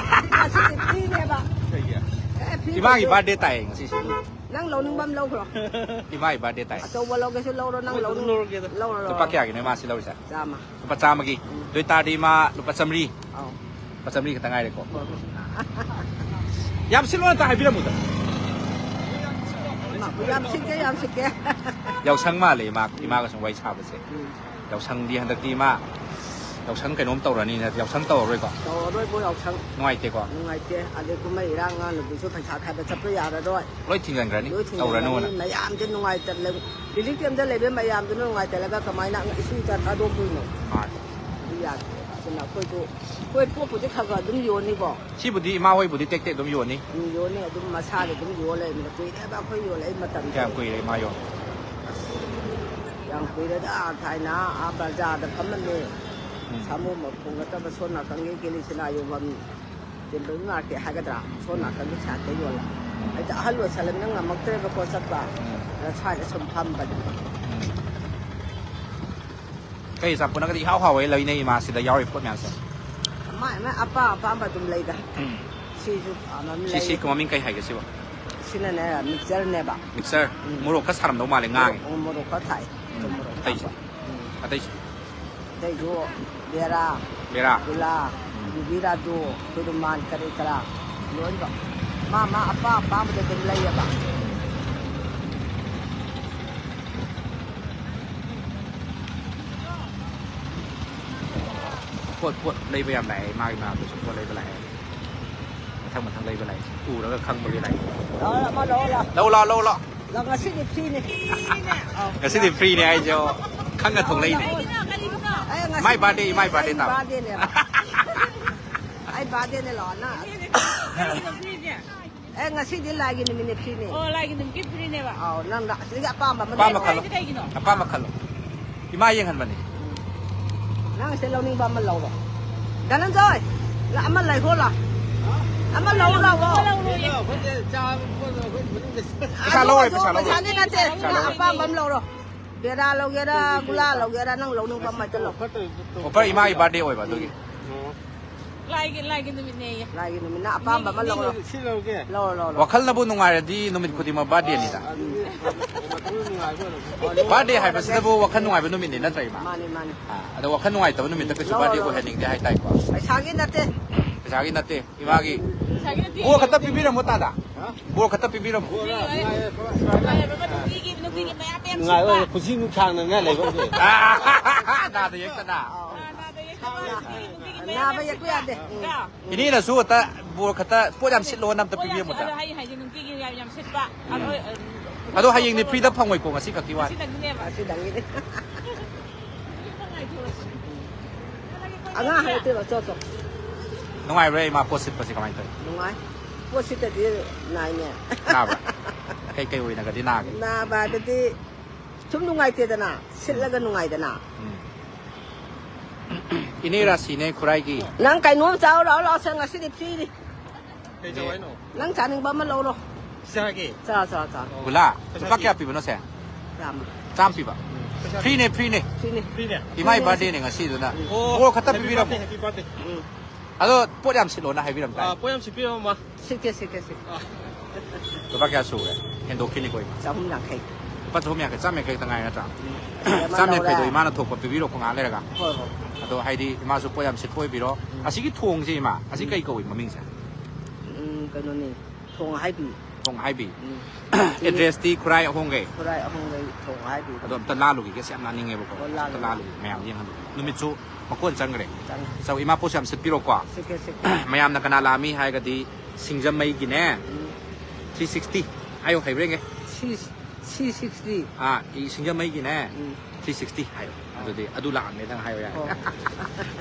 ꯉꯁꯤꯗꯤ ꯐ꯭ꯔꯤꯅꯦꯕ꯫ ꯀꯩꯒꯤ? ꯑꯦ, ꯐ꯭ꯔꯤ ꯏꯃꯥꯒꯤ ꯂꯩꯇꯦ꯫ ꯕꯥꯔꯗꯦ ꯇꯥꯏꯌꯦ ꯉꯁꯤꯁꯦ꯫ ꯅꯪ ꯂꯧꯅꯤꯡꯕ ꯑꯃ ꯂꯧꯈ꯭ꯔꯣ꯫ ꯏꯃꯥꯒꯤ ꯕꯥꯔꯗꯦ ꯇꯥꯏ꯫ ꯑꯆꯧꯕ ꯂꯧꯒꯦꯁꯨ ꯂꯧꯔꯣ, ꯅꯪ ꯍꯣꯏ, ꯑꯗꯨꯝ ꯂꯧꯅꯤꯡ-, ꯂꯧꯔꯒꯦꯗ꯫ ꯂꯧꯔꯣ, ꯂꯨꯄꯥ ꯂꯧꯔꯣ꯫ ꯀꯌꯥꯒꯤꯅꯣ ꯏꯃꯥ ꯁꯤ ꯂꯧꯔꯤꯁꯦ? ꯆꯥꯝꯃ꯫ ꯂꯨꯄꯥ ꯆꯥꯝꯃꯒꯤ꯫ ꯎꯝ꯫ ꯑꯗꯨ ꯑꯣꯏꯇꯥꯔꯗꯤ ꯏꯃꯥ ꯂꯨꯄꯥ ꯆꯥꯝꯃꯔꯤ꯫ ꯑꯧ꯫ ꯂꯨꯄꯥ ꯆꯥꯝꯃꯔꯤ ꯈꯛꯇ ꯉꯥꯏꯔꯦꯀꯣ꯫ ꯍꯣꯏ, ꯍꯣꯏ꯫ ꯌꯥꯝ ꯁꯤꯠꯂꯣ ꯑꯝꯇ ꯍꯥꯏꯕꯤꯔꯝꯃꯨꯗ꯫ ꯌꯥꯝ ꯁꯤꯠꯀꯦ, ꯌꯥꯝ ꯁꯤꯠꯀꯦ꯫ ꯌꯥꯎꯁꯪ ꯃꯥꯜꯂꯦ ꯏꯃꯥ, ꯎꯝ꯫ ꯏꯃꯥꯒ ꯁꯨꯝ ꯋꯥꯔꯤ ꯁꯥꯕꯁꯦ꯫ ꯎꯝ꯫ ꯌꯥꯎꯁꯪꯗꯤ ꯍꯟꯗꯛꯇꯤ ꯏꯃꯥ, ꯌꯥꯎꯁꯪ ꯀꯩꯅꯣꯝ ꯇꯧꯔꯅꯤꯅ, ꯌꯥꯎꯁꯪ ꯇꯧꯔꯔꯣꯏꯀꯣ? ꯇꯧꯔꯔꯣꯏꯕꯣ ꯌꯥꯎꯁꯪ꯫ ꯅꯨꯡꯉꯥꯏꯇꯦꯀꯣ? ꯅꯨꯡꯉꯥꯏꯇꯦ꯫ ꯑꯗꯩ ꯀꯨꯝꯍꯩ ꯏꯔꯥꯡ ꯉꯥꯡꯅꯕꯗꯨꯁꯨ ꯄꯩꯁꯥ ꯈꯥꯏꯕ ꯆꯠꯄ ꯌꯥꯔꯔꯣꯏ꯫ ꯂꯣꯏ ꯊꯤꯡꯖꯤꯟꯈ꯭ꯔꯅꯤ, ꯂꯣꯏ ꯊꯤꯡꯖꯤꯟꯈ꯭ꯔꯅꯤ꯫ ꯇꯧꯔꯅꯨꯅ꯫ ꯃꯌꯥꯝꯗꯤ ꯅꯨꯡꯉꯥꯏꯇ-, ꯔꯤꯂꯤꯐ ꯀꯦꯝꯞꯇ ꯂꯩꯕ ꯃꯌꯥꯝꯗꯨꯅ ꯅꯨꯡꯉꯥꯏꯇꯂꯒ ꯀꯃꯥꯏꯅ ꯏꯁꯨ ꯏꯆꯥ ꯊꯥꯗꯣꯛꯇꯣꯏꯅꯣ? ꯃꯥꯅꯤ꯫ ꯑꯗꯨ ꯌꯥꯗꯦ꯫ ꯑꯗꯨꯅ ꯑꯩꯈꯣꯏꯁꯨ, ꯑꯩꯈꯣꯏ ꯄꯣꯠꯄꯨꯗꯤ ꯈꯔ ꯈꯔ ꯑꯗꯨꯝ ꯌꯣꯟꯅꯤꯀꯣ꯫ ꯁꯤꯕꯨꯗꯤ ꯏꯃꯥ ꯍꯣꯏꯕꯨꯗꯤ ꯇꯦꯛ ꯇꯦꯛ ꯑꯗꯨꯝ ꯌꯣꯟꯅꯤ꯫ ꯎꯝ, ꯌꯣꯟꯅꯤ꯫ ꯑꯗꯨꯝ ꯃꯁꯥꯒꯤ ꯑꯗꯨꯝ ꯌꯣꯜ ꯂꯩꯕꯅꯤꯅ ꯀꯨꯏꯔꯦꯕ ꯑꯩꯈꯣꯏ ꯌꯣꯜꯂꯛꯏ ꯃꯇꯝꯁꯦ꯫ ꯀꯌꯥꯝ ꯀꯨꯏꯔꯦ ꯏꯃꯥ ꯌꯣꯟ? ꯌꯥꯝ ꯀꯨꯏꯔꯦꯗ, ꯊꯥꯏꯅ ꯑꯥ ꯕꯖꯥꯔꯗ ꯐꯝꯃꯝꯃꯦ꯫ ꯎꯝ꯫ ꯁꯥꯃꯨ ꯃꯈꯣꯡ ꯅꯠꯇꯕ ꯁꯣꯝ ꯅꯥꯀꯟꯒꯤ ꯀꯦꯂꯤꯆꯅꯥ ꯌꯣꯟꯐꯝ, ꯇꯦꯝꯕꯜ ꯃꯥꯔꯀꯦꯠ ꯍꯥꯏꯒꯗ꯭ꯔꯥ? ꯁꯣꯝ ꯅꯥꯀꯟꯒꯤ ꯁꯥꯏꯠꯇ ꯌꯣꯜꯂꯦ꯫ ꯎꯝ꯫ ꯑꯩꯗꯤ ꯑꯍꯜ ꯑꯣꯏꯁꯜꯂꯝꯅꯤꯅ ꯉꯝꯃꯛꯇ꯭ꯔꯦꯕꯀꯣ ꯆꯠꯄ꯫ ꯎꯝ꯫ ꯑꯗ ꯁ꯭ꯋꯥꯏꯗ ꯁꯨꯝ ꯐꯝꯕꯅꯤ꯫ ꯎꯝ꯫ ꯀꯩ ꯑꯆꯥꯄꯣꯠꯅꯒꯗꯤ ꯏꯍꯥꯎ ꯍꯥꯎꯋꯦ ꯂꯩꯅꯩ ꯏꯃꯥꯁꯤꯗ ꯌꯥꯎꯔꯤ ꯄꯣꯠ ꯃꯌꯥꯝꯁꯦ? ꯃꯥꯏ ꯃꯥꯏ ꯑꯄꯥꯝ ꯑꯄꯥꯝꯕ ꯑꯗꯨꯝ ꯂꯩꯗ꯫ ꯎꯝ꯫ ꯁꯤꯁꯨ ꯄꯥꯝꯕ ꯑꯃ ꯁꯤ, ꯂꯩ꯫ ꯁꯤ ꯃꯃꯤꯡ ꯀꯩ ꯍꯥꯏꯒꯦ ꯁꯤꯕꯣ? ꯁꯤꯅꯅꯦ, ꯃꯤꯛꯆꯔꯅꯦꯕ꯫ ꯃꯤꯛꯆꯔ? ꯎꯝ꯫ ꯃꯣꯔꯣꯛ ꯈꯔ ꯁꯥꯔꯝꯗꯧ ꯃꯥꯜꯂꯦ, ꯉꯥꯡꯉꯦ꯫ ꯃꯣꯔꯣꯛ, ꯃꯣꯔꯣꯛ ꯈꯔ ꯊꯥꯛꯑꯦ꯫ ꯎꯝ꯫ ꯊꯨꯝ ꯃꯣꯔꯣꯛ ꯑꯇꯩꯁꯦ? ꯊꯥꯛꯄ꯫ ꯎꯝ꯫ ꯑꯇꯩꯁꯦ? ꯑꯇꯩꯁꯨ ꯕꯦꯔꯥ, ꯕꯦꯔꯥ꯫ ꯒꯨꯂꯥ, ꯎꯝ꯫ ꯌꯨꯕꯤ ꯂꯥꯗꯨ, ꯈꯨꯔꯨꯃꯥꯟ, ꯀꯔꯤ ꯀꯔꯥ ꯂꯣꯏꯅꯃꯛ ꯃꯥ ꯃꯥ ꯑꯄꯥꯝ ꯑꯄꯥꯝꯕꯗ ꯑꯗꯨꯝ ꯂꯩꯌꯦꯕ꯫ ꯄꯣꯠ ꯄꯣꯠ ꯂꯩꯕ ꯌꯥꯝ ꯂꯥꯛꯑꯦ, ꯃꯥꯒꯤ ꯃꯅꯥꯛꯇꯁꯨ ꯄꯣꯠ ꯂꯩꯕ ꯂꯥꯛꯑꯦ꯫ ꯃꯊꯪ ꯃꯊꯪ ꯂꯩꯕ ꯂꯥꯛꯑꯦ꯫ ꯎꯔꯒ ꯈꯪꯕꯒꯤ ꯂꯥꯛꯑꯦ꯫ ꯂꯧꯔꯣ, ꯑꯃ ꯂꯧꯔꯣ, ꯂꯥꯛꯑꯣ꯫ ꯂꯧ ꯂꯥꯛꯑꯣ, ꯂꯧ ꯂꯥꯛꯑꯣ꯫ ꯂꯥꯛꯑꯣ, ꯉꯁꯤꯗꯤ ꯐ꯭ꯔꯤꯅꯦ꯫ ꯉꯁꯤꯗꯤ ꯐ꯭ꯔꯤꯅꯦ ꯍꯥꯏꯁꯦ, ꯑꯣ, ꯈꯪꯅ ꯊꯣꯛꯂꯛꯏꯅꯦ꯫ ꯀꯔꯤꯒꯤꯅꯣ? ꯀꯔꯤꯒꯤꯅꯣ? ꯑꯩ ꯉꯁꯤꯗꯤ ꯃꯥꯏ ꯕꯥꯔꯗꯦ, ꯃꯥꯏ ꯕꯥꯔꯗꯦ ꯑꯩ ꯇꯥꯕ꯫ ꯕꯥꯔꯗꯦꯅꯦꯕ꯫ ꯑꯩ ꯕꯥꯔꯗꯦꯅꯦ, ꯂꯥꯛꯑꯣ ꯅꯪ꯫ ꯀꯔꯤꯒꯤꯅꯣ ꯐ꯭ꯔꯤꯁꯦ? ꯑꯦ, ꯉꯁꯤꯗꯤ ꯂꯥꯏꯒꯤ ꯅꯨꯃꯤꯠꯅꯦ, ꯐ꯭ꯔꯤꯅꯦ꯫ ꯑꯣ, ꯂꯥꯏꯒꯤ ꯅꯨꯃꯤꯠꯀꯤ ꯐ꯭ꯔꯤꯅꯦꯕ? ꯑꯥꯎ, ꯅꯪꯅ ꯑꯁꯤꯗꯒꯤ ꯑꯄꯥꯝꯕ ꯑꯃ ꯑꯄꯥꯝꯕ ꯂꯧꯔꯣ꯫ ꯈꯜꯂꯣ꯫ ꯍꯥꯏꯁꯦ ꯀꯩꯒꯤꯅꯣ? ꯑꯄꯥꯝꯕ ꯈꯜꯂꯣ꯫ ꯏꯃꯥ ꯌꯦꯡꯍꯟꯕꯅꯤ꯫ ꯅꯪ ꯁꯤꯗ ꯂꯧꯅꯤꯡꯕ ꯑꯃ ꯂꯧꯔꯣ꯫ ꯙꯅꯟꯖꯣꯏ, ꯑꯃ ꯂꯩꯈꯣ ꯂꯥꯎ꯫ ꯑꯃ ꯂꯧꯔꯣ ꯂꯥꯎꯑꯣ꯫ ꯑꯃ ꯂꯧꯔꯣꯏꯌꯦ꯫ ꯄꯩꯁꯥ ꯂꯧꯔꯣꯏ, ꯄꯩꯁꯥ ꯂꯧꯔꯣꯏ꯫ ꯄꯩꯁꯥꯗꯤ ꯅꯠꯇꯦ, ꯄꯩꯁꯥ ꯅꯪ ꯂꯧꯔꯣꯏ꯫ ꯑꯄꯥꯝꯕ ꯑꯃ ꯂꯧꯔꯣ꯫ ꯕꯦꯔꯥ ꯂꯧꯒꯦꯔꯥ, ꯒꯨꯂꯥ ꯂꯧꯒꯦꯔꯥ, ꯅꯪ ꯂꯧꯅꯤꯡꯕ ꯑꯃ ꯍꯦꯛꯇ ꯂꯧ꯫ ꯑꯣꯐꯔ ꯏꯃꯥꯒꯤ ꯕꯥꯔꯗꯦ ꯑꯣꯏꯕ ꯑꯗꯨꯒꯤ꯫ ꯂꯥꯏꯒꯤ, ꯂꯥꯏꯒꯤ ꯅꯨꯃꯤꯠꯅꯦꯌꯦ꯫ ꯂꯥꯏꯒꯤ ꯅꯨꯃꯤꯠꯅ ꯑꯄꯥꯝꯕ ꯑꯃ ꯂꯧꯔꯣ꯫ ꯁꯤ ꯂꯧꯔꯒꯦ꯫ ꯂꯧꯔꯣ, ꯂꯧꯔꯣ, ꯂꯧꯔꯣ꯫ ꯋꯥꯈꯜꯅꯕꯨ ꯅꯨꯡꯉꯥꯏꯔꯗꯤ ꯅꯨꯃꯤꯠ ꯈꯨꯗꯤꯡꯃꯛ ꯕꯥꯔꯗꯦꯅꯤꯗ꯫ ꯑꯗꯨꯗꯤ ꯋꯥꯈꯜ ꯅꯨꯡꯉꯥꯏꯕ ꯑꯣꯏꯔꯝꯒꯅꯤ꯫ ꯕꯥꯔꯗꯦ ꯍꯥꯏꯕꯁꯤꯗꯕꯨ ꯋꯥꯈꯜ ꯅꯨꯡꯉꯥꯏꯕ ꯅꯨꯃꯤꯠꯅꯤ ꯅꯠꯇ꯭ꯔ, ꯏꯃꯥ? ꯃꯥꯅꯤ, ꯃꯥꯅꯤ꯫ ꯑꯥ, ꯑꯗꯣ ꯋꯥꯈꯜ ꯅꯨꯡꯉꯥꯏꯇꯕ ꯅꯨꯃꯤꯠꯇ ꯀꯩꯁꯨ ꯂꯧꯔꯣ, ꯕꯥꯔꯗꯦ ꯂꯧꯔꯣ꯫ ꯑꯣꯏꯍꯟꯅꯤꯡꯗꯦ ꯍꯥꯏ ꯇꯥꯏꯀꯣ꯫ ꯄꯩꯁꯥꯒꯤ ꯅꯠꯇꯦ꯫ ꯄꯩꯁꯥꯒꯤ ꯅꯠꯇꯦ, ꯏꯃꯥꯒꯤ꯫ ꯄꯩꯁꯥꯒꯤ ꯅꯠꯇꯦ꯫ ꯕꯣꯔ ꯈꯛꯇ ꯄꯤꯕꯤꯔꯝꯃꯣ ꯇꯥꯗ꯫ ꯕꯣꯔ ꯈꯛꯇ ꯄꯤꯕꯤꯔꯝꯃꯣ꯫ ꯅꯨꯡꯇꯤꯒꯤ, ꯅꯨꯡꯇꯤꯒꯤ ꯃꯌꯥꯝ ꯃꯌꯥꯝ ꯅꯨꯡꯉꯥꯏꯕ ꯁꯤꯠꯄ꯫ ꯄꯨꯟꯁꯤ ꯅꯨꯡꯁꯥꯡꯅꯅꯦ ꯂꯩꯕ ꯍꯧꯖꯤꯛ꯫ ꯅꯥꯗ ꯌꯦꯛꯇꯅ꯫ ꯑꯥ, ꯅꯥꯗ ꯌꯦꯛꯇꯅ꯫ ꯅꯨꯡꯇꯤꯒꯤ, ꯅꯨꯡꯇꯤꯒꯤ ꯃꯌꯥꯝ ꯅꯥꯕ ꯃꯌꯥꯝ ꯌꯦꯛꯄ ꯁꯤꯠꯄ꯫ ꯌꯥꯗꯦ꯫ ꯎꯝ꯫ ꯏꯅꯦꯅꯁꯨ ꯑꯇ ꯕꯣꯔ ꯈꯛꯇ ꯄꯣꯠ ꯌꯥꯝ ꯁꯤꯠꯂꯣꯅ ꯑꯝꯇ ꯄꯣꯠ ꯌꯥꯝ ꯄꯤꯕꯤꯔꯝꯃꯣ ꯁꯤꯠꯄ ꯇꯥ꯫ ꯑꯗꯣ ꯍꯌꯦꯡ, ꯍꯌꯦꯡ ꯅꯨꯡꯇꯤꯒꯤ ꯌꯥꯝ, ꯌꯥꯝ ꯁꯤꯠꯄ꯫ ꯎꯝ꯫ ꯑꯗꯣ ꯍꯌꯦꯡꯗꯤ ꯐ꯭ꯔꯤꯗ ꯐꯪꯉꯣꯏꯀꯣ, ꯉꯁꯤ ꯈꯛꯀꯤ ꯋꯥꯅꯤ꯫ ꯉꯁꯤꯗꯪꯒꯤꯅꯦꯕ꯫ ꯉꯁꯤꯗꯪꯒꯤꯅꯦ꯫ ꯑꯉꯥꯡ ꯍꯥꯏꯔꯛꯇꯣꯏꯔꯣ? ꯆꯣ, ꯆꯣ꯫ ꯅꯨꯡꯉꯥꯏꯕ꯭ꯔꯥ, ꯏꯃꯥ, ꯄꯣꯠ ꯁꯤꯠꯄꯁꯦ ꯀꯃꯥꯏꯅ ꯇꯧꯋꯤ? ꯅꯨꯡꯉꯥꯏ꯫ ꯄꯣꯠ ꯁꯤꯠꯇꯗꯤ ꯅꯥꯏꯅꯦ꯫ ꯅꯥꯕ꯭ꯔꯥ? ꯀꯩ ꯀꯩ ꯑꯣꯏꯅꯒꯗꯤ ꯅꯥꯒꯦ? ꯅꯥꯕ ꯍꯥꯏꯕꯗꯤ ꯁꯨꯝ ꯅꯨꯡꯉꯥꯏꯇꯦꯗꯅ, ꯁꯤꯠꯂꯒ ꯅꯨꯡꯉꯥꯏꯗꯅ꯫ ꯎꯝ꯫ ꯏꯅꯦ ꯔꯥꯁꯤꯅꯦ ꯈꯨꯔꯥꯏꯒꯤ꯫ ꯅꯪ ꯀꯩꯅꯣꯝ ꯆꯥꯎ ꯂꯥꯎ, ꯂꯥꯎ, ꯁꯦ, ꯉꯁꯤꯗꯤ ꯐ꯭ꯔꯤꯅꯤ꯫ ꯀꯩ ꯆꯥꯎ ꯍꯥꯏꯅꯣ? ꯅꯪ ꯆꯥꯅꯤꯡꯕ ꯑꯃ ꯂꯧꯔꯣ꯫ ꯆꯥꯒꯦ꯫ ꯆꯥ, ꯆꯥ, ꯆꯥ꯫ ꯒꯨꯂꯥ? ꯄꯩꯁꯥ ꯂꯨꯄꯥ ꯀꯌꯥ ꯄꯤꯕꯅꯣ, ꯁꯦ? ꯆꯥꯝꯃ꯫ ꯆꯥꯝꯃ ꯄꯤꯕ? ꯄꯩꯁꯥ ꯐ꯭ꯔꯤꯅꯦ, ꯐ꯭ꯔꯤꯅꯦ꯫ ꯐ꯭ꯔꯤꯅꯦ꯫ ꯐ꯭ꯔꯤꯅꯦ? ꯏꯃꯥꯏ ꯐ꯭ꯔꯤꯅꯦ꯫ ꯕꯥꯔꯗꯦꯅꯦ ꯉꯁꯤꯗꯨꯅ꯫ ꯑꯣ, ꯕꯣꯔ ꯈꯛꯇ happy ꯄꯤꯕꯤꯔꯝꯃꯣ꯫ Birthday, happy birthday꯫ ꯎꯝ꯫ ꯑꯗꯣ ꯄꯣꯠ ꯌꯥꯝ ꯁꯤꯠꯂꯣꯅ ꯍꯥꯏꯕꯤꯔꯝ ꯇꯥꯏ꯫ ꯑꯥ, ꯄꯣꯠ ꯌꯥꯝ ꯁꯤꯠꯄꯤꯔꯝꯃꯣ, ꯃꯥ꯫ ꯁꯤꯠꯀꯦ, ꯁꯤꯠꯀꯦ, ꯁꯤꯠꯀꯦ꯫ ꯑꯥ꯫ ꯂꯨꯄꯥ ꯀꯌꯥ ꯁꯨꯔꯦ? ꯍꯦꯟꯗꯣꯛꯈꯤꯅꯤꯀꯣ, ꯏꯃꯥ꯫ ꯆꯍꯨꯝ ꯌꯥꯡꯈꯩ꯫ ꯂꯨꯄꯥ ꯆꯍꯨꯝ ꯌꯥꯡꯈꯩ, ꯆꯥꯝ ꯌꯥꯡꯈꯩ ꯈꯛꯇ ꯉꯥꯏꯔꯦ ꯅꯠꯇ꯭ꯔꯥ? ꯎꯝ꯫ ꯑꯃ ꯆꯥꯝ ꯌꯥꯡꯈꯩꯗꯣ ꯂꯧꯔꯦ꯫ ꯏꯃꯥꯅ ꯊꯣꯛꯄ ꯄꯤꯕꯤꯔꯣꯀꯣ ꯉꯥꯏꯍꯥꯛ ꯂꯩꯔꯒ꯫ ꯍꯣꯏ, ꯍꯣꯏ꯫ ꯑꯗꯣ ꯍꯥꯏꯗꯤ ꯏꯃꯥꯁꯨ ꯄꯣꯠ ꯌꯥꯝ ꯁꯤꯠꯄ ꯑꯣꯏꯕꯤꯔꯣ꯫ ꯎꯝ꯫ ꯑꯁꯤꯒꯤ ꯊꯣꯡꯁꯦ, ꯏꯃꯥ, ꯑꯁꯤ ꯎꯝ꯫ ꯀꯩ ꯀꯧꯏ ꯃꯃꯤꯡꯁꯦ? ꯎꯝ, ꯀꯩꯅꯣꯅꯤ, ꯊꯣꯡ ꯍꯥꯏꯕꯤ꯫ ꯊꯣꯡ ꯍꯥꯏꯕꯤ꯫ ꯎꯝ꯫ ꯑꯦꯗ꯭ꯔꯦꯁꯇꯤ ꯈꯨꯔꯥꯏ ꯑꯍꯣꯡꯒꯩ꯫ ꯈꯨꯔꯥꯏ ꯑꯍꯣꯡꯒꯩ ꯊꯣꯡ ꯍꯥꯏꯕꯤ꯫ ꯑꯗꯣ ꯑꯝꯇ ꯂꯥꯜꯂꯨꯈꯤꯒꯦ, ꯁꯤ ꯌꯥꯝ ꯂꯥꯟꯅꯤꯡꯉꯦꯕꯀꯣ꯫ ꯑꯣ, ꯂꯥꯜꯂꯨ, ꯑꯝꯇ ꯂꯥꯜꯂꯨ, ꯂꯥꯜꯂꯨ꯫ ꯃꯌꯥꯝ ꯌꯦꯡꯍꯜꯂꯨ꯫ ꯅꯨꯃꯤꯠꯁꯨ ꯃꯀꯣꯟ ꯆꯪꯈ꯭ꯔꯦ꯫ ꯆꯪꯉꯦ꯫ ꯆꯧ ꯏꯃꯥ ꯄꯣꯠꯁꯨ ꯌꯥꯝ ꯁꯤꯠꯄꯤꯔꯣꯀꯣ꯫ ꯁꯤꯠꯀꯦ, ꯁꯤꯠꯀꯦ꯫ ꯃꯌꯥꯝꯅ ꯀꯅꯥ ꯂꯥꯛꯑꯝꯃꯤ ꯍꯥꯏꯔꯒꯗꯤ ꯁꯤꯡꯖꯃꯩꯒꯤꯅꯦ꯫ ꯎꯝ꯫ ꯊ꯭ꯔꯤ ꯁꯤꯛꯁꯇꯤ ꯍꯥꯏꯌꯣ, ꯍꯩꯕ꯭ꯔꯥ ꯌꯦꯡꯒꯦ꯫ ꯁꯤ, ꯁꯤ ꯁꯤꯛꯁꯇꯤ꯫ ꯑꯥ, ꯏ ꯁꯤꯡꯖꯃꯩꯒꯤꯅꯦ꯫ ꯎꯝ꯫ ꯊ꯭ꯔꯤ ꯁꯤꯛꯁꯇꯤ ꯍꯥꯏꯌꯣ꯫ ꯑꯗꯨꯗꯤ ꯑꯗꯨ ꯂꯥꯛꯑꯝꯃꯦꯗꯪ ꯍꯥꯏꯌꯣ ꯌꯥꯔꯦ꯫ ꯑꯣ꯫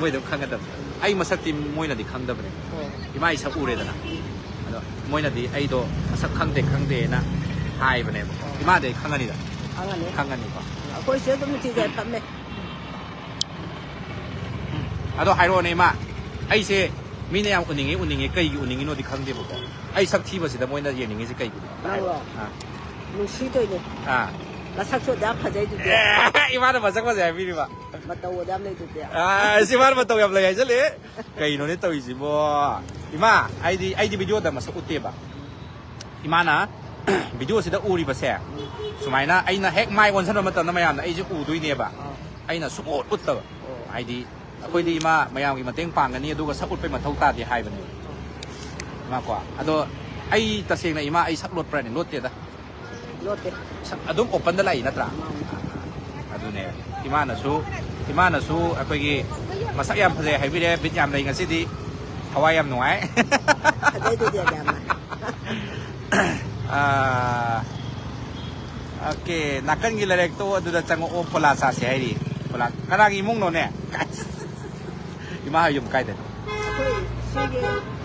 ꯃꯣꯏ ꯑꯗꯨꯝ ꯈꯪꯒꯗꯕꯅꯦ꯫ ꯑꯩ ꯃꯁꯛꯇꯤ ꯃꯣꯏꯅꯗꯤ ꯈꯪꯗꯕꯅꯦ꯫ ꯑꯣ꯫ ꯏꯃꯥ ꯏꯁꯛ ꯎꯔꯦꯗꯅ꯫ ꯑꯗꯣ ꯃꯣꯏꯅꯗꯤ ꯑꯩꯗꯣ ꯃꯁꯛ ꯈꯪꯗꯦ, ꯈꯪꯗꯦꯅ ꯍꯥꯏꯕꯅꯦꯕ꯫ ꯑꯣ꯫ ꯏꯃꯥꯗꯤ ꯑꯩ ꯈꯪꯉꯅꯤꯗ꯫ ꯈꯪꯉꯅꯤ꯫ ꯈꯪꯉꯅꯤꯀꯣ꯫ ꯑꯩꯈꯣꯏꯁꯦ ꯑꯗꯨꯝ ꯊꯤꯒꯦ ꯐꯝꯃꯦ꯫ ꯑꯗꯣ ꯍꯥꯏꯔꯛꯑꯣꯅꯦ ꯏꯃꯥ, ꯑꯩꯁꯦ ꯃꯤꯅ ꯌꯥꯝ ꯎꯅꯤꯡꯉꯤ, ꯎꯅꯤꯡꯉꯤ, ꯀꯩꯒꯤ ꯎꯅꯤꯡꯉꯤꯅꯣꯗꯤ ꯈꯪꯗꯦꯕꯀꯣ꯫ ꯑꯩ ꯁꯛ ꯊꯤꯕꯁꯤꯗ ꯃꯣꯏꯅ ꯌꯦꯡꯅꯤꯡꯉꯤꯁꯦ ꯀꯩꯒꯤꯅꯣ? ꯅꯪꯔꯣ? ꯑꯥ꯫ ꯅꯨꯡꯁꯤꯗꯣꯏꯅꯦ꯫ ꯑꯥ꯫ ꯅꯁꯛꯁꯨ ꯑꯗꯨꯌꯥꯝ ꯐꯖꯩꯗꯨꯗꯤ꯫ ꯑꯦ, ꯏꯃꯥꯅ ꯃꯁꯛ ꯐꯖꯩ ꯍꯥꯏꯕꯤꯔꯤꯕ? ꯃꯇꯧ ꯑꯗꯨꯌꯥꯝ ꯂꯩꯗꯨꯗꯤ꯫ ꯑꯥ, ꯁꯤ ꯏꯃꯥꯅ ꯃꯇꯧ ꯌꯥꯝ ꯂꯩ ꯍꯥꯏꯖꯜꯂꯦ꯫ ꯀꯩꯅꯣꯅꯦ ꯇꯧꯔꯤꯁꯤꯕꯣ? ꯏꯃꯥ, ꯑꯩꯗꯤ, ꯑꯩꯗꯤ ꯚꯤꯗꯤꯑꯣꯗ ꯃꯁꯛ ꯎꯠꯇꯦꯕ꯫ ꯏꯃꯥꯅ ꯚꯤꯗꯤꯑꯣꯁꯤꯗ ꯎꯔꯤꯕꯁꯦ, ꯁꯨꯃꯥꯏꯅ ꯑꯩꯅ ꯍꯦꯛ ꯃꯥꯏ ꯑꯣꯟꯁꯤꯟꯕ ꯃꯇꯝꯗ ꯃꯌꯥꯝꯅ ꯑꯩꯁꯦ ꯎꯗꯣꯏꯅꯦꯕ꯫ ꯑꯥ꯫ ꯑꯩꯅ ꯁꯨꯛꯎꯠ ꯎꯠꯇꯕ꯫ ꯑꯣ꯫ ꯍꯥꯏꯗꯤ ꯑꯩꯈꯣꯏꯗꯤ ꯏꯃꯥ ꯃꯌꯥꯝꯒꯤ ꯃꯇꯦꯡ ꯄꯥꯡꯒꯅꯤ, ꯑꯗꯨꯒ ꯁꯛ ꯎꯠꯄꯩ ꯃꯊꯧ ꯇꯥꯗꯦ ꯍꯥꯏꯕꯅꯦꯕ꯫ ꯏꯃꯥ ꯀꯣ꯫ ꯑꯗꯣ ꯑꯩ ꯇꯁꯦꯡꯅ ꯏꯃꯥ, ꯑꯩ ꯁꯛ ꯂꯣꯠꯄ꯭ꯔꯅꯦ? ꯂꯣꯠꯇꯦꯗ꯫ ꯂꯣꯠꯇꯦ꯫ ꯁꯛ ꯑꯗꯨꯝ open ꯗ ꯂꯥꯛꯏ ꯅꯠꯇ꯭ꯔꯥ? ꯃꯥꯅꯤ꯫ ꯑꯗꯨꯅꯦ꯫ ꯏꯃꯥꯅꯁꯨ, ꯏꯃꯥꯅꯁꯨ ꯑꯩꯈꯣꯏꯒꯤ ꯃꯁꯛ ꯌꯥꯝ ꯐꯖꯩ ꯍꯥꯏꯕꯤꯔꯦ, ꯕꯤꯠ ꯌꯥꯝ ꯂꯩ ꯉꯁꯤꯗꯤ꯫ ꯊꯋꯥꯏ ꯌꯥꯝ ꯅꯨꯡꯉꯥꯏ꯫ ꯐꯖꯩꯗꯨꯗꯤ ꯌꯥꯝꯅ꯫ ꯑꯥ, ꯑꯣꯀꯦ, ꯅꯥꯀꯟꯒꯤ ꯂꯩꯔꯛꯇꯣ ꯑꯗꯨꯗ ꯆꯪꯉꯛꯑꯣ, ꯐꯣꯂꯥ ꯆꯥꯁꯦ ꯍꯥꯏꯔꯤ꯫ ꯐꯣꯂꯥ, ꯀꯅꯥꯒꯤ ꯏꯃꯨꯡꯅꯣꯅꯦ? ꯏꯃꯥ ꯍꯣꯏ ꯌꯨꯝ ꯀꯥꯏꯗꯅꯣ? ꯑꯩꯈꯣꯏ ꯁꯤꯒꯤ,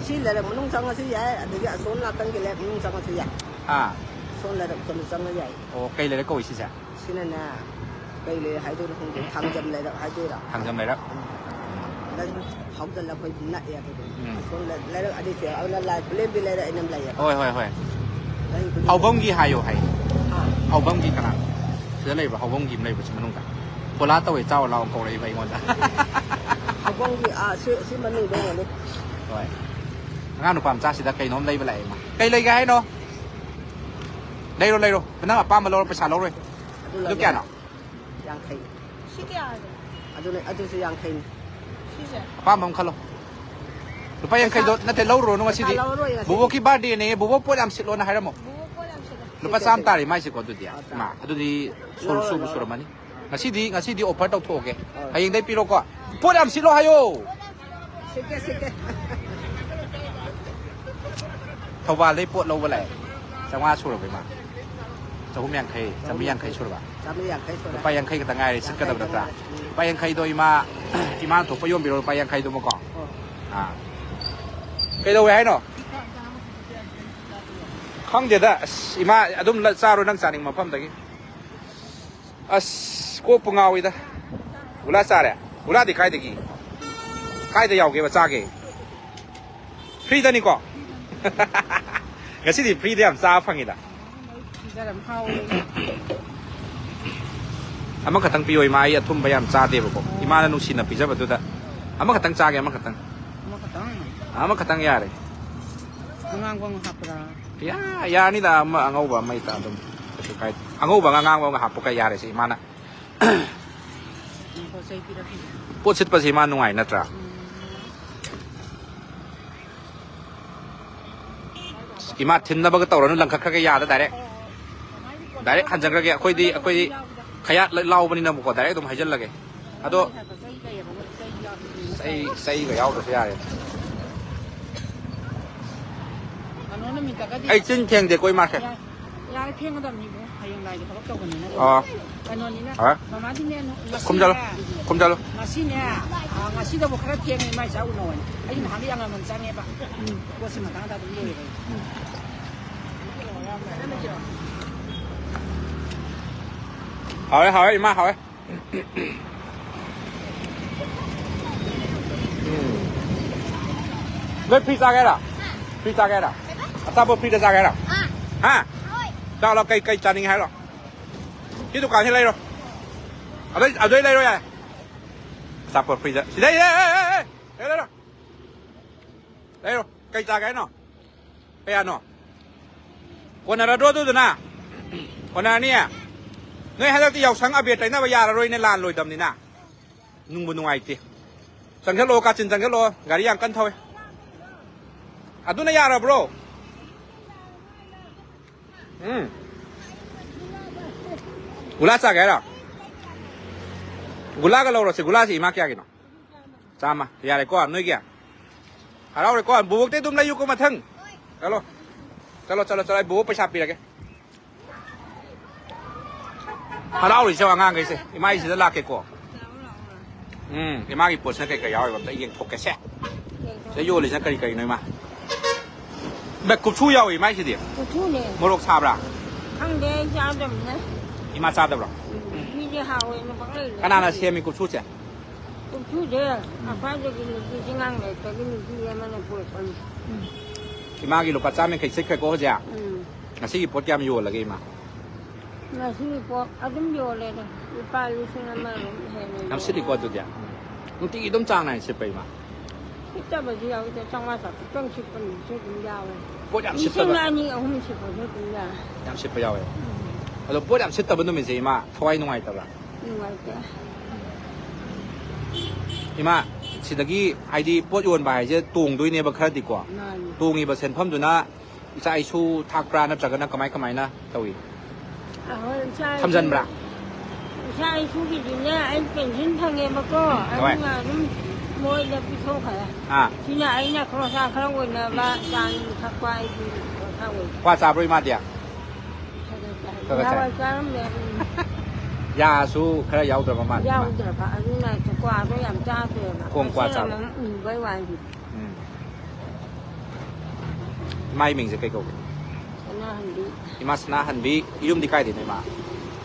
ꯁꯤ ꯂꯩꯔꯛ ꯃꯅꯨꯡ ꯆꯪꯉꯁꯨ ꯌꯥꯏ, ꯑꯗꯒꯤ ꯑꯁꯣꯝ ꯅꯥꯀꯟꯒꯤ ꯂꯩꯔꯛ ꯃꯅꯨꯡ ꯆꯪꯉꯁꯨ ꯌꯥꯏ꯫ ꯑꯥ꯫ ꯑꯁꯣꯝ ꯂꯩꯔꯛ ꯁꯣꯝꯗ ꯆꯪꯉ ꯌꯥꯏ꯫ ꯑꯣ, ꯀꯩ ꯂꯩꯔꯛ ꯀꯧꯏ ꯁꯤꯁꯦ? ꯁꯤꯅꯅꯦ, ꯀꯩ ꯂꯩꯔꯛ ꯍꯥꯏꯗꯣꯏꯅꯣ ꯈꯪꯗꯦ, ꯊꯥꯡꯖꯝ ꯂꯩꯔꯛ ꯍꯥꯏꯗꯣꯏꯔꯥ? ꯊꯥꯡꯖꯝ ꯂꯩꯔꯛ꯫ ꯎꯝ꯫ ꯅꯪ ꯐꯥꯎꯖꯜꯂ ꯑꯩꯈꯣꯏ ꯅꯛꯑꯦ ꯑꯗꯨꯗꯤ꯫ ꯎꯝ꯫ ꯑꯁꯣꯝ ꯂꯩ-, ꯂꯩꯔꯛ ꯑꯅꯤꯁꯦ, ꯑꯗꯨꯅ ꯂꯥꯏ ꯈꯨꯂꯦꯝꯕꯤ ꯂꯩꯔꯛ ꯑꯩꯅ ꯂꯩꯌꯦꯕ꯫ ꯍꯣꯏ, ꯍꯣꯏ, ꯍꯣꯏ꯫ ꯂꯥꯏ ꯈꯨꯂꯦꯝꯕꯤ꯫ ꯍꯥꯎꯕꯝꯒꯤ ꯍꯥꯏꯌꯣ ꯍꯥꯏ꯫ ꯑꯥ꯫ ꯍꯥꯎꯕꯝꯒꯤ ꯀꯅꯥ? ꯁꯤꯗ ꯂꯩꯕ꯭ꯔꯣ? ꯍꯥꯎꯕꯝꯒꯤ ꯑꯃ ꯂꯩꯕꯁꯤ ꯃꯅꯨꯡꯗ꯫ ꯐꯣꯂꯥ ꯇꯧꯋꯦ, ꯆꯥꯎ ꯂꯥꯎ ꯀꯧꯔꯛꯏꯕ ꯑꯩꯉꯣꯟꯗ꯫ ꯍꯥꯎꯕꯝꯒꯤ, ꯑꯥ, ꯁꯤ, ꯁꯤ ꯃꯅꯨꯡꯗ ꯑꯣꯏꯔꯝꯒꯅꯤ꯫ ꯍꯣꯏ꯫ ꯑꯉꯥꯡ ꯅꯨꯄꯥ ꯃꯆꯥꯁꯤꯗ ꯀꯩꯅꯣꯝ ꯂꯩꯕ ꯂꯥꯛꯑꯦ ꯏꯃꯥ꯫ ꯀꯩ ꯂꯩꯒꯦ ꯍꯥꯏꯅꯣ? ꯂꯩꯔꯣ, ꯂꯩꯔꯣ꯫ ꯅꯪ ꯑꯄꯥꯝꯕ ꯂꯧꯔꯣ, ꯄꯩꯁꯥ ꯂꯧꯔꯣꯏ꯫ ꯑꯗꯨ ꯑꯗꯨ ꯂꯧꯒꯦ꯫ ꯀꯌꯥꯅꯣ? ꯌꯥꯡꯈꯩ꯫ ꯁꯤ ꯀꯌꯥ ꯍꯥꯏꯕ? ꯑꯗꯨꯅꯦ, ꯑꯗꯨꯁꯨ ꯌꯥꯡꯈꯩꯅꯤ꯫ ꯁꯤꯁꯦ? ꯑꯄꯥꯝꯕ ꯑꯃ ꯈꯜꯂꯣ꯫ ꯂꯨꯄꯥ ꯌꯥꯡꯈꯩꯗꯣ ꯅꯠꯇꯦ, ꯂꯧꯔꯨꯔꯅꯨ ꯉꯁꯤꯗꯤ꯫ ꯂꯧꯔꯔꯣꯏ ꯉꯁꯤꯗꯤ꯫ ꯕꯣꯕꯣꯛꯀꯤ ꯕꯥꯔꯗꯦꯅꯦ, ꯕꯣꯕꯣꯛ ꯄꯣꯠ ꯌꯥꯝ ꯁꯤꯠꯂꯣꯅ ꯍꯥꯏꯔꯝꯃꯣ꯫ ꯕꯣꯕꯣꯛ ꯄꯣꯠ ꯌꯥꯝ ꯁꯤꯠꯂꯣ꯫ ꯂꯨꯄꯥ ꯆꯥꯝꯃ ꯇꯥꯔꯦ ꯃꯥꯏꯁꯦꯀꯣ ꯑꯗꯨꯗꯤ꯫ ꯏꯃꯥ, ꯑꯗꯨꯗꯤ ꯁꯣꯜ ꯂꯧꯔꯣ, ꯁꯨꯕ ꯂꯧꯔꯣ꯫ ꯁꯨꯔꯝꯃꯅꯤ꯫ ꯉꯁꯤꯗꯤ, ꯉꯁꯤꯗꯤ ꯑꯣꯐꯔ ꯇꯧꯊꯣꯛꯑꯒꯦ꯫ ꯑꯥ꯫ ꯍꯌꯦꯡꯗꯩ ꯄꯤꯔꯣꯀꯣ꯫ ꯄꯣꯠ ꯌꯥꯝ ꯁꯤꯠꯂꯣ ꯍꯥꯏꯌꯣ꯫ ꯁꯤꯠꯀꯦ, ꯁꯤꯠꯀꯦ꯫ ꯊꯧꯕꯥꯜꯗꯩ ꯄꯣꯠ ꯂꯧꯕ ꯂꯥꯛꯑꯦ꯫ ꯆꯥꯝꯃꯉꯥ ꯁꯨꯔꯕ ꯏꯃꯥ? ꯆꯍꯨꯝ ꯌꯥꯡꯈꯩ, ꯆꯥꯝꯃꯔꯤ ꯌꯥꯡꯈꯩ ꯁꯨꯔꯕ? ꯆꯥꯝꯃꯔꯤ ꯌꯥꯡꯈꯩ ꯁꯨꯔꯦ꯫ ꯂꯨꯄꯥ ꯌꯥꯡꯈꯩ ꯈꯛꯇ ꯉꯥꯏꯔꯦ ꯁꯤꯠꯀꯗꯕ ꯅꯠꯇ꯭ꯔꯥ? ꯌꯥꯡꯈꯩ ꯈꯛꯇ ꯉꯥꯏꯔꯦ꯫ ꯎꯝ꯫ ꯂꯨꯄꯥ ꯌꯥꯡꯈꯩꯗꯣ ꯏꯃꯥ, ꯏꯃꯥꯅ ꯊꯣꯛꯄ ꯌꯣꯟꯕꯤꯔꯣ, ꯂꯨꯄꯥ ꯌꯥꯡꯈꯩꯗꯨꯃꯀꯣ꯫ ꯑꯣ꯫ ꯑꯥ꯫ ꯀꯩꯗꯧꯋꯦ ꯍꯥꯏꯅꯣ? ꯈꯪꯗꯦꯗ꯫ ꯑꯁ, ꯏꯃꯥ ꯑꯗꯨꯝ ꯂ-, ꯆꯥꯔꯣ ꯅꯪ ꯆꯥꯅꯤꯡꯕ ꯃꯐꯝꯗꯒꯤ꯫ ꯑꯁ, ꯀꯣꯛꯄꯨ ꯉꯥꯎꯏꯗ꯫ ꯒꯨꯂꯥ ꯆꯥꯔꯦ? ꯒꯨꯂꯥꯗꯤ ꯀꯥꯏꯗꯒꯤ? ꯀꯥꯏꯗ ꯌꯥꯎꯒꯦꯕ ꯆꯥꯒꯦ? ꯐ꯭ꯔꯤꯗꯅꯤꯀꯣ? ꯉꯁꯤꯗꯤ ꯐ꯭ꯔꯤꯗ ꯌꯥꯝ ꯆꯥꯕ ꯐꯪꯉꯤꯗ꯫ ꯄꯤꯖꯔꯝ ꯍꯥꯎꯋꯦ꯫ ꯑꯃꯈꯛꯇꯪ ꯄꯤꯌꯣ ꯏꯃꯥ, ꯑꯩ ꯑꯊꯨꯝꯕ ꯌꯥꯝ ꯆꯥꯗꯦꯕꯀꯣ꯫ ꯏꯃꯥꯅ ꯅꯨꯡꯁꯤꯅ ꯄꯤꯖꯕꯗꯨꯗ ꯑꯃꯈꯛꯇꯪ ꯆꯥꯒꯦ, ꯑꯃꯈꯛꯇꯪ꯫ ꯑꯃꯈꯛꯇꯪ? ꯑꯃꯈꯛꯇꯪ ꯌꯥꯔꯦ꯫ ꯑꯉꯥꯡꯕ ꯑꯃ ꯍꯥꯞꯄ꯭ꯔꯥ? ꯌꯥ-, ꯌꯥꯅꯤꯗ, ꯑꯃ ꯑꯉꯧꯕ ꯑꯃ ꯍꯦꯛꯇ ꯑꯗꯨꯝ ꯀꯩꯁꯨ ꯀꯥꯏꯗꯦ꯫ ꯑꯉꯧꯕ ꯑꯃꯒ ꯑꯉꯥꯡꯕ ꯑꯃꯒ ꯍꯥꯞꯄꯒ ꯌꯥꯔꯦꯁꯦ ꯏꯃꯥꯅ꯫ ꯎꯝ, ꯄꯣꯠ ꯆꯩ ꯄꯤꯔꯛꯈꯤꯒꯦ꯫ ꯄꯣꯠ ꯁꯤꯠꯄꯁꯦ ꯏꯃꯥ ꯅꯨꯡꯉꯥꯏ ꯅꯠꯇ꯭ꯔꯥ? ꯎꯝ꯫ ꯏꯃꯥ ꯊꯤꯟꯅꯕꯒ ꯇꯧꯔꯅꯨ, ꯂꯪꯈꯠꯈ꯭ꯔꯒ ꯌꯥꯗ direct꯫ Direct ꯍꯟꯖꯟꯈ꯭ꯔꯒꯦ꯫ ꯑꯩꯈꯣꯏꯗꯤ, ꯑꯩꯈꯣꯏꯗꯤ ꯈꯌꯥꯠ ꯂ-, ꯂꯥꯎꯕꯅꯤꯅꯕꯀꯣ, direct ꯑꯗꯨꯝ ꯍꯩꯖꯜꯂꯒꯦ꯫ ꯑꯗꯣ ꯆꯩ, ꯆꯩꯒ ꯌꯥꯎꯗ꯭ꯔꯁꯨ ꯌꯥꯔꯦ꯫ ꯀꯩꯅꯣ ꯅꯨꯃꯤꯠꯇꯒꯗꯤ ꯑꯩ ꯆꯤꯟ ꯊꯦꯡꯗꯦꯀꯣ ꯏꯃꯥꯁꯦ꯫ ꯌꯥꯔꯦ, ꯐꯦꯡꯒꯗꯕꯅꯤ ꯏꯕꯨꯡ꯫ ꯍꯌꯦꯡ ꯂꯥꯏꯒꯤ ꯊꯕꯛ ꯇꯧꯕꯅꯤꯅ꯫ ꯑꯣ꯫ ꯀꯩꯅꯣꯅꯤꯅ, ꯍꯣꯏ꯫ ꯃꯃꯥꯗꯤꯅꯦ, ꯉꯁꯤꯅꯦ, ꯈꯨꯝꯖꯜꯂꯨ, ꯈꯨꯝꯖꯜꯂꯨ꯫ ꯉꯁꯤꯅꯦ, ꯑ, ꯉꯁꯤꯗꯕꯨ ꯈꯔ ꯊꯦꯡꯉꯦ ꯏꯃꯥ ꯏꯆꯥ ꯎꯅꯧ ꯍꯥꯏꯅ꯫ ꯑꯩꯗꯤ ꯅꯍꯥꯟꯒꯩ ꯑꯉꯥꯡ ꯆꯪꯉꯦꯕ꯫ ꯎꯝ꯫ ꯄꯣꯠꯁꯤ ꯃꯇꯥꯡꯗ ꯑꯗꯨꯝ ꯂꯣꯏꯔꯦ꯫ ꯎꯝ꯫ ꯍꯥꯎꯔꯦ, ꯍꯥꯎꯔꯦ, ꯏꯃꯥ, ꯍꯥꯎꯔꯦ꯫ ꯎꯝ꯫ ꯅꯣꯏ free ꯆꯥꯒꯦ ꯍꯥꯏꯔꯣ? Free ꯆꯥꯒꯦ ꯍꯥꯏꯔꯣ? ꯑꯆꯥꯄꯣꯠ free ꯗ ꯆꯥꯒꯦ ꯍꯥꯏꯔꯣ? ꯍꯥ? ꯆꯥꯔꯣ, ꯀꯩ, ꯀꯩ ꯆꯥꯅꯤꯡꯉꯦ ꯍꯥꯏꯔꯣ? ꯁꯤ ꯗꯨꯀꯥꯟꯁꯤ ꯂꯩꯔꯣ꯫ ꯑꯗꯩ, ꯑꯗꯩ ꯂꯩꯔꯣ ꯌꯥꯔꯦ꯫ ꯑꯆꯥꯄꯣꯠ free ꯗ꯫ ꯁꯤꯗꯩ, ꯑꯦ, ꯑꯦ, ꯑꯦ, ꯑꯦ, ꯂꯩꯔꯣ, ꯂꯩꯔꯣ꯫ ꯂꯩꯔꯣ꯫ ꯀꯩ ꯆꯥꯒꯦ ꯍꯥꯏꯅꯣ? ꯀꯌꯥꯅꯣ? ꯀꯣꯟꯅꯔꯗ꯭ꯔꯣ ꯑꯗꯨꯗꯨꯅ? ꯀꯣꯟꯅꯔꯅꯤꯌꯦ? ꯅꯣꯏ ꯍꯟꯗꯛꯇꯤ ꯌꯥꯎꯁꯪ ꯑꯕꯦꯔ ꯇꯩꯅꯕ ꯌꯥꯔꯔꯣꯏꯅꯦ, ꯂꯥꯟ ꯂꯣꯏꯗꯕꯅꯤꯅ꯫ ꯅꯨꯡꯕꯨ ꯅꯨꯡꯉꯥꯏꯇꯦ꯫ ꯆꯪꯁꯤꯜꯂꯛꯑꯣ, ꯀꯥꯆꯤꯟ ꯆꯪꯁꯤꯜꯂꯛꯑꯣ꯫ ꯒꯥꯔꯤ ꯌꯥꯝ ꯀꯟꯅ ꯊꯧꯋꯦ꯫ ꯑꯗꯨꯅ ꯌꯥꯔꯕ꯭ꯔꯣ? ꯎꯝ. ꯒꯨꯂꯥ ꯆꯥꯒꯦ ꯍꯥꯏꯔꯣ? ꯒꯨꯂꯥꯒ ꯂꯧꯔꯁꯤ꯫ ꯒꯨꯂꯥꯁꯤ ꯏꯃꯥ ꯀꯌꯥꯒꯤꯅꯣ? ꯆꯥꯝꯃ꯫ ꯌꯥꯔꯦꯀꯣ ꯅꯣꯏꯒꯤ? ꯍꯔꯥꯎꯔꯦꯀꯣ? ꯕꯣꯕꯣꯛꯇꯩ ꯑꯗꯨꯝ ꯂꯩꯌꯨꯀꯣ ꯃꯊꯪ꯫ ꯆꯠꯂꯣ꯫ ꯆꯠꯂꯣ, ꯆꯠꯂꯣ, ꯆꯠꯂꯣ꯫ ꯑꯩ ꯕꯣꯕꯣꯛ ꯄꯩꯁꯥ ꯄꯤꯔꯒꯦ꯫ ꯍꯔꯥꯎꯔꯤꯁꯦ ꯑꯉꯥꯡꯈꯩꯁꯦ꯫ ꯏꯃꯥ, ꯑꯩ ꯁꯤꯗ ꯂꯥꯛꯀꯦꯀꯣ꯫ ꯎꯝ, ꯏꯃꯥꯒꯤ ꯄꯣꯠꯁꯤꯅ ꯀꯩ ꯀꯩ ꯌꯥꯎꯔꯤꯕ ꯑꯝꯇ ꯌꯦꯡꯊꯣꯛꯀꯦꯁꯦ꯫ ꯁꯤꯗ ꯌꯣꯜꯂꯤꯁꯤꯅ ꯀꯔꯤ ꯀꯔꯤꯅꯣ ꯏꯃꯥ? ꯕꯦ, ꯀꯨꯞꯁꯨ ꯌꯥꯎꯏ ꯃꯥꯏꯁꯤꯗꯤ꯫ ꯀꯨꯞꯁꯨꯅꯦ꯫ ꯃꯣꯔꯣꯛ ꯁꯥꯕ꯭ꯔꯥ? ꯈꯪꯗꯦ, ꯑꯩ ꯆꯥꯗꯕꯅꯤꯅ꯫ ꯏꯃꯥ ꯆꯥꯗꯕ꯭ꯔꯣ? ꯎꯝ, ꯃꯤꯗꯤ ꯍꯥꯎꯋꯦꯅ ꯄꯪꯂꯩ ꯂꯩ꯫ ꯀꯅꯥꯅ ꯁꯦꯝꯃꯤ ꯀꯨꯞꯁꯨꯁꯦ? ꯀꯨꯞꯁꯨꯁꯦ ꯑꯁ꯭ꯋꯥꯏꯗꯒꯤ ꯅꯨꯄꯤ ꯆꯤꯡꯉꯥꯡ ꯂꯩꯔꯛꯇꯒꯤ ꯅꯨꯄꯤ ꯑꯃꯅ ꯄꯨꯔꯛꯄꯅꯤ꯫ ꯎꯝ. ꯏꯃꯥꯒꯤ ꯂꯨꯄꯥ ꯆꯥꯝ ꯌꯥꯡꯈꯩ ꯆꯠꯈ꯭ꯔꯦꯀꯣ ꯍꯧꯖꯤꯛ? ꯎꯝ꯫ ꯉꯁꯤꯒꯤ ꯄꯣꯠ ꯀꯌꯥꯝ ꯌꯣꯜꯂꯒꯦ ꯏꯃꯥ? ꯉꯁꯤꯒꯤ ꯄꯣꯠ ꯑꯗꯨꯝ ꯌꯣꯜꯂꯦꯗ꯫ ꯂꯨꯄꯥ ꯂꯤꯁꯤꯡ ꯑꯃ ꯑꯗꯨꯝ ꯍꯦꯟꯅ ꯌꯥꯝ ꯌꯣꯜꯂꯦ꯫ ꯁꯤꯠꯂꯤꯀꯣ ꯑꯗꯨꯗꯤ? ꯎꯝ꯫ ꯅꯨꯡꯇꯤꯒꯤ ꯑꯗꯨꯝ ꯆꯥꯡ ꯅꯥꯏꯅ ꯁꯤꯠꯄ ꯏꯃꯥ? ꯁꯤꯠꯇꯕꯁꯨ ꯌꯥꯎꯏꯗ, ꯆꯥꯝꯃꯉꯥ ꯆꯥꯇ꯭ꯔꯨꯛꯇꯪ ꯁꯤꯠꯄ ꯅꯨꯃꯤꯠꯁꯨ ꯑꯗꯨꯝ ꯌꯥꯎꯋꯦ꯫ ꯄꯣꯠ ꯌꯥꯝ ꯂꯤꯁꯤꯡ ꯁꯤꯠꯇꯕ? ꯑꯅꯤ, ꯑꯍꯨꯝ ꯁꯤꯠꯄꯁꯨ ꯑꯗꯨꯝ ꯌꯥꯎꯋꯦ꯫ ꯌꯥꯝ ꯁꯤꯠꯄ ꯌꯥꯎꯋꯦ꯫ ꯎꯝ꯫ ꯑꯗꯣ ꯄꯣꯠ ꯌꯥꯝ ꯁꯤꯠꯇꯕ ꯅꯨꯃꯤꯠꯁꯦ ꯏꯃꯥ ꯊꯋꯥꯏ ꯅꯨꯡꯉꯥꯏꯇꯕ꯭ꯔꯥ? ꯅꯨꯡꯉꯥꯏꯇꯦ꯫ ꯏꯃꯥ, ꯁꯤꯗꯒꯤ ꯍꯥꯏꯗꯤ ꯄꯣꯠ ꯌꯣꯟꯕ ꯍꯥꯏꯁꯦ ꯇꯣꯡꯗꯣꯏꯅꯦꯕ ꯈꯔꯗꯤꯀꯣ꯫ ꯃꯥꯅꯤ꯫ ꯇꯣꯡꯉꯤꯕ ꯁꯦꯟꯐꯝꯗꯨꯅ ꯏꯆꯥ ꯏꯁꯨ ꯊꯥꯛꯄ꯭ꯔꯥ ꯅꯠꯇ꯭ꯔꯒꯅ ꯀꯃꯥꯏ ꯀꯃꯥꯏꯅ ꯇꯧꯏ? ꯑꯍꯣꯏ, ꯏꯆꯥ ꯏꯁꯨ ꯊꯝꯖꯟꯕ꯭ꯔꯥ? ꯏꯆꯥ ꯏꯁꯨꯒꯤꯗꯤꯅꯦ, ꯑꯩ ꯄꯦꯟꯁꯤꯟ ꯐꯪꯉꯦꯕꯀꯣ, ꯍꯣꯏ꯫ ꯑꯗꯨꯅ ꯑꯗꯨꯝ ꯃꯣꯏꯗ ꯄꯤꯊꯣꯛꯈ꯭ꯔꯦ꯫ ꯑꯥ꯫ ꯁꯤꯅ ꯑꯩꯅ ꯈꯔꯣꯁꯥ ꯈꯔ ꯑꯣꯏꯅꯕ ꯆꯥ ꯅꯨꯡ ꯊꯛꯄ ꯑꯩꯒꯤ ꯈꯔꯣꯁꯥ ꯑꯣꯏꯕ꯫ ꯀ꯭ꯋꯥ ꯆꯥꯕ꯭ꯔꯣ ꯏꯃꯥꯗꯤ? ꯈꯔ ꯈꯔ ꯆꯥꯏ꯫ ꯈꯔ ꯈꯔ ꯆꯥꯏ꯫ ꯅꯍꯥꯟꯋꯥꯏ ꯆꯥꯔꯝꯃꯦ꯫ ꯎꯝ꯫ ꯌꯥꯁꯨ ꯈꯔ ꯌꯥꯎꯗ꯭ꯔꯕ ꯃꯥꯜꯂꯦ ꯏꯃꯥ꯫ ꯌꯥꯎꯗ꯭ꯔꯕ, ꯑꯗꯨꯅ ꯀ꯭ꯋꯥꯗꯣ ꯌꯥꯝ ꯆꯥꯗ꯭ꯔꯦꯕ꯫ ꯈꯣꯡ ꯀ꯭ꯋꯥ ꯆꯥꯕ꯫ ꯃꯆꯦꯅ ꯑꯗꯨꯝ ꯎꯕꯩ ꯋꯥꯅꯤ꯫ ꯎꯝ꯫ ꯏꯃꯥꯒꯤ ꯃꯤꯡꯁꯦ ꯀꯩ ꯀꯧꯒꯦ? ꯁꯅꯥꯍꯟꯕꯤ꯫ ꯏꯃꯥ ꯁꯅꯥꯍꯟꯕꯤ, ꯌꯨꯝꯗꯤ ꯀꯥꯏꯗꯩꯅꯣ ꯏꯃꯥ?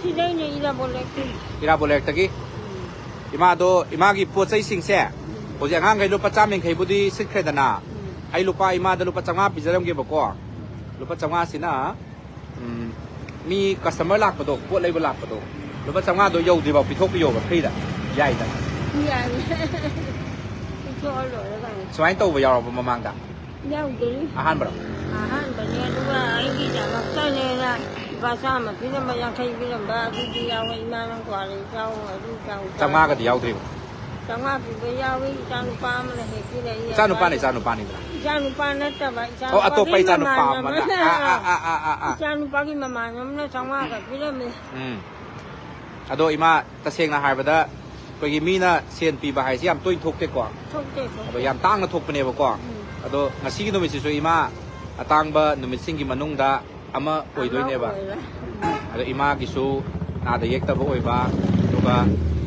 ꯁꯤꯗꯩꯅꯦ, ꯏꯔꯥꯕꯣꯠ ꯂꯩꯔꯛꯇꯩꯅꯦ꯫ ꯏꯔꯥꯕꯣꯠ ꯂꯩꯔꯛꯇꯒꯤ? ꯎꯝ꯫ ꯏꯃꯥꯗꯣ, ꯏꯃꯥꯒꯤ ꯄꯣꯠ ꯆꯩꯁꯤꯡꯁꯦ, ꯎꯝ꯫ ꯍꯧꯖꯤꯛ ꯑꯉꯥꯡꯈꯩ ꯂꯨꯄꯥ ꯆꯥꯝ ꯌꯥꯡꯈꯩꯕꯨꯗꯤ ꯁꯤꯠꯈ꯭ꯔꯦꯗꯅ, ꯎꯝ꯫ ꯑꯩ ꯂꯨꯄꯥ, ꯏꯃꯥꯗ ꯂꯨꯄꯥ ꯆꯥꯝꯃꯉꯥ ꯄꯤꯖꯔꯝꯒꯦꯕꯀꯣ꯫ ꯂꯨꯄꯥ ꯆꯥꯝꯃꯉꯥꯁꯤꯅ, ꯎꯝ, ꯃꯤ customer ꯂꯥꯛꯄꯗꯣ, ꯄꯣꯠ ꯂꯩꯕ ꯂꯥꯛꯄꯗꯣ, ꯂꯨꯄꯥ ꯆꯥꯝꯃꯉꯥꯗꯣ ꯌꯧꯗ꯭ꯔꯤꯐꯥꯎ ꯄꯤꯊꯣꯛꯄꯤꯌꯣꯕ, freeꯗ꯫ ꯌꯥꯏꯗꯅ? ꯌꯥꯏꯌꯦ꯫ ꯄꯤꯊꯣꯛꯑ ꯂꯣꯏꯔꯦ ꯀꯩꯅꯣ꯫ ꯁꯨꯃꯥꯏꯅ ꯇꯧꯕ ꯌꯥꯎꯔꯕꯣ ꯃꯃꯥꯡꯗ? ꯌꯥꯎꯗ꯭ꯔꯤ꯫ ꯑꯍꯥꯟꯕꯔꯣ? ꯑꯍꯥꯟꯕꯅꯦ, ꯑꯗꯨꯒ ꯑꯩꯒꯤꯗꯃꯛꯇꯅꯦꯅ ꯂꯨꯄꯥ ꯆꯥꯝꯃ ꯄꯤꯔꯝꯕ, ꯌꯥꯡꯈꯩ ꯄꯤꯔꯝꯕ, ꯑꯗꯨꯗꯤ ꯌꯥꯎꯋꯦ, ꯏꯃꯥ ꯅꯪ ꯀ꯭ꯋꯥ ꯂꯩ ꯆꯥꯎ, ꯑꯗꯨ ꯆꯥꯎ, ꯆꯥꯎ꯫ ꯆꯥꯝꯃꯉꯥꯒꯗꯤ ꯌꯥꯎꯗ꯭ꯔꯤꯕ? ꯆꯥꯝꯃꯉꯥ ꯄꯤꯕ ꯌꯥꯎꯏ, ꯏꯆꯥ ꯅꯨꯄꯥ ꯑꯃꯅ ꯍꯦꯛ ꯄꯤꯔꯛꯏ꯫ ꯏꯆꯥ ꯅꯨꯄꯥꯅꯤ, ꯏꯆꯥ ꯅꯨꯄꯥꯅꯤꯗ꯭ꯔꯥ? ꯏꯆꯥ ꯅꯨꯄꯥ ꯅꯠꯇꯕ, ꯏꯆꯥ ꯑꯣ, ꯑꯇꯣꯞꯄ ꯅꯨꯄꯥꯒꯤ ꯏꯆꯥ ꯅꯨꯄꯥ ꯃꯃꯥꯟꯅꯕ ꯑꯃꯅ꯫ ꯑꯃꯅ, ꯑꯥ, ꯑꯥ, ꯑꯥ, ꯑꯥ, ꯑꯥ, ꯑꯥ. ꯏꯆꯥ ꯅꯨꯄꯥꯒꯤ ꯃꯃꯥꯟꯅꯕ ꯑꯃꯅ ꯆꯥꯝꯃꯉꯥꯒ ꯄꯤꯔꯝꯃꯤ꯫ ꯎꯝ. ꯑꯗꯣ ꯏꯃꯥ, ꯇꯁꯦꯡꯅ ꯍꯥꯏꯔꯕꯗ ꯑꯩꯈꯣꯏꯒꯤ ꯃꯤꯅ ꯁꯦꯟ ꯄꯤꯕ ꯍꯥꯏꯁꯤ ꯌꯥꯝ ꯇꯣꯏꯅ ꯊꯣꯛꯇꯦꯀꯣ꯫ ꯊꯣꯛꯇꯦ, ꯊꯣꯛꯇꯦ꯫ ꯑꯗꯣ ꯌꯥꯝ ꯇꯥꯡꯅ ꯊꯣꯛꯄꯅꯦꯕꯀꯣ꯫ ꯎꯝ. ꯑꯗꯣ ꯉꯁꯤꯒꯤ ꯅꯨꯃꯤꯠꯁꯤꯁꯨ ꯏꯃꯥ, ꯑꯇꯥꯡꯕ ꯅꯨꯃꯤꯠꯁꯤꯡꯒꯤ ꯃꯅꯨꯡꯗ ꯑꯃ ꯑꯣꯏꯗꯣꯏꯅꯦꯕ꯫ ꯑꯣꯏꯔꯦ꯫ ꯑꯗꯣ ꯏꯃꯥꯒꯤꯁꯨ ꯅꯥꯗ ꯌꯦꯛꯇꯕ ꯑꯣꯏꯕ, ꯑꯗꯨꯒ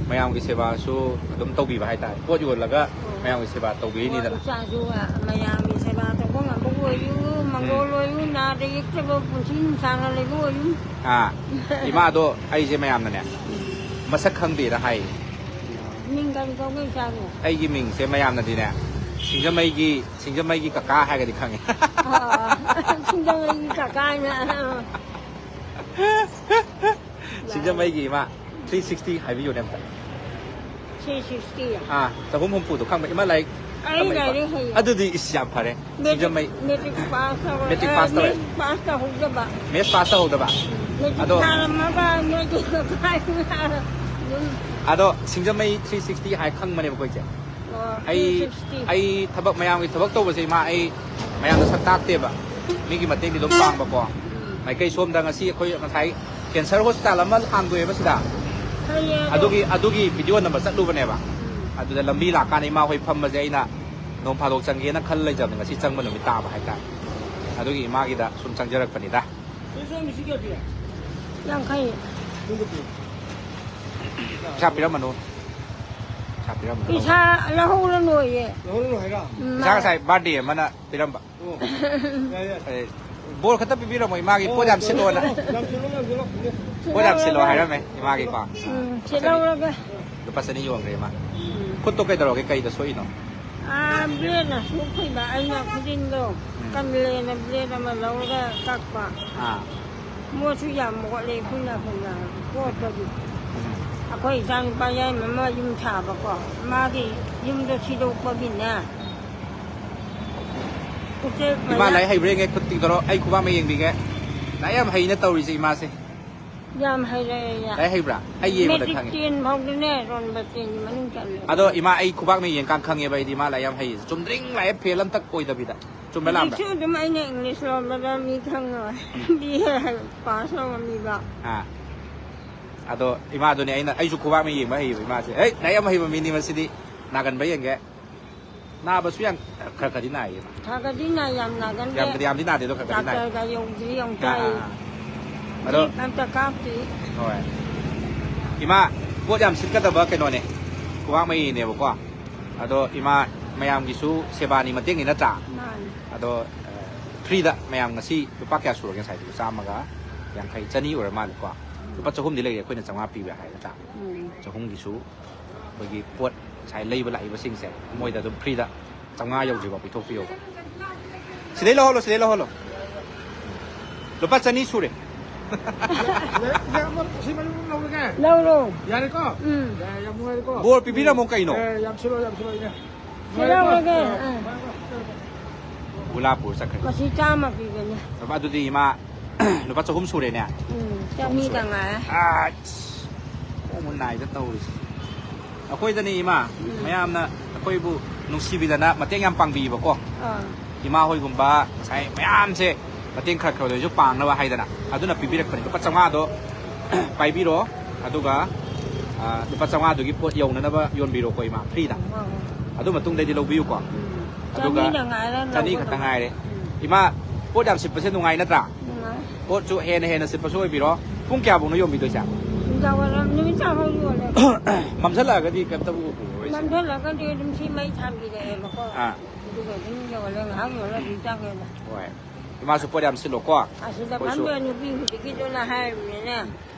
ꯃꯌꯥꯝꯒꯤ ꯁꯦꯕꯥꯁꯨ ꯑꯗꯨꯝ ꯇꯧꯕꯤꯕ ꯍꯥꯏꯇꯥꯔꯦ, ꯄꯣꯠ ꯌꯣꯜꯂꯒ ꯃꯌꯥꯝꯒꯤ ꯁꯦꯕꯥ ꯇꯧꯕꯤꯔꯤꯅꯤꯗꯅ꯫ ꯏꯆꯥꯁꯨ ꯃꯌꯥꯝꯒꯤ ꯁꯦꯕꯥ ꯇꯧꯕ ꯉꯝꯕ ꯑꯣꯏꯌꯨ, ꯃꯪꯒꯣꯜ ꯑꯣꯏꯌꯨ, ꯅꯥꯗ ꯌꯦꯛꯇꯕ ꯄꯨꯟꯁꯤ ꯅꯨꯡꯁꯥꯡꯅ ꯂꯩꯕ ꯑꯣꯏꯌꯨ꯫ ꯑꯥ, ꯏꯃꯥꯗꯣ ꯑꯩꯁꯦ ꯃꯌꯥꯝꯅꯅꯦ ꯃꯁꯛ ꯈꯪꯗꯦꯅ ꯍꯥꯏ꯫ ꯃꯤꯡ ꯀꯔꯤ ꯀꯧꯒꯦ ꯏꯆꯥꯕꯨ? ꯑꯩꯒꯤ ꯃꯤꯡꯁꯦ ꯃꯌꯥꯝꯅꯗꯤꯅꯦ ꯁꯤꯡꯖꯃꯩꯒꯤ, ꯁꯤꯡꯖꯃꯩꯒꯤ ꯀꯀꯥ ꯍꯥꯏꯔꯒꯗꯤ ꯈꯪꯉꯦ꯫ ꯑꯥ, ꯁꯤꯡꯖꯃꯩꯒꯤ ꯀꯀꯥꯅ꯫ ꯁꯤꯡꯖꯃꯩꯒꯤ ꯏꯃꯥ, three sixty ꯍꯥꯏꯕꯤꯌꯨꯅꯦ ꯑꯝꯇ꯫ Three sixty꯫ ꯑꯥ, ꯆꯍꯨꯝ ꯍꯨꯝꯐꯨꯗꯣ ꯈꯪꯕ ꯏꯃꯥ ꯂꯥꯏꯔꯤꯛ ꯑꯩ ꯇꯝꯕ ꯏꯃꯥ꯫ ꯂꯥꯏꯔꯤꯛ ꯍꯩꯌꯦ꯫ ꯑꯗꯨꯗꯤ ꯏꯁ ꯌꯥꯝ ꯐꯔꯦ꯫ Matric, ꯁꯤꯡꯖꯃꯩ matric pass ꯇꯧꯔꯦ꯫ Matric ꯑꯦ, pass ꯇꯧꯔꯦ꯫ Matric pass ꯇꯧꯍꯧꯗꯕ꯫ Matric pass ꯇꯧꯍꯧꯗꯕ꯫ Matric ꯑꯗꯣ ꯊꯥꯔꯝꯃꯒ matric ꯀꯥꯏꯅ ꯑꯗꯨꯝ꯫ ꯑꯗꯣ ꯁꯤꯡꯖꯃꯩ three sixty ꯍꯥꯏ ꯈꯪꯕꯅꯦꯕꯀꯣ ꯏꯆꯦ꯫ ꯑꯣ, ꯑꯩ three sixty꯫ ꯑꯩ ꯊꯕꯛ ꯃꯌꯥꯝꯒꯤ ꯊꯕꯛ ꯇꯧꯕꯁꯦ ꯏꯃꯥ, ꯑꯩ ꯃꯌꯥꯝꯗ ꯁꯛ ꯇꯥꯛꯇꯦꯕ꯫ ꯃꯤꯒꯤ ꯃꯇꯦꯡꯗꯤ ꯑꯗꯨꯝ ꯄꯥꯡꯕꯀꯣ꯫ ꯃꯥꯏꯀꯩ ꯁꯣꯝꯗ ꯉꯁꯤ ꯑꯩꯈꯣꯏ ꯉꯁꯥꯏ cancer hospital ꯑꯃ ꯍꯥꯡꯗꯣꯛꯑꯦꯕ ꯁꯤꯗ꯫ ꯐꯩꯌꯦ ꯑꯗꯣ꯫ ꯑꯗꯨꯒꯤ ꯑꯗꯨꯒꯤ video ꯅꯝꯕ ꯆꯠꯂꯨꯕꯅꯦꯕ꯫ ꯑꯗꯨꯗ ꯂꯝꯕꯤ ꯂꯥꯛꯀꯥꯟꯗ ꯏꯃꯥ ꯍꯣꯏ ꯐꯝꯕꯁꯦ ꯑꯩꯅ ꯅꯣꯡ ꯐꯥꯗꯣꯛ ꯆꯪꯒꯦꯅ ꯈꯜꯂ ꯂꯩꯖꯕꯅꯦ, ꯉꯁꯤ ꯆꯪꯕ ꯅꯨꯃꯤꯠ ꯇꯥꯕ ꯍꯥꯏꯇꯥꯔꯦ꯫ ꯑꯗꯨꯒꯤ ꯏꯃꯥꯒꯤꯗ ꯁꯨꯝ ꯆꯪꯖꯔꯛꯄꯅꯤꯗ꯫ ꯌꯥꯡꯈꯩ꯫ ꯄꯩꯁꯥ ꯄꯤꯔꯝꯃꯅꯨ꯫ ꯄꯩꯁꯥ ꯄꯤꯔꯝꯃꯅꯨ꯫ ꯄꯩꯁꯥ ꯂꯧꯍꯧꯔ ꯂꯣꯏꯔꯦ꯫ ꯂꯧꯍꯧꯔ ꯂꯣꯏꯔꯦ꯫ ꯎꯝ, ꯄꯩꯁꯥ ꯉꯁꯥꯏ birthday ꯑꯃꯅ ꯄꯤꯔꯝꯕ꯫ ꯑꯣ꯫ ꯌꯥꯏ, ꯌꯥꯏ꯫ ꯑꯦ, ꯕꯣꯔ ꯈꯛꯇ ꯄꯤꯕꯤꯔꯝꯃꯣ, ꯏꯃꯥꯒꯤ ꯄꯣꯠ ꯌꯥꯝ ꯁꯤꯠꯂꯣꯅ꯫ ꯌꯥꯝ ꯁꯤꯠꯂꯣ, ꯌꯥꯝ ꯁꯤꯠꯂꯣ꯫ ꯄꯣꯠ ꯌꯥꯝ ꯁꯤꯠꯂꯣ ꯍꯥꯏꯔꯝꯃꯦ ꯏꯃꯥꯒꯤꯀꯣ꯫ ꯎꯝ, ꯁꯤꯠꯍꯧꯔꯒ꯫ ꯂꯨꯄꯥ ꯆꯅꯤ ꯌꯣꯟꯈ꯭ꯔꯦ ꯏꯃꯥ꯫ ꯎꯝ꯫ ꯈꯨꯠꯇꯣ ꯀꯩꯗꯧꯔꯒꯦ, ꯀꯩꯗ ꯁꯣꯛꯏꯅꯣ? ꯑꯥ, bladeꯅ ꯁꯣꯛꯈꯤꯕ, ꯑꯩꯅ ꯈꯨꯖꯤꯟꯗꯣ ꯀꯝꯂꯦꯅ blade ꯑꯃ ꯂꯧꯔꯒ ꯀꯛꯄ꯫ ꯑꯥ꯫ ꯃꯣꯠꯁꯨ ꯌꯥꯝ ꯃꯣꯠꯂꯦ, ꯏꯈꯨꯟ ꯅꯥꯈꯨꯟꯅ ꯀꯣꯠꯄꯒꯤ꯫ ꯎꯝ꯫ ꯑꯩꯈꯣꯏ ꯏꯆꯥꯅꯨꯄꯥ ꯌꯥꯏꯃ ꯑꯃ ꯌꯨꯝ ꯁꯥꯕꯀꯣ, ꯃꯥꯒꯤ ꯌꯨꯝꯗꯣ ꯁꯤꯗꯣꯛꯄꯒꯤꯅꯦ꯫ ꯎꯆꯦꯛ ꯏꯃꯥ ꯃꯌꯥ- ꯂꯥꯏꯔꯤꯛ ꯍꯩꯕ꯭ꯔꯥ ꯌꯦꯡꯒꯦ, ꯈꯨꯠ ꯇꯤꯡꯊꯣꯔꯛꯑꯣ, ꯑꯩ ꯈꯨꯕꯥꯛ ꯑꯃ ꯌꯦꯡꯕꯤꯒꯦ꯫ ꯂꯥꯏꯔꯤꯛ ꯌꯥꯝ ꯍꯩꯅ ꯇꯧꯔꯤꯁꯦ ꯏꯃꯥꯁꯦ꯫ ꯌꯥꯝ ꯍꯩꯔꯛꯑꯦ꯫ ꯂꯥꯏꯔꯤꯛ ꯍꯩꯕ꯭ꯔꯥ? ꯑꯩ ꯌꯦꯡꯕꯗ ꯃꯦꯇ꯭ꯔꯤꯛ ꯈꯪꯉꯦ꯫ ꯇꯦꯟ ꯐꯥꯎꯗꯅꯦ ꯔꯣꯟꯕ ꯇꯦꯟꯒꯤ ꯃꯅꯨꯡ ꯆꯜꯂꯦ꯫ ꯑꯗꯣ ꯏꯃꯥ, ꯑꯩ ꯈꯨꯕꯥꯛꯅ ꯌꯦꯡꯀꯥꯟ ꯈꯪꯉꯦꯕ, ꯑꯩꯗꯤ ꯏꯃꯥ ꯂꯥꯏꯔꯤꯛ ꯌꯥꯝ ꯍꯩꯌꯦ꯫ ꯆꯨꯝꯗ꯭ꯔꯤꯡ ꯂꯥꯛꯑꯦ, ꯐꯦꯜ ꯑꯝꯇ ꯑꯣꯏꯗꯕꯤꯗ꯫ ꯆꯨꯝꯕ꯭ꯔꯥ ꯂꯥꯝꯕ꯭ꯔꯥ? ꯍꯧꯖꯤꯛꯁꯨ ꯑꯗꯨꯝ ꯑꯩꯅ ꯏꯪꯂꯤꯁ ꯂꯣꯟꯕꯗ ꯃꯤ ꯈꯪꯉꯣꯏ꯫ ꯕꯤ ꯑꯦ ꯄꯥꯁ ꯇꯧꯕ ꯃꯤꯕ꯫ ꯑꯥ꯫ ꯑꯗꯣ ꯏꯃꯥꯗꯨꯅꯦ ꯑꯩꯅ, ꯑꯩꯁꯨ ꯈꯨꯕꯥꯛꯅ ꯌꯦꯡꯕ ꯍꯩꯌꯦꯕ ꯏꯃꯥꯁꯦ꯫ "ꯑꯦ, ꯂꯥꯏꯔꯤꯛ ꯌꯥꯝ ꯍꯩꯕ ꯃꯤꯅꯤ ꯃꯁꯤꯗꯤ, ꯅꯥꯒꯟꯕ ꯌꯦꯡꯒꯦ"꯫ ꯅꯥꯕꯁꯨ ꯌꯥꯝ ꯈꯔ ꯈꯔꯗꯤ ꯅꯥꯏꯌꯦ ꯏꯃꯥ꯫ ꯈꯔ ꯈꯔꯗꯤ ꯅꯥꯏ, ꯌꯥꯝ ꯅꯥꯒꯟꯗꯦ꯫ ꯌꯥꯝ, ꯌꯥꯝꯗꯤ ꯅꯥꯗꯦ ꯑꯗꯣ ꯈꯔ ꯈꯔꯗꯤ ꯅꯥꯏ꯫ ꯗꯥꯛꯇꯔꯒ ꯌꯧꯗ꯭ꯔꯤ ꯑꯃꯨꯛꯇ ꯑꯥ, ꯑꯩ꯫ ꯑꯥ, ꯑꯥ꯫ ꯑꯗꯣ ꯗ꯭ꯔꯤꯞ ꯑꯝꯇ ꯀꯥꯞꯇ꯭ꯔꯤ꯫ ꯍꯣꯏ꯫ ꯏꯃꯥ, ꯄꯣꯠ ꯌꯥꯝ ꯁꯤꯠꯀꯗꯕ ꯀꯩꯅꯣꯅꯦ, ꯈꯨꯕꯥꯛ ꯃꯩꯅꯦꯕꯀꯣ꯫ ꯑꯗꯣ ꯏꯃꯥ, ꯃꯌꯥꯝꯒꯤꯁꯨ ꯁꯦꯕꯥꯅꯤ ꯃꯇꯦꯡꯅꯤ ꯅꯠꯇ꯭ꯔꯥ? ꯃꯥꯅꯤ꯫ ꯑꯗꯣ ꯐ꯭ꯔꯤꯗ ꯃꯌꯥꯝ ꯉꯁꯤ ꯂꯨꯄꯥ ꯀꯌꯥ ꯁꯨꯔꯒꯦ ꯉꯁꯥꯏꯗꯨꯕꯨ? ꯆꯥꯝꯃꯒ ꯌꯥꯡꯈꯩ, ꯆꯅꯤ ꯑꯣꯏꯔ ꯃꯥꯜꯂꯦꯀꯣ꯫ ꯂꯨꯄꯥ ꯆꯍꯨꯝꯗꯤ ꯂꯩꯔꯦ, ꯑꯩꯈꯣꯏꯅ ꯆꯥꯝꯃꯉꯥ ꯄꯤꯕ ꯍꯥꯏ ꯅꯠꯇ꯭ꯔꯥ? ꯎꯝ꯫ ꯆꯍꯨꯝꯒꯤꯁꯨ ꯑꯩꯈꯣꯏꯒꯤ ꯄꯣꯠ ꯉꯁꯥꯏ ꯂꯩꯕ ꯂꯥꯛꯏꯕꯁꯤꯡꯁꯦ ꯃꯣꯏꯗ ꯑꯗꯨꯝ ꯐ꯭ꯔꯤꯗ ꯆꯥꯝꯃꯉꯥ ꯌꯧꯗ꯭ꯔꯤꯐꯥꯎ ꯄꯤꯊꯣꯛꯄꯤꯌꯣꯕ꯫ ꯁꯤꯗꯩ ꯂꯧꯍꯜꯂꯣ, ꯁꯤꯗꯩ ꯂꯧꯍꯜꯂꯣ꯫ ꯂꯨꯄꯥ ꯆꯅꯤ ꯁꯨꯔꯦ꯫ ꯁꯤ ꯃꯔꯨꯝ ꯂꯧꯔꯒꯦ꯫ ꯂꯧꯔꯣ꯫ ꯌꯥꯔꯦꯀꯣ? ꯎꯝ꯫ ꯌꯥꯔꯦ, ꯌꯥꯝ ꯅꯨꯡꯉꯥꯏꯔꯦꯀꯣ? ꯕꯣꯔ ꯄꯤꯕꯤꯔꯝꯃꯣ ꯀꯩꯅꯣ꯫ ꯑꯦ, ꯌꯥꯝ ꯁꯤꯠꯂꯣ, ꯌꯥꯝ ꯁꯤꯠꯂꯣ, ꯏꯅꯦ꯫ ꯁꯤ ꯂꯧꯔꯒꯦ꯫ ꯑꯥ꯫ ꯒꯨꯂꯥꯞ ꯄꯨꯔ ꯆꯠꯈ꯭ꯔꯦ꯫ ꯃꯁꯤ ꯆꯥꯝꯃ ꯄꯤꯕꯅꯦ꯫ ꯑꯗꯨꯗꯤ ꯏꯃꯥ, ꯂꯨꯄꯥ ꯆꯍꯨꯝ ꯁꯨꯔꯦꯅꯦ꯫ ꯎꯝ, ꯆꯅꯤꯗ ꯉꯥꯏꯔꯦ꯫ ꯑꯁ, ꯈꯣꯡꯕꯨ ꯅꯥꯏꯗ ꯇꯧꯔꯤꯁꯦ꯫ ꯑꯩꯈꯣꯏꯗꯅꯦ ꯏꯃꯥ, ꯎꯝ꯫ ꯃꯌꯥꯝꯅ ꯑꯩꯈꯣꯏꯕꯨ ꯅꯨꯡꯁꯤꯕꯤꯗꯅ ꯃꯇꯦꯡ ꯌꯥꯝ ꯄꯥꯡꯕꯤꯕꯀꯣ꯫ ꯑꯥ꯫ ꯏꯃꯥ ꯍꯣꯏꯒꯨꯝꯕ ꯉꯁꯥꯏ ꯃꯌꯥꯝꯁꯦ ꯃꯇꯦꯡ ꯈꯔ ꯈꯔ ꯑꯣꯏꯔꯁꯨ ꯄꯥꯡꯅꯕ ꯍꯥꯏꯗꯅ ꯑꯗꯨꯅ ꯄꯤꯕꯤꯔꯛꯄꯅꯦ꯫ ꯂꯨꯄꯥ ꯆꯥꯝꯃꯉꯥꯗꯣ ꯄꯥꯏꯕꯤꯔꯣ, ꯑꯗꯨꯒ, ꯑ, ꯂꯨꯄꯥ ꯆꯥꯝꯃꯉꯥꯗꯨꯒꯤ ꯄꯣꯠ ꯌꯧꯅꯅꯕ ꯌꯣꯟꯕꯤꯔꯣꯀꯣ ꯏꯃꯥ, ꯐ꯭ꯔꯤꯗ꯫ ꯍꯣꯏ, ꯍꯣꯏ꯫ ꯑꯗꯨ ꯃꯇꯨꯡꯗꯩꯗꯤ ꯂꯧꯕꯤꯌꯨꯀꯣ꯫ ꯎꯝ꯫ ꯑꯗꯨꯒ ꯆꯅꯤꯗ ꯉꯥꯏꯔꯦ ꯆꯅꯤ ꯂꯧꯒꯗꯕ꯫ ꯈꯛꯇ ꯉꯥꯏꯔꯦ꯫ ꯎꯝ꯫ ꯏꯃꯥ, ꯄꯣꯠ ꯌꯥꯝ ꯁꯤꯠꯄꯁꯦ ꯅꯨꯡꯉꯥꯏ ꯅꯠꯇ꯭ꯔꯥ? ꯅꯨꯡꯉꯥꯏ꯫ ꯄꯣꯠꯁꯨ ꯍꯦꯟꯅ ꯍꯦꯟꯅ ꯁꯤꯠꯄꯁꯨ ꯑꯣꯏꯕꯤꯔꯣ꯫ ꯄꯨꯡ ꯀꯌꯥꯐꯧꯅꯣ ꯌꯣꯟꯕꯤꯗꯣꯏꯁꯦ? ꯅꯨꯃꯤꯗꯥꯡ ꯋꯥꯏꯔꯝ, ꯅꯨꯃꯤꯠ ꯇꯥꯐꯥꯎ ꯌꯣꯜꯂꯦ꯫ ꯃꯝꯁꯤꯜꯂꯛꯑꯒꯗꯤ ꯀꯩꯝꯇꯕꯨ ꯎꯕꯔꯣꯏꯁꯦ꯫ ꯃꯝꯁꯤꯜꯂꯛꯑꯒꯗꯤ ꯑꯗꯨꯝ ꯁꯤ ꯃꯩ ꯊꯥꯟꯕꯤꯔꯛꯑꯦꯕꯀꯣ꯫ ꯑꯥ꯫ ꯑꯗꯨꯒ ꯑꯗꯨꯝ ꯌꯣꯜꯂꯦ, ꯉꯥꯏꯍꯥꯛ ꯌꯣꯜꯂ ꯑꯗꯨꯝ ꯆꯪꯉꯦꯕ꯫ ꯍꯣꯏ꯫ ꯏꯃꯥꯁꯨ ꯄꯣꯠ ꯌꯥꯝ ꯁꯤꯠꯂꯣꯀꯣ꯫ ꯑꯁꯤꯗ ꯑꯩꯈꯣꯏꯁꯨ꯫ ꯐꯝꯕ ꯅꯨꯄꯤ ꯍꯧꯖꯤꯛꯀꯤꯗꯨꯅ ꯍꯥꯏꯔꯤꯕꯅꯤꯅꯦ,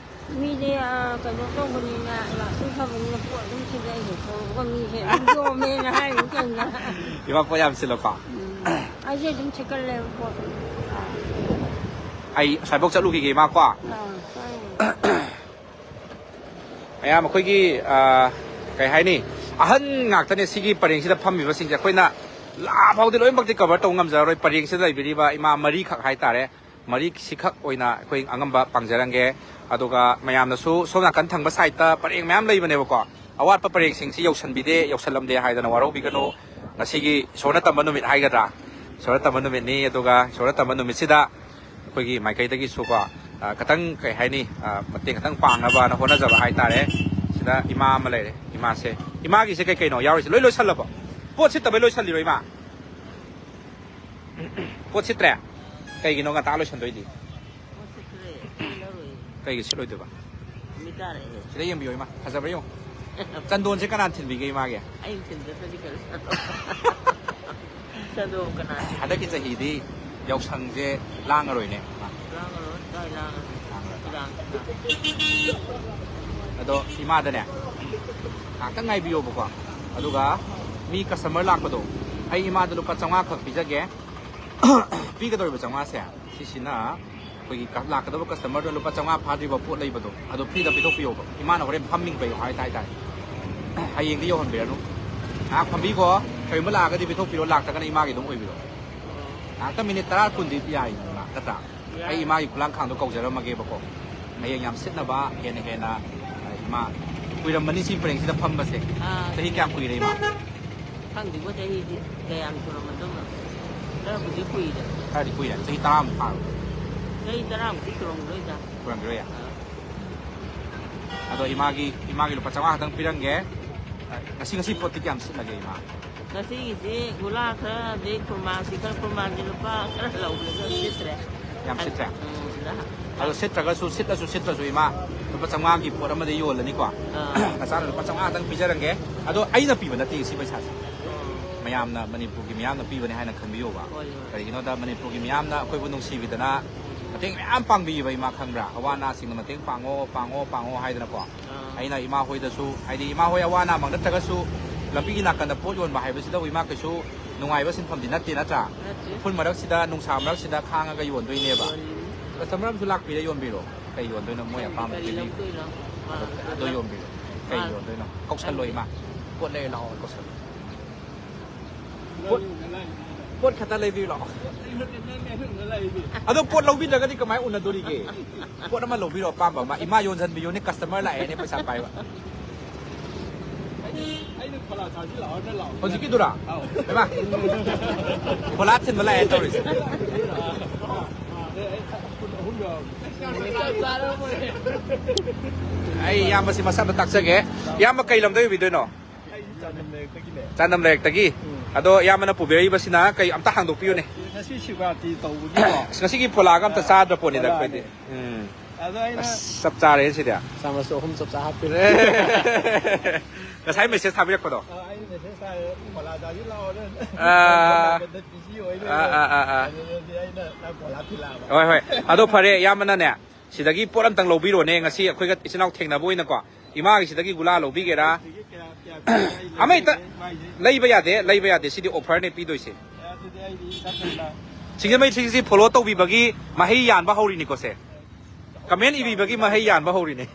ꯃꯤꯗꯤ, ꯑ, ꯀꯩꯅꯣ ꯇꯧꯕꯅꯤꯅ, ꯂꯥꯛꯁꯤ ꯐꯕꯅꯤꯅ ꯄꯣꯠ ꯑꯗꯨꯝ ꯁꯤꯠꯂꯛꯏꯅꯦ, ꯊꯣꯡꯕ ꯃꯤꯁꯦ ꯑꯗꯨꯝ ꯌꯣꯝꯃꯦꯅ ꯍꯥꯏꯔꯤꯅꯤ ꯀꯩꯅꯣ꯫ ꯏꯃꯥ, ꯄꯣꯠ ꯌꯥꯝ ꯁꯤꯠꯂꯣꯀꯣ꯫ ꯎꯝ꯫ ꯑꯩꯁꯦ ꯑꯗꯨꯝ ꯁꯤꯠꯀꯜꯂꯦꯕ ꯄꯣꯠꯁꯦ꯫ ꯑꯩ ꯑꯁ꯭ꯋꯥꯏꯐꯥꯎ ꯆꯠꯂꯨꯈꯤꯒꯦ ꯏꯃꯥ ꯀꯣ꯫ ꯑꯥ, ꯆꯪꯉꯦ꯫ ꯃꯌꯥꯝ ꯑꯩꯈꯣꯏꯒꯤ, ꯑ, ꯀꯩ ꯍꯥꯏꯅꯤ, ꯑꯍꯟ ꯉꯥꯛꯇꯅꯦ ꯁꯤꯒꯤ ꯄꯔꯦꯡꯁꯤꯗ ꯐꯝꯃꯤꯕꯁꯤꯡꯁꯦ꯫ ꯑꯩꯈꯣꯏꯅ ꯂꯥ ꯐꯥꯎꯗꯤ ꯂꯣꯏꯅꯃꯛꯇꯤ cover ꯇꯧꯕ ꯉꯝꯖꯔꯔꯣꯏ꯫ ꯄꯔꯦꯡꯁꯤꯗ ꯂꯩꯕꯤꯔꯤꯕ ꯏꯃꯥ ꯃꯔꯤꯈꯛ ꯍꯥꯏꯇꯥꯔꯦ꯫ ꯃꯔꯤꯁꯤꯈꯛ ꯑꯣꯏꯅ ꯑꯩꯈꯣꯏ ꯑꯉꯝꯕ ꯄꯥꯡꯖꯔꯝꯒꯦ꯫ ꯑꯗꯨꯒ ꯃꯌꯥꯝꯅꯁꯨ ꯁꯣꯝ ꯅꯥꯀꯟ ꯊꯪꯕ ꯁꯥꯏꯠꯇ ꯄꯔꯦꯡ ꯃꯌꯥꯝ ꯂꯩꯕꯅꯦꯕꯀꯣ, ꯑꯋꯥꯠꯄ ꯄꯔꯦꯡꯁꯤꯡꯁꯤ ꯌꯧꯁꯟꯕꯤꯗꯦ, ꯌꯧꯁꯜꯂꯝꯗꯦ ꯍꯥꯏꯗꯅ ꯋꯥꯔꯧꯕꯤꯒꯅꯨ꯫ ꯉꯁꯤꯒꯤ ꯏꯁꯣꯔꯅ ꯇꯝꯕ ꯅꯨꯃꯤꯠ ꯍꯥꯏꯒꯗ꯭ꯔꯥ, ꯏꯁꯣꯔꯅ ꯇꯝꯕ ꯅꯨꯃꯤꯠꯅꯤ꯫ ꯑꯗꯨꯒ ꯏꯁꯣꯔꯅ ꯇꯝꯕ ꯅꯨꯃꯤꯠꯁꯤꯗ ꯑꯩꯈꯣꯏꯒꯤ ꯃꯥꯏꯀꯩꯗꯒꯤꯁꯨꯀꯣ, ꯑ, ꯈꯤꯇꯪ, ꯀꯩ ꯍꯥꯏꯅꯤ, ꯑ, ꯃꯇꯦꯡ ꯈꯤꯇꯪ ꯄꯥꯡꯅꯕꯅ ꯍꯣꯠꯅꯖꯕ ꯍꯥꯏꯇꯥꯔꯦ꯫ ꯁꯤꯗ ꯏꯃꯥ ꯑꯃ ꯂꯩꯔꯦ, ꯏꯃꯥꯁꯦ꯫ ꯏꯃꯥꯒꯤꯁꯦ ꯀꯩ ꯀꯩꯅꯣ ꯌꯥꯎꯔꯤꯁꯦ? ꯂꯣꯏ ꯂꯣꯏꯁꯜꯂꯕꯣ? ꯄꯣꯠ ꯁꯤꯠꯇꯕꯩ ꯂꯣꯏꯁꯜꯂꯤꯔꯣ, ꯏꯃꯥ? ꯄꯣꯠ ꯁꯤꯠꯇ꯭ꯔꯦ? ꯀꯩꯒꯤꯅꯣ ꯉꯟꯇꯥ ꯂꯣꯏꯁꯟꯗꯣꯏꯗꯤ? ꯄꯣꯠ ꯁꯤꯠꯇ꯭ꯔꯦ, ꯁꯤꯠꯂꯔꯣꯏ꯫ ꯀꯩꯒꯤ ꯁꯤꯠꯂꯣꯏꯗꯣꯏꯕ? ꯅꯨꯃꯤꯠ ꯇꯥꯔꯛꯑꯦ꯫ ꯁꯤꯗ ꯌꯦꯡꯕꯤꯌꯣ, ꯏꯃꯥ, ꯐꯖꯕ꯭ꯔꯥ ꯌꯦꯡꯉꯣ꯫ ꯆꯟꯗꯣꯟꯁꯦ ꯀꯅꯥꯅ ꯊꯤꯟꯕꯤꯒꯦ ꯏꯃꯥꯒꯤ? ꯑꯩꯅ ꯊꯤꯟꯗ꯭ꯔꯗꯤ ꯀꯔꯤ ꯆꯟꯗꯣꯟ? ꯆꯟꯗꯣꯟ ꯀꯅꯥ ꯊꯤꯟꯕꯤꯒꯦ? ꯍꯟꯗꯛꯀꯤ ꯆꯍꯤꯗꯤ ꯌꯥꯎꯁꯪꯁꯦ ꯂꯥꯡꯉꯔꯣꯏꯅꯦ, ꯏꯃꯥ? ꯂꯥꯡꯉꯔꯣꯏ, ꯀꯥꯏ ꯂꯥꯡꯉꯅꯤ? ꯂꯥꯡꯉꯔꯣꯏ꯫ ꯏꯔꯥꯡꯁꯤꯅ꯫ ꯑꯗꯣ ꯏꯃꯥꯗꯅꯦ, ꯉꯥꯛꯇꯪ ꯉꯥꯏꯕꯤꯌꯣꯕꯀꯣ꯫ ꯑꯗꯨꯒ ꯃꯤ ꯀꯁꯇꯃꯔ ꯂꯥꯛꯄꯗꯣ, ꯑꯩ ꯏꯃꯥꯗ ꯂꯨꯄꯥ ꯆꯥꯝꯃꯉꯥ ꯈꯛ ꯄꯤꯖꯒꯦ꯫ ꯄꯤꯒꯗꯧꯔꯤꯕ ꯆꯥꯝꯃꯉꯥꯁꯦ, ꯁꯤꯁꯤꯅ ꯑꯩꯈꯣꯏꯒꯤ ꯀ-, ꯂꯥꯛꯀꯗꯕ ꯀꯁꯇꯃꯔꯗꯨꯅ ꯂꯨꯄꯥ ꯆꯥꯝꯃꯉꯥ ꯐꯥꯗ꯭ꯔꯤꯕ ꯄꯣꯠ ꯂꯩꯕꯗꯣ, ꯑꯗꯣ ꯐ꯭ꯔꯤꯗ ꯄꯤꯊꯣꯛꯄꯤꯌꯣꯕ꯫ ꯏꯃꯥꯅ ꯍꯣꯔꯦꯟ ꯐꯝꯃꯤꯡꯕ ꯍꯥꯏ ꯍꯥꯏꯇꯥꯔꯦ꯫ ꯍꯌꯦꯡꯗꯤ ꯌꯧꯍꯟꯕꯤꯔꯅꯨ꯫ ꯉꯥꯏꯍꯥꯛ ꯐꯝꯕꯤꯈꯣ꯫ ꯀꯔꯤꯒꯨꯝꯕ ꯂꯥꯛꯑꯒꯗꯤ ꯄꯤꯊꯣꯛꯄꯤꯔꯣ, ꯂꯥꯛꯇ꯭ꯔꯒꯅ ꯏꯃꯥꯒꯤ ꯑꯗꯨꯝ ꯑꯣꯏꯕꯤꯔꯣ꯫ ꯉꯥꯏꯍꯥꯛꯇꯪ ꯃꯤꯅꯤꯠ ꯇꯔꯥ ꯀꯨꯟꯗꯤ ꯌꯥꯏꯗꯅ, ꯅꯠꯇ꯭ꯔꯥ? ꯑꯩ ꯏꯃꯥꯒꯤ ꯈꯨꯂꯥꯡꯈꯥꯡꯗꯣ ꯀꯧꯖꯔꯝꯃꯒꯦꯕꯀꯣ꯫ ꯍꯌꯦꯡ ꯌꯥꯝ ꯁꯤꯠꯅꯕ, ꯍꯦꯟꯅ ꯍꯦꯟꯅ, ꯑ, ꯏꯃꯥ, ꯀꯨꯏꯔꯝꯃꯅꯤ ꯁꯤ ꯄꯔꯦꯡꯁꯤꯗ ꯐꯝꯕꯁꯦ꯫ ꯑꯥ꯫ ꯆꯍꯤ ꯀꯌꯥꯝ ꯀꯨꯏꯔꯦ, ꯏꯃꯥ? ꯈꯪꯗꯦꯀꯣ, ꯆꯍꯤꯗꯤ ꯀꯌꯥꯝ ꯁꯨꯔꯝꯃꯗꯧꯅꯣ꯫ ꯈꯔꯕꯨꯗꯤ ꯀꯨꯏꯔꯦ꯫ ꯈꯔꯗꯤ ꯀꯨꯏꯔꯦ꯫ ꯆꯍꯤ ꯇꯔꯥꯃꯨꯛ ꯐꯥꯔꯕ? ꯆꯍꯤ ꯇꯔꯥꯃꯨꯛꯇꯤ ꯁꯨꯔꯝꯈꯤꯔꯣꯏꯗ꯫ ꯁꯨꯔꯝꯈꯤꯔꯣꯏꯌꯦ? ꯑꯥ꯫ ꯑꯗꯣ ꯏꯃꯥꯒꯤ, ꯏꯃꯥꯒꯤ ꯂꯨꯄꯥ ꯆꯥꯝꯃꯉꯥ ꯈꯛꯇꯪ ꯄꯤꯔꯝꯒꯦ꯫ ꯉꯁꯤ, ꯉꯁꯤ ꯄꯣꯠꯇꯤ ꯀꯌꯥꯝ ꯁꯤꯠꯂꯒꯦ, ꯏꯃꯥ? ꯉꯁꯤꯒꯤꯁꯤ ꯒꯨꯂꯥ ꯈꯔ, ꯑꯗꯩ ꯈꯨꯔꯃꯥꯁꯤ ꯈꯔ, ꯈꯨꯔꯃꯥꯁꯤ ꯂꯨꯄꯥ ꯈꯔ ꯂꯧꯕꯗ ꯁꯤꯠꯇ꯭ꯔꯦ꯫ ꯌꯥꯝ ꯁꯤꯠꯇ꯭ꯔꯦ? ꯎꯝ, ꯂ-, ꯑꯗꯣ ꯁꯤꯠꯇ꯭ꯔꯒꯁꯨ, ꯁꯤꯠꯂꯁꯨ ꯁꯤꯠꯇ꯭ꯔꯁꯨ, ꯏꯃꯥ, ꯂꯨꯄꯥ ꯆꯥꯝꯃꯉꯥꯒꯤ ꯄꯣꯠ ꯑꯃꯗꯤ ꯌꯣꯜꯂꯅꯤꯀꯣ꯫ ꯑꯥ꯫ ꯅꯆꯥꯅ ꯂꯨꯄꯥ ꯆꯥꯝꯃꯉꯥ ꯈꯛꯇꯪ ꯄꯤꯖꯔꯝꯒꯦ꯫ ꯑꯗꯣ ꯑꯩꯅ ꯄꯤꯕ ꯅꯠꯇꯦ ꯁꯤ ꯄꯩꯁꯥꯁꯦ꯫ ꯑꯣ꯫ ꯃꯌꯥꯝꯅ, ꯃꯅꯤꯄꯨꯔꯒꯤ ꯃꯤꯌꯥꯝꯅ ꯄꯤꯕꯅꯦ ꯍꯥꯏꯅ ꯈꯟꯕꯤꯌꯣꯕ꯫ ꯍꯣꯏ, ꯍꯣꯏ꯫ ꯀꯔꯤꯒꯤꯅꯣꯗ ꯃꯅꯤꯄꯨꯔꯒꯤ ꯃꯤꯌꯥꯝꯅ ꯑꯩꯈꯣꯏꯕꯨ ꯅꯨꯡꯁꯤꯕꯤꯗꯅ ꯃꯇꯦꯡ ꯃꯌꯥꯝ ꯄꯥꯡꯕꯤꯌꯦꯕ, ꯏꯃꯥ, ꯈꯪꯕ꯭ꯔꯥ? ꯑꯋꯥ ꯑꯅꯥꯁꯤꯡꯗ ꯃꯇꯦꯡ ꯄꯥꯡꯉꯣ, ꯄꯥꯡꯉꯣ, ꯄꯥꯡꯉꯣ ꯍꯥꯏꯗꯅꯀꯣ꯫ ꯑꯥ꯫ ꯑꯩꯅ ꯏꯃꯥ ꯍꯣꯏꯗꯁꯨ, ꯍꯥꯏꯗꯤ ꯏꯃꯥ ꯍꯣꯏ ꯑꯋꯥ ꯑꯅꯥꯃꯛ ꯅꯠꯇ꯭ꯔꯒꯁꯨ ꯂꯝꯕꯤꯒꯤ ꯅꯥꯀꯟꯗ ꯄꯣꯠ ꯌꯣꯟꯕ ꯍꯥꯏꯕꯁꯤꯗꯕꯨ ꯏꯃꯥ ꯀꯩꯁꯨ ꯅꯨꯡꯉꯥꯏꯕ ꯁꯤꯟꯐꯝꯗꯤ ꯅꯠꯇꯦ, ꯅꯠꯇ꯭ꯔꯥ? ꯅꯠꯇꯦ꯫ ꯎꯐꯨꯜ ꯃꯔꯛꯁꯤꯗ, ꯅꯨꯡꯁꯥ ꯃꯔꯛꯁꯤꯗ ꯈꯥꯡꯉꯒ ꯌꯣꯟꯗꯣꯏꯅꯦꯕ꯫ ꯌꯣꯜꯂꯤꯅꯤ꯫ ꯀꯁꯇꯃꯔ ꯑꯃꯁꯨ ꯂꯥꯛꯄꯤꯔ ꯌꯣꯟꯕꯤꯔꯣ꯫ ꯀꯩ ꯌꯣꯟꯗꯣꯏꯅꯣ ꯃꯣꯏ ꯈꯪꯗꯦ, ꯑꯄꯥꯝꯕ ꯀꯔꯤ ꯄꯤꯕꯤꯌꯨ꯫ ꯂꯧꯗꯣꯏꯅꯣ? ꯃꯥ ꯑꯗꯣ, ꯑꯗꯣ ꯌꯣꯟꯕꯤꯔꯣ꯫ ꯀꯩ ꯃꯥ ꯌꯣꯟꯗꯣꯏꯅꯣ? ꯀꯧꯁꯜꯂꯣ ꯈꯪꯗꯦ꯫ ꯏꯃꯥ꯫ ꯄꯣꯠ ꯂꯩꯔ ꯂꯥꯛꯑꯣ ꯀꯧꯁꯜꯂꯣ꯫ ꯄꯣꯠ ꯄꯣꯠ ꯈꯛꯇ ꯂꯩꯕꯤꯔꯣ꯫ ꯑꯗꯣ ꯄꯣꯠ ꯂꯧꯕꯤꯗ꯭ꯔꯒꯗꯤ ꯀꯃꯥꯏꯅ ꯎꯅꯗꯣꯔꯤꯒꯦ? ꯄꯣꯠ ꯑꯃ ꯂꯧꯕꯤꯔꯣ, ꯑꯄꯥꯝꯕ ꯑꯃ꯫ ꯏꯃꯥ ꯌꯣꯟꯁꯤꯟꯕꯤꯌꯨꯅꯦ, ꯀꯁꯇꯃꯔ ꯂꯥꯛꯑꯦꯅꯦ, ꯄꯩꯁꯥ ꯄꯥꯏꯕ꯫ ꯍꯧꯖꯤꯛꯀꯤꯗꯨꯔꯥ? ꯍꯩꯃꯥ, ꯐꯣꯂꯥ ꯊꯤꯟꯕ ꯂꯥꯛꯑꯦ ꯇꯧꯔꯤꯁꯦ꯫ ꯑꯩ ꯏꯌꯥꯝꯕꯁꯤ ꯃꯁꯥꯗ ꯇꯥꯛꯆꯒꯦ꯫ ꯏꯌꯥꯝꯕ ꯀꯩ ꯂꯝꯗ ꯑꯣꯏꯕꯤꯗꯣꯏꯅꯣ? ꯆꯥꯟꯗꯝ ꯂꯩꯔꯛꯇꯒꯤ꯫ ꯑꯗꯣ ꯏꯌꯥꯝꯕꯅ ꯄꯨꯕꯤꯔꯛꯏꯕꯁꯤꯅ ꯀꯩ, ꯑꯝꯇ ꯍꯥꯡꯗꯣꯛꯄꯤꯌꯨꯅꯦ꯫ ꯉꯁꯤ ꯁꯤꯕꯔꯥꯇꯤ ꯇꯧꯕꯒꯤꯀꯣ꯫ ꯑꯁ, ꯉꯁꯤꯒꯤ ꯐꯣꯂꯥꯒ ꯑꯝꯇ ꯆꯥꯗ꯭ꯔ ꯄꯣꯠꯅꯤꯗ ꯑꯩꯈꯣꯏꯗꯤ꯫ ꯎꯝ꯫ ꯑꯗꯣ ꯑꯩꯅ ꯑꯁ, ꯆꯞ ꯆꯥꯔꯦ ꯁꯤꯗꯤ꯫ ꯆꯥꯃꯁ ꯑꯍꯨꯝ ꯆꯞ ꯆꯥ ꯍꯥꯞꯄꯤꯔꯦ꯫ ꯉꯁꯥꯏ ꯃꯦꯁꯦꯖ ꯊꯥꯕꯤꯔꯛꯄꯗꯣ꯫ ꯑ, ꯑꯩ ꯃꯦꯁꯦꯖ ꯊꯥꯔꯦ, "ꯐꯣꯂꯥ ꯆꯥꯁꯤ ꯂꯥꯛꯑꯣꯅ"꯫ ꯑꯥ꯫ ꯕꯤꯖꯤ ꯑꯣꯏ ꯑꯥ, ꯂꯩꯔꯦ꯫ ꯑꯥ, ꯑꯥ, ꯑꯥ꯫ ꯑꯗꯨꯗꯗꯤ ꯑꯩꯅ ꯅꯪ ꯐꯣꯂꯥ ꯊꯤꯜꯂꯛꯑꯕ꯫ ꯍꯣꯏ, ꯍꯣꯏ꯫ ꯑꯗꯣ ꯐꯔꯦ, ꯏꯌꯥꯝꯕꯅꯅꯦ, ꯁꯤꯗꯒꯤ ꯄꯣꯠ ꯑꯝꯇꯪ ꯂꯧꯕꯤꯔꯣꯅꯦ, ꯉꯁꯤ ꯑꯩꯈꯣꯏꯒ ꯏꯆꯤꯟ ꯏꯅꯥꯎ ꯊꯦꯡꯅꯕ ꯑꯣꯏꯅꯀꯣ꯫ ꯏꯃꯥꯒꯤꯁꯤꯗꯒꯤ ꯒꯨꯂꯥ ꯂꯧꯕꯤꯒꯦꯔꯥ? ꯁꯤꯒꯤ ꯀꯌꯥ, ꯀꯌꯥ ꯄꯤꯒꯦ? ꯑꯩ ꯑꯃ ꯍꯦꯛꯇ ꯂꯩꯖꯩ, ꯃꯥꯏꯁꯦ꯫ ꯂꯩꯕ ꯌꯥꯗꯦ, ꯂꯩꯕ ꯌꯥꯗꯦ꯫ ꯁꯤꯗꯤ ꯑꯣꯐꯔꯅꯦ ꯄꯤꯗꯣꯏꯁꯦ꯫ ꯑꯦ, ꯑꯗꯨꯗꯤ ꯑꯩꯗꯤ ꯏꯁꯥ ꯈꯪꯅ ꯁꯤꯡꯖꯃꯩ ꯊ꯭ꯔꯤ ꯁꯤꯛꯁꯇꯤ ꯐꯣꯂꯣ ꯇꯧꯕꯤꯕꯒꯤ ꯃꯍꯩ ꯌꯥꯟꯕ ꯍꯧꯔꯤꯅꯤꯀꯣ ꯁꯦ꯫ ꯀꯃꯦꯟ ꯏꯕꯤꯕꯒꯤ ꯃꯍꯩ ꯌꯥꯟꯕ ꯍꯧꯔꯤꯅꯦ꯫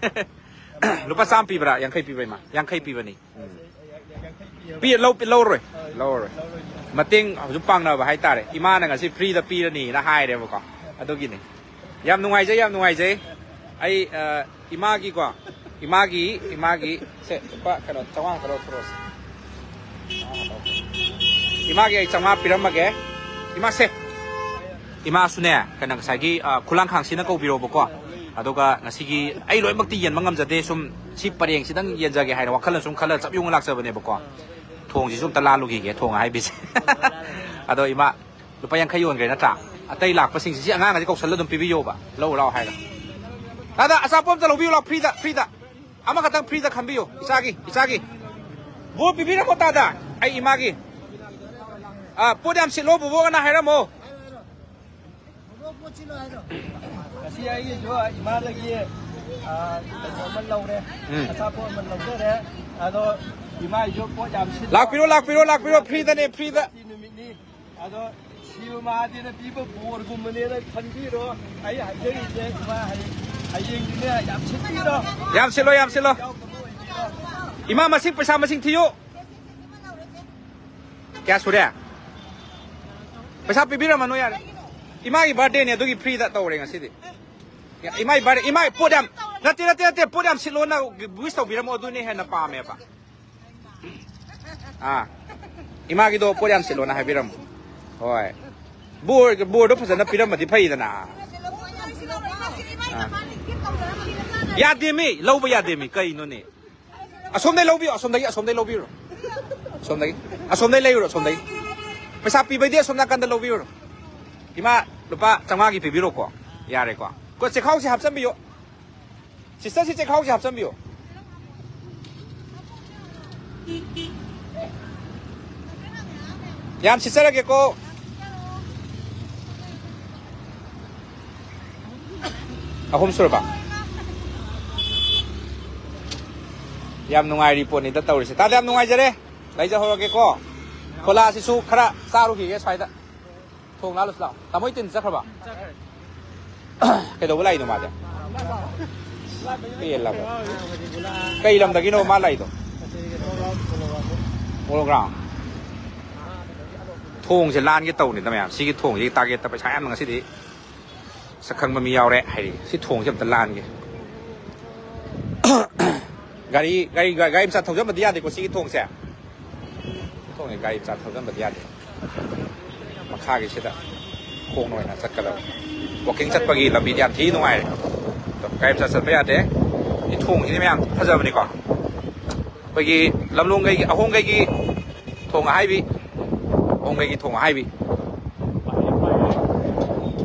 ꯂꯨꯄꯥ ꯆꯥꯝꯃ ꯄꯤꯕ꯭ꯔꯥ? ꯌꯥꯡꯈꯩ ꯄꯤꯕ꯭ꯔꯥ ꯏꯃꯥ? ꯌꯥꯡꯈꯩ ꯄꯤꯕꯅꯤ꯫ ꯎꯝ꯫ ꯄꯤ-, ꯂꯧ-, ꯂꯧꯔꯣꯏ꯫ ꯂꯧꯔꯣꯏ꯫ ꯃꯇꯦꯡ ꯍꯧꯖꯤꯛ ꯄꯥꯡꯅꯕ ꯍꯥꯏꯇꯥꯔꯦ꯫ ꯏꯃꯥꯅ ꯉꯁꯤ ꯐ꯭ꯔꯤꯗ ꯄꯤꯔꯅꯤꯅ ꯍꯥꯏꯔꯦꯕꯀꯣ꯫ ꯑꯗꯨꯒꯤꯅꯤ꯫ ꯌꯥꯝ ꯅꯨꯡꯉꯥꯏꯖꯩ, ꯌꯥꯝ ꯅꯨꯡꯉꯥꯏꯖꯩ꯫ ꯑꯩ, ꯑ, ꯏꯃꯥꯒꯤꯀꯣ, ꯏꯃꯥꯒꯤ, ꯏꯃꯥꯒꯤ, ꯁꯦ, ꯂꯨꯄꯥ ꯀꯩꯅꯣ, ꯆꯥꯝꯃꯉꯥ ꯈꯛꯇ ꯂꯧꯊꯣꯔꯛꯑꯣꯁꯦ꯫ ꯏꯃꯥꯒꯤ ꯑꯩ ꯆꯥꯝꯃꯉꯥ ꯄꯤꯔꯝꯃꯒꯦ꯫ ꯏꯃꯥꯁꯦ, ꯏꯃꯥꯁꯨꯅꯦ, ꯀꯩꯅꯣ, ꯉꯁꯥꯏꯒꯤ, ꯑ, ꯈꯨꯂꯥꯡꯈꯥꯡꯁꯤꯅ ꯀꯧꯕꯤꯔꯣꯕꯀꯣ꯫ ꯑꯗꯨꯒ ꯉꯁꯤꯒꯤ ꯑꯩ ꯂꯣꯏꯅꯃꯛꯇꯤ ꯌꯦꯟꯕ ꯉꯝꯖꯗꯦ, ꯁꯨꯝ ꯁꯤ ꯄꯔꯦꯡꯁꯤꯗꯪ ꯌꯦꯟꯖꯒꯦ ꯍꯥꯏꯅ ꯋꯥꯈꯜꯅ ꯁꯨꯝ ꯈꯜꯂ ꯆꯞ ꯌꯨꯡꯅ ꯂꯥꯛꯆꯕꯅꯦꯕꯀꯣ꯫ ꯊꯣꯡꯁꯤꯁꯨ ꯑꯝꯇ ꯂꯥꯜꯂꯨꯈꯤꯒꯦ, ꯊꯣꯡ ꯍꯥꯏꯕꯤꯁꯦ꯫ ꯑꯗꯣ ꯏꯃꯥ, ꯂꯨꯄꯥ ꯌꯥꯡꯈꯩ ꯌꯣꯟꯈ꯭ꯔꯦ ꯅꯠꯇ꯭ꯔꯥ? ꯑꯇꯩ ꯂꯥꯛꯄꯁꯤꯡꯁꯤ, ꯁꯤ ꯑꯉꯥꯡ ꯑꯁꯤ ꯀꯧꯁꯜꯂ ꯑꯗꯨꯝ ꯄꯤꯕꯤꯌꯣꯕ, ꯂꯧꯔꯨ ꯂꯥꯛꯑꯣ ꯍꯥꯏꯔꯒ꯫ ꯇꯥꯗ, ꯑꯆꯥꯄꯣꯠ ꯑꯝꯇ ꯂꯧꯕꯤꯌꯨ ꯂꯥꯎ, ꯐ꯭ꯔꯤꯗ, ꯐ꯭ꯔꯤꯗ꯫ ꯑꯃꯈꯛꯇꯪ ꯐ꯭ꯔꯤꯗ ꯈꯟꯕꯤꯌꯨ, ꯏꯆꯥꯒꯤ, ꯏꯆꯥꯒꯤ꯫ ꯕꯣ ꯄꯤꯕꯤꯔꯝꯃꯣ ꯇꯥꯗ, ꯑꯩ ꯏꯃꯥꯒꯤ꯫ ꯑꯥ, ꯄꯣꯠ ꯌꯥꯝ ꯁꯤꯠꯂꯣ ꯕꯣꯕꯣꯛ ꯑꯅ ꯍꯥꯏꯔꯝꯃꯣ꯫ ꯉꯁꯤ ꯑꯩꯒꯤꯁꯨ ꯏꯃꯥꯗꯒꯤ, ꯑꯥ, ꯀꯩꯅꯣ ꯑꯃ ꯂꯧꯔꯦ, ꯎꯝ꯫ ꯑꯆꯥꯄꯣꯠ ꯑꯃ ꯂꯧꯖꯔꯦ꯫ ꯑꯗꯣ ꯏꯃꯥꯒꯤꯁꯨ ꯄꯣꯠ ꯌꯥꯝ ꯁꯤꯠꯂꯣ꯫ ꯂꯥꯛꯄꯤꯔꯣ, ꯂꯥꯛꯄꯤꯔꯣ, ꯂꯥꯛꯄꯤꯔꯣ, ꯐ꯭ꯔꯤꯗꯅꯦ, ꯐ꯭ꯔꯤꯗ꯫ ꯅꯨꯃꯤꯠꯅꯤ꯫ ꯑꯗꯣ ꯁꯤꯕ ꯃꯍꯥꯗꯦꯕꯅ ꯄꯤꯕ ꯕꯣꯔꯒꯨꯝꯕꯅꯦꯅ ꯈꯟꯕꯤꯔꯣ꯫ ꯑꯩ ꯍꯥꯏꯖꯔꯤꯁꯦ ꯏꯃꯥ, ꯍꯌꯦꯡ, ꯍꯌꯦꯡꯗꯤꯅꯦ ꯌꯥꯝ ꯁꯤꯠꯄꯤꯔꯣ꯫ ꯌꯥꯝ ꯁꯤꯠꯂꯣ, ꯌꯥꯝ ꯁꯤꯠꯂꯣ꯫ ꯌꯥꯎꯗꯕ ꯑꯣꯏꯕꯤꯔꯣ꯫ ꯏꯃꯥ, ꯃꯁꯤꯡ, ꯄꯩꯁꯥ ꯃꯁꯤꯡ ꯊꯤꯌꯨ꯫ ꯀꯌꯥ ꯁꯨꯔꯦ? ꯄꯩꯁꯥ ꯄꯤꯕꯤꯔꯝꯃꯅꯨ, ꯌꯥꯔꯦ꯫ ꯏꯃꯥꯒꯤ ꯕꯥꯔꯗꯦꯅꯦ, ꯑꯗꯨꯒꯤ ꯐ꯭ꯔꯤꯗ ꯇꯧꯔꯦ ꯉꯁꯤꯗꯤ꯫ ꯏꯃꯥꯒꯤ ꯕꯥꯔꯗꯦ, ꯏꯃꯥ ꯄꯣꯠ ꯌꯥꯝ, ꯅꯠꯇꯦ, ꯅꯠꯇꯦ, ꯅꯠꯇꯦ, ꯄꯣꯠ ꯌꯥꯝ ꯁꯤꯠꯂꯣꯅ ꯋꯤꯁ ꯇꯧꯕꯤꯔꯝꯃꯣ, ꯑꯗꯨꯅ ꯍꯦꯟꯅ ꯄꯥꯝꯃꯦꯕ꯫ ꯑꯥ, ꯏꯃꯥꯒꯤꯗꯣ ꯄꯣꯠ ꯌꯥꯝ ꯁꯤꯠꯂꯣꯅ ꯍꯥꯏꯕꯤꯔꯝꯃꯣ꯫ ꯍꯣꯏ, ꯕꯣꯔ, ꯕꯣꯔꯗꯣ ꯐꯖꯅ ꯄꯤꯔꯝꯃꯗꯤ ꯐꯩꯗꯅ꯫ ꯑꯥ꯫ ꯌꯥꯗꯦꯃꯤ, ꯂꯧꯕ ꯌꯥꯗꯦꯃꯤ, ꯀꯩꯅꯣꯅꯦ? ꯑꯁꯣꯝꯗꯩ ꯂꯧꯕꯤꯌꯣ, ꯑꯁꯣꯝꯗꯒꯤ, ꯑꯁꯣꯝꯗꯩ ꯂꯧꯕꯤꯔꯣ꯫ ꯑꯁꯣꯝꯗꯒꯤ, ꯑꯁꯣꯝꯗꯩ ꯂꯩꯔꯨꯔꯣ, ꯑꯁꯣꯝꯗꯒꯤ꯫ ꯄꯩꯁꯥ ꯄꯤꯕꯩꯗꯤ ꯑꯁꯣꯝ ꯅꯥꯀꯟꯗ ꯂꯧꯕꯤꯔꯨꯔꯣ꯫ ꯏꯃꯥ, ꯂꯨꯄꯥ ꯆꯥꯝꯃꯉꯥꯒꯤ ꯄꯤꯕꯤꯔꯣꯀꯣ꯫ ꯌꯥꯔꯦꯀꯣ꯫ ꯀꯣ, ꯆꯦꯈꯥꯎꯁꯦ ꯍꯥꯞꯆꯤꯟꯕꯤꯌꯣ꯫ ꯁꯤꯁꯇꯔꯁꯤ ꯆꯦꯈꯥꯎꯁꯦ ꯍꯥꯞꯆꯤꯟꯕꯤꯌꯣ꯫ ꯌꯥꯝ ꯁꯤꯠꯆꯔꯒꯦꯀꯣ꯫ ꯑꯍꯨꯝ ꯁꯨꯔꯕ? ꯌꯥꯝ ꯅꯨꯡꯉꯥꯏꯔꯤ ꯄꯣꯠꯅꯤꯗ ꯇꯧꯔꯤꯁꯦ꯫ ꯇꯥꯗ, ꯌꯥꯝ ꯅꯨꯡꯉꯥꯏꯖꯔꯦ꯫ ꯂꯩꯖꯍꯧꯔꯒꯦꯀꯣ꯫ ꯈꯣꯂꯥꯁꯤꯁꯨ ꯈꯔ ꯆꯥꯔꯨꯈꯤꯒꯦ ꯁ꯭ꯋꯥꯏꯗ꯫ ꯊꯣꯡ ꯂꯥꯜꯂꯨꯁꯤ ꯂꯥꯛꯑꯣ꯫ ꯇꯥꯃꯣ ꯏꯇꯤꯟ ꯆꯠꯈ꯭ꯔꯕ? ꯀꯩꯗꯧꯕ ꯂꯥꯛꯏꯅꯣ ꯃꯥꯗꯤ? ꯄꯦꯜꯂꯕ꯫ ꯀꯩ ꯂꯝꯗꯒꯤꯅꯣ ꯃꯥ ꯂꯥꯛꯏꯗꯣ? ꯃꯣꯔꯣꯒ꯭ꯔꯥꯝ꯫ ꯊꯣꯡꯁꯦ ꯂꯥꯟꯒꯦ ꯇꯧꯕꯅꯤꯗ ꯃꯌꯥꯝ꯫ ꯁꯤꯒꯤ ꯊꯣꯡꯁꯤꯒꯤ ꯇꯥꯔꯒꯦꯠꯇ ꯄꯩꯁꯥ ꯌꯥꯝꯅ ꯉꯁꯤꯗꯤ ꯁꯛ ꯈꯪꯕ ꯃꯤ ꯌꯥꯎꯔꯦ ꯍꯥꯏꯔꯤ꯫ ꯁꯤ ꯊꯣꯡꯁꯦ ꯑꯝꯇ ꯂꯥꯟꯒꯦ꯫ ꯒꯥꯔꯤ, ꯒꯥꯔꯤ, ꯒꯥꯔꯤ ꯃꯆꯥ ꯊꯧꯖꯟꯕꯗꯤ ꯌꯥꯗꯦꯀꯣ ꯁꯤꯒꯤ ꯊꯣꯡꯁꯦ꯫ ꯊꯣꯡꯁꯦ ꯒꯥꯔꯤ ꯃꯆꯥ ꯊꯧꯖꯟꯕꯗꯤ ꯌꯥꯗꯦ꯫ ꯃꯈꯥꯒꯤꯁꯤꯗ ꯈꯣꯡꯅ ꯑꯣꯏꯅ ꯆꯠꯀꯗꯕ꯫ ꯋꯥꯀꯤꯡ ꯆꯠꯄꯒꯤ ꯂꯝꯕꯤꯗꯤ ꯌꯥꯝ ꯊꯤ ꯅꯨꯡꯉꯥꯏꯔꯦ꯫ ꯑꯗꯣ ꯒꯥꯔꯤ ꯃꯆꯥ ꯆꯠꯄ ꯌꯥꯗꯦ꯫ ꯁꯤ ꯊꯣꯡꯁꯤꯗꯤ ꯃꯌꯥꯝ ꯐꯖꯕꯅꯤꯀꯣ꯫ ꯑꯩꯈꯣꯏꯒꯤ ꯂꯝꯂꯣꯡꯒꯩꯒꯤ, ꯑꯍꯣꯡꯒꯩꯒꯤ ꯊꯣꯡ ꯑꯍꯥꯏꯕꯤ, ꯑꯍꯣꯡꯒꯩꯒꯤ ꯊꯣꯡ ꯑꯍꯥꯏꯕꯤ꯫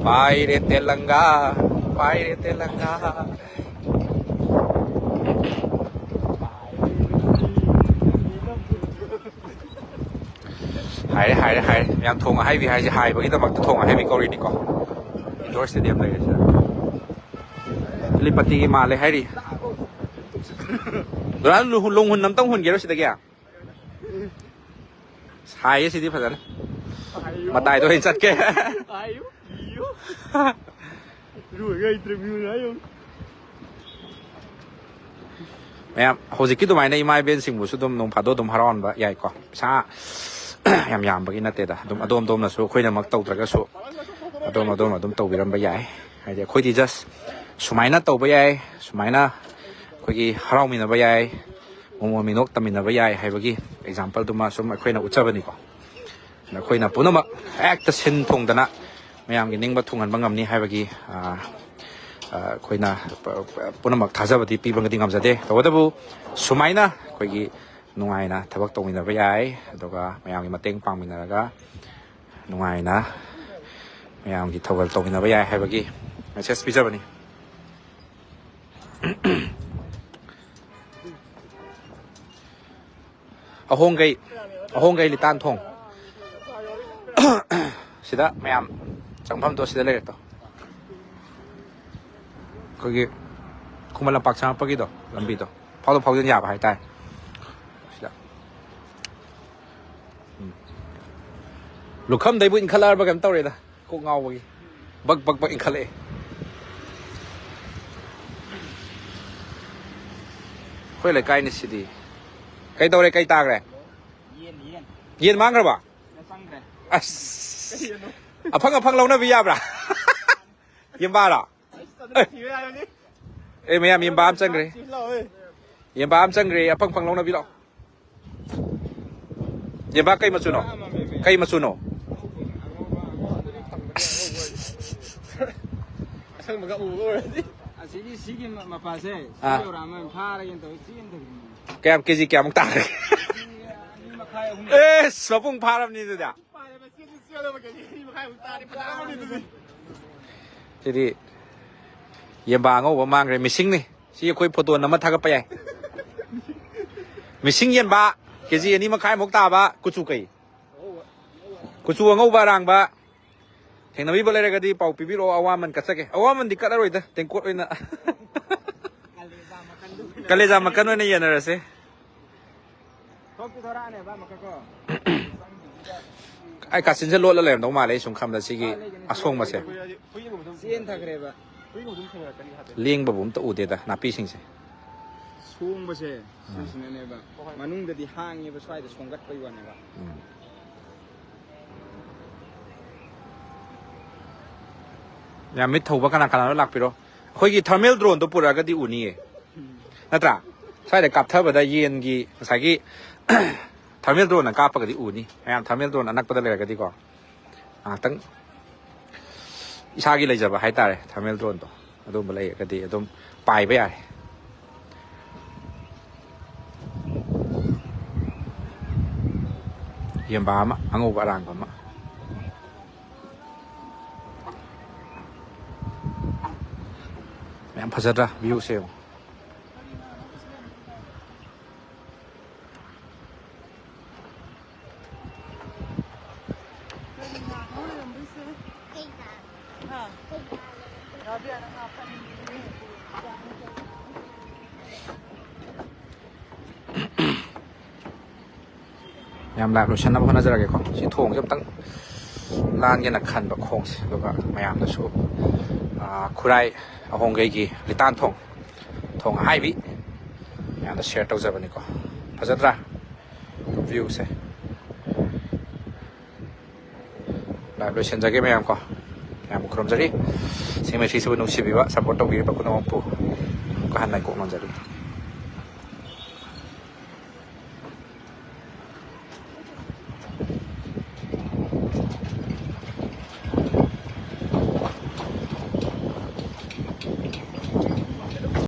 ꯄꯥꯏꯔꯦ ꯇꯦꯂꯪꯒꯥ, ꯄꯥꯏꯔꯦ ꯇꯦꯂꯪꯒꯥ꯫ ꯍꯥꯏꯔꯦ, ꯍꯥꯏꯔꯦ, ꯍꯥꯏꯔꯦ꯫ ꯃꯌꯥꯝ ꯊꯣꯡ ꯑꯍꯥꯏꯕꯤ ꯍꯥꯏꯁꯦ ꯍꯥꯏꯕꯒꯤꯗꯃꯛꯇ ꯊꯣꯡ ꯑꯍꯥꯏꯕꯤ ꯀꯧꯔꯤꯅꯤꯀꯣ꯫ ꯏꯟꯗꯣꯔ ꯁ꯭ꯇꯦꯗꯤꯌꯝ ꯂꯩꯔꯦ ꯁꯤꯗ꯫ ꯇꯤꯂꯤꯄꯇꯤꯒꯤ ꯃꯥꯜꯂꯦ ꯍꯥꯏꯔꯤ꯫ ꯗꯣꯅꯥꯜꯗ, ꯂꯣꯡ-, ꯂꯣꯡꯍꯨꯟ ꯑꯝꯇꯪ ꯍꯨꯟꯒꯦꯔꯣ ꯁꯤꯗꯒꯤ? ꯁꯥꯏꯌꯦ ꯁꯤꯗꯤ ꯐꯖꯅ꯫ ꯃꯇꯥꯏꯗ ꯑꯣꯏꯅ ꯆꯠꯀꯦ꯫ ꯂꯣꯏꯔꯦ, ꯏꯟꯇꯔꯚꯤꯌꯨꯅꯦ ꯍꯥꯏ ꯌꯦꯡꯉꯨ꯫ ꯃꯌꯥꯝ, ꯍꯧꯖꯤꯛꯀꯤ ꯑꯗꯨꯃꯥꯏꯅ ꯏꯃꯥ ꯏꯕꯦꯟꯁꯤꯡꯕꯨꯁꯨ ꯑꯗꯨꯝ ꯅꯣꯡ ꯐꯥꯗꯣꯛ ꯑꯗꯨꯝ ꯍꯔꯥꯎꯍꯟꯕ ꯌꯥꯏꯀꯣ꯫ ꯄꯩꯁꯥ ꯌꯥꯝ ꯌꯥꯝꯕꯒꯤ ꯅꯠꯇꯦꯗ, ꯑꯗꯨꯝ ꯑꯗꯣꯝ ꯑꯗꯣꯝꯅꯁꯨ, ꯑꯩꯈꯣꯏꯅꯃꯛ ꯇꯧꯗ꯭ꯔꯒꯁꯨ ꯑꯗꯣꯝ ꯑꯗꯣꯝ ꯑꯗꯨꯝ ꯇꯧꯕꯤꯔꯝꯕ ꯌꯥꯏ꯫ ꯍꯥꯏꯗꯤ ꯑꯩꯈꯣꯏꯗꯤ just ꯁꯨꯃꯥꯏꯅ ꯇꯧꯕ ꯌꯥꯏ, ꯁꯨꯃꯥꯏꯅ ꯑꯩꯈꯣꯏꯒꯤ ꯍꯔꯥꯎꯃꯤꯟꯅꯕ ꯌꯥꯏ, ꯃꯣꯃꯣꯟ ꯃꯤꯅꯣꯛ ꯇꯝꯃꯤꯟꯅꯕ ꯌꯥꯏ ꯍꯥꯏꯕꯒꯤ example ꯗꯨꯃ ꯁꯨꯝ ꯑꯩꯈꯣꯏꯅ ꯎꯠꯆꯕꯅꯤꯀꯣ꯫ ꯑꯩꯈꯣꯏꯅ ꯄꯨꯝꯅꯃꯛ ꯍꯦꯛꯇ ꯁꯤꯟ ꯊꯨꯡꯗꯅ ꯃꯌꯥꯝꯒꯤ ꯅꯤꯡꯕ ꯊꯨꯡꯍꯟꯕ ꯉꯝꯅꯤ ꯍꯥꯏꯕꯒꯤ, ꯑ, ꯑ, ꯑꯩꯈꯣꯏꯅ ꯄ-, ꯄ-, ꯄꯨꯝꯅꯃꯛ ꯊꯥꯖꯕꯗꯤ ꯄꯤꯕꯒꯗꯤ ꯉꯝꯖꯗꯦ꯫ ꯇꯧꯕꯇꯕꯨ ꯁꯨꯃꯥꯏꯅ ꯑꯩꯈꯣꯏꯒꯤ ꯅꯨꯡꯉꯥꯏꯅ ꯊꯕꯛ ꯇꯧꯃꯤꯟꯅꯕ ꯌꯥꯏ, ꯑꯗꯨꯒ ꯃꯌꯥꯝꯒꯤ ꯃꯇꯦꯡ ꯄꯥꯡꯃꯤꯟꯅꯔꯒ ꯅꯨꯡꯉꯥꯏꯅ ꯃꯌꯥꯝꯒꯤ ꯊꯧꯒꯜ ꯇꯧꯃꯤꯟꯅꯕ ꯌꯥꯏ ꯍꯥꯏꯕꯒꯤ message ꯄꯤꯖꯕꯅꯤ꯫ ꯑꯍꯣꯡꯒꯩ, ꯑꯍꯣꯡꯒꯩ ꯂꯤꯇꯥꯟ ꯊꯣꯡ꯫ ꯁꯤꯗ ꯃꯌꯥꯝ ꯆꯪꯐꯝꯗꯣ ꯁꯤꯗ ꯂꯩꯔꯦꯗꯣ꯫ ꯑꯩꯈꯣꯏꯒꯤ ꯈꯨꯃꯟ ꯂꯝꯄꯥꯛ ꯆꯪꯉꯛꯄꯒꯤꯗꯣ, ꯂꯝꯕꯤꯗꯣ ꯐꯥꯎꯗꯣꯛ ꯐꯥꯎꯖꯤꯟ ꯌꯥꯕ ꯍꯥꯏꯇꯥꯔꯦ꯫ ꯁꯤꯗ꯫ ꯎꯝ꯫ ꯂꯨꯈꯝꯗꯩꯕꯨ ꯏꯟꯈꯠꯂꯛꯑꯕ ꯀꯩꯅꯣꯝ ꯇꯧꯔꯦꯗ꯫ ꯀꯣꯛ ꯉꯥꯎꯕꯒꯤ꯫ ꯕꯛ ꯕꯛ ꯕꯛ ꯏꯟꯈꯠꯂꯛꯑꯦ꯫ ꯑꯩꯈꯣꯏ ꯂꯩꯀꯥꯏꯅꯤ ꯁꯤꯗꯤ꯫ ꯀꯩ ꯇꯧꯔꯦ? ꯀꯩ ꯇꯥꯈ꯭ꯔꯦ? ꯌꯦꯟ, ꯌꯦꯟ꯫ ꯌꯦꯟ ꯃꯥꯡꯈ꯭ꯔꯕ? ꯆꯪꯈ꯭ꯔꯦ꯫ ꯑꯁ꯫ ꯀꯩꯅꯣ? ꯑꯐꯪ ꯑꯐꯪ ꯂꯧꯅꯕꯤ ꯌꯥꯕ꯭ꯔꯥ? ꯌꯦꯟꯕꯥꯔꯣ? ꯑꯁ, ꯑꯗꯨꯗꯤ ꯊꯤꯕ ꯌꯥꯔꯣꯏꯅꯦ꯫ ꯑꯦ, ꯃꯌꯥꯝ ꯌꯦꯟꯕꯥ ꯑꯃ ꯆꯪꯈ꯭ꯔꯦ꯫ ꯊꯤꯕ ꯂꯥꯛꯑꯣ, ꯑꯦ꯫ ꯌꯦꯟꯕꯥ ꯑꯃ ꯆꯪꯈ꯭ꯔꯦ, ꯑꯐꯪ ꯑꯐꯪ ꯂꯧꯅꯕꯤ ꯂꯥꯛꯑꯣ꯫ ꯌꯦꯟꯕꯥ ꯀꯩ ꯃꯆꯨꯅꯣ? ꯀꯩ ꯃꯆꯨꯅꯣ? ꯑꯁꯪꯕꯒ ꯑꯃꯨꯕꯒ ꯑꯣꯏꯔꯗꯤ꯫ ꯑꯁꯤꯒꯤ, ꯁꯤꯒꯤ ꯃ-, ꯃꯄꯥꯁꯦ ꯁꯤ ꯑꯥ꯫ ꯌꯧꯔꯛꯑꯃ ꯐꯥꯔꯒꯦꯅ ꯇꯧꯔꯤ, ꯆꯦꯟꯗꯕꯤꯅꯤ꯫ ꯀꯌꯥꯝ, ꯀꯦꯖꯤ ꯀꯌꯥꯃꯨꯛ ꯇꯥꯔꯦ? ꯀꯦꯖꯤ ꯑꯅꯤ ꯃꯈꯥꯏ, ꯑꯍꯨꯝ꯫ ꯑꯦꯁ, ꯃꯄꯨꯡ ꯐꯥꯔꯕꯅꯤ ꯑꯗꯨꯗꯤ꯫ ꯄꯥꯏꯔꯦ, ꯃꯁꯤ ꯑꯗꯨ ꯆꯦꯜꯂꯕ ꯀꯦꯖꯤ ꯑꯅꯤ ꯃꯈꯥꯏꯃꯨꯛ ꯇꯥꯔꯦ, ꯐꯖꯔꯝꯃꯅꯤ ꯑꯗꯨꯗꯤ꯫ ꯁꯤꯗꯤ ꯌꯦꯟꯕꯥ ꯑꯉꯧꯕ ꯃꯥꯡꯈ꯭ꯔꯦ, ꯃꯤꯁꯤꯡꯅꯤ꯫ ꯁꯤ ꯑꯩꯈꯣꯏ ꯐꯣꯇꯣ ꯅꯝꯃ ꯊꯥꯒꯠꯄ ꯌꯥꯏ꯫ ꯃꯤꯁꯤꯡ ꯌꯦꯟꯕ ꯀꯦꯖꯤ ꯑꯅꯤ ꯃꯈꯥꯏꯃꯨꯛ ꯇꯥꯕ ꯀꯨꯆꯨ ꯀꯩ? ꯀꯨꯆꯨ ꯑꯉꯧꯕ ꯑꯔꯥꯡꯕ ꯊꯦꯡꯅꯕꯤꯕ ꯂꯩꯔꯒꯗꯤ ꯄꯥꯎ ꯄꯤꯕꯤꯔꯛꯑꯣ, ꯑꯋꯥꯃꯟ ꯀꯠꯆꯒꯦ꯫ ꯑꯋꯥꯃꯟꯗꯤ ꯀꯠꯂꯔꯣꯏꯗ, ꯇꯦꯡꯀꯣꯠ ꯑꯣꯏꯅ꯫ ꯀꯂꯦꯖꯥ ꯃꯀꯟ ꯑꯣꯏꯅ ꯌꯦꯟꯅꯔꯁꯦ꯫ ꯊꯣꯛꯇꯤ ꯊꯣꯔꯛꯑꯅꯦꯕ ꯑꯃꯨꯛꯀꯀꯣ꯫ ꯑꯩ ꯀꯥꯆꯤꯟꯁꯦ ꯂꯣꯠꯂ ꯂꯩꯔꯝꯗꯧ ꯃꯥꯜꯂꯦ, ꯑꯩ ꯁꯨꯝ ꯈꯟꯕꯗ ꯁꯤꯒꯤ ꯑꯥ, ꯂꯩꯒꯅꯤ, ꯑꯁꯣꯡꯕꯁꯦ꯫ ꯆꯦꯟꯊꯈ꯭ꯔꯦꯕ꯫ ꯂꯦꯡꯕꯕꯨ ꯑꯝꯇ ꯎꯗꯦꯗ ꯅꯥꯄꯤꯁꯤꯡꯁꯦ꯫ ꯁꯣꯡꯕꯁꯦ ꯁꯤꯁꯤꯅꯅꯦꯕ꯫ ꯃꯅꯨꯡꯗꯗꯤ ꯍꯥꯡꯉꯦꯕ, ꯁ꯭ꯋꯥꯏꯗ ꯁꯣꯡꯒꯠꯄꯩ ꯋꯥꯅꯦꯕ꯫ ꯎꯝ꯫ ꯌꯥꯝ ꯃꯤꯠ ꯊꯧꯕ ꯀꯅꯥ ꯀꯅꯥꯅꯣ ꯂꯥꯛꯄꯤꯔꯣ꯫ ꯑꯩꯈꯣꯏꯒꯤ thermal drone ꯗꯣ ꯄꯨꯔꯛꯑꯒꯗꯤ ꯎꯅꯤꯌꯦ, ꯅꯠꯇ꯭ꯔꯥ? ꯁ꯭ꯋꯥꯏꯗ ꯀꯥꯞꯊꯕꯗ ꯌꯦꯟꯒꯤ ꯉꯁꯥꯏꯒꯤ thermal drone ꯅ ꯀꯥꯞꯄꯒꯗꯤ ꯎꯅꯤ ꯃꯌꯥꯝ, thermal drone ꯑꯅꯛꯄꯗ ꯂꯩꯔꯒꯗꯤꯀꯣ꯫ ꯉꯥꯏꯍꯥꯛꯇꯪ ꯏꯁꯥꯒꯤ ꯂꯩꯖꯕ ꯍꯥꯏꯇꯥꯔꯦ, thermal drone ꯗꯣ ꯑꯗꯨꯒꯨꯝꯕ ꯂꯩꯔꯒꯗꯤ ꯑꯗꯨꯝ ꯄꯥꯏꯕ ꯌꯥꯔꯦ꯫ ꯌꯦꯟꯕꯥ ꯑꯃ, ꯑꯉꯧꯕ ꯑꯔꯥꯡꯕ ꯑꯃ꯫ ꯌꯥꯝ ꯐꯖꯗ꯭ꯔꯥ view ꯁꯦ? ꯌꯦꯡꯉꯨ꯫ ꯌꯥꯝ live ꯂꯣꯏꯁꯟꯅꯕ ꯍꯣꯠꯅꯖꯔꯒꯦꯀꯣ꯫ ꯁꯤ ꯊꯣꯡꯁꯦ ꯑꯝꯇꯪ ꯂꯥꯟꯒꯦꯅ ꯈꯟꯕ, ꯈꯣꯡꯁꯦ, ꯑꯗꯨꯒ ꯃꯌꯥꯝꯗꯁꯨ, ꯑꯥ, ꯈꯨꯔꯥꯏ ꯑꯍꯣꯡꯒꯩꯒꯤ ꯂꯤꯇꯥꯟ ꯊꯣꯡ, ꯊꯣꯡ ꯑꯍꯥꯏꯕꯤ ꯃꯌꯥꯝꯗ share ꯇꯧꯖꯕꯅꯤꯀꯣ꯫ ꯐꯖꯗ꯭ꯔꯥ view ꯁꯦ? Live ꯂꯣꯏꯁꯤꯟꯖꯒꯦ ꯃꯌꯥꯝ ꯀꯣ꯫ ꯌꯥꯝ ꯈꯨꯔꯨꯝꯖꯔꯤ꯫ ꯁꯤꯡꯃꯩ ꯁꯤꯁꯤꯕꯨ ꯅꯨꯡꯁꯤꯕꯤꯕ, support ꯇꯧꯕꯤꯔꯤꯕ ꯄꯨꯝꯅꯃꯛꯄꯨ ꯑꯃꯨꯛꯀ ꯍꯟꯅ ꯀꯣꯛ ꯅꯣꯟꯖꯔꯤ꯫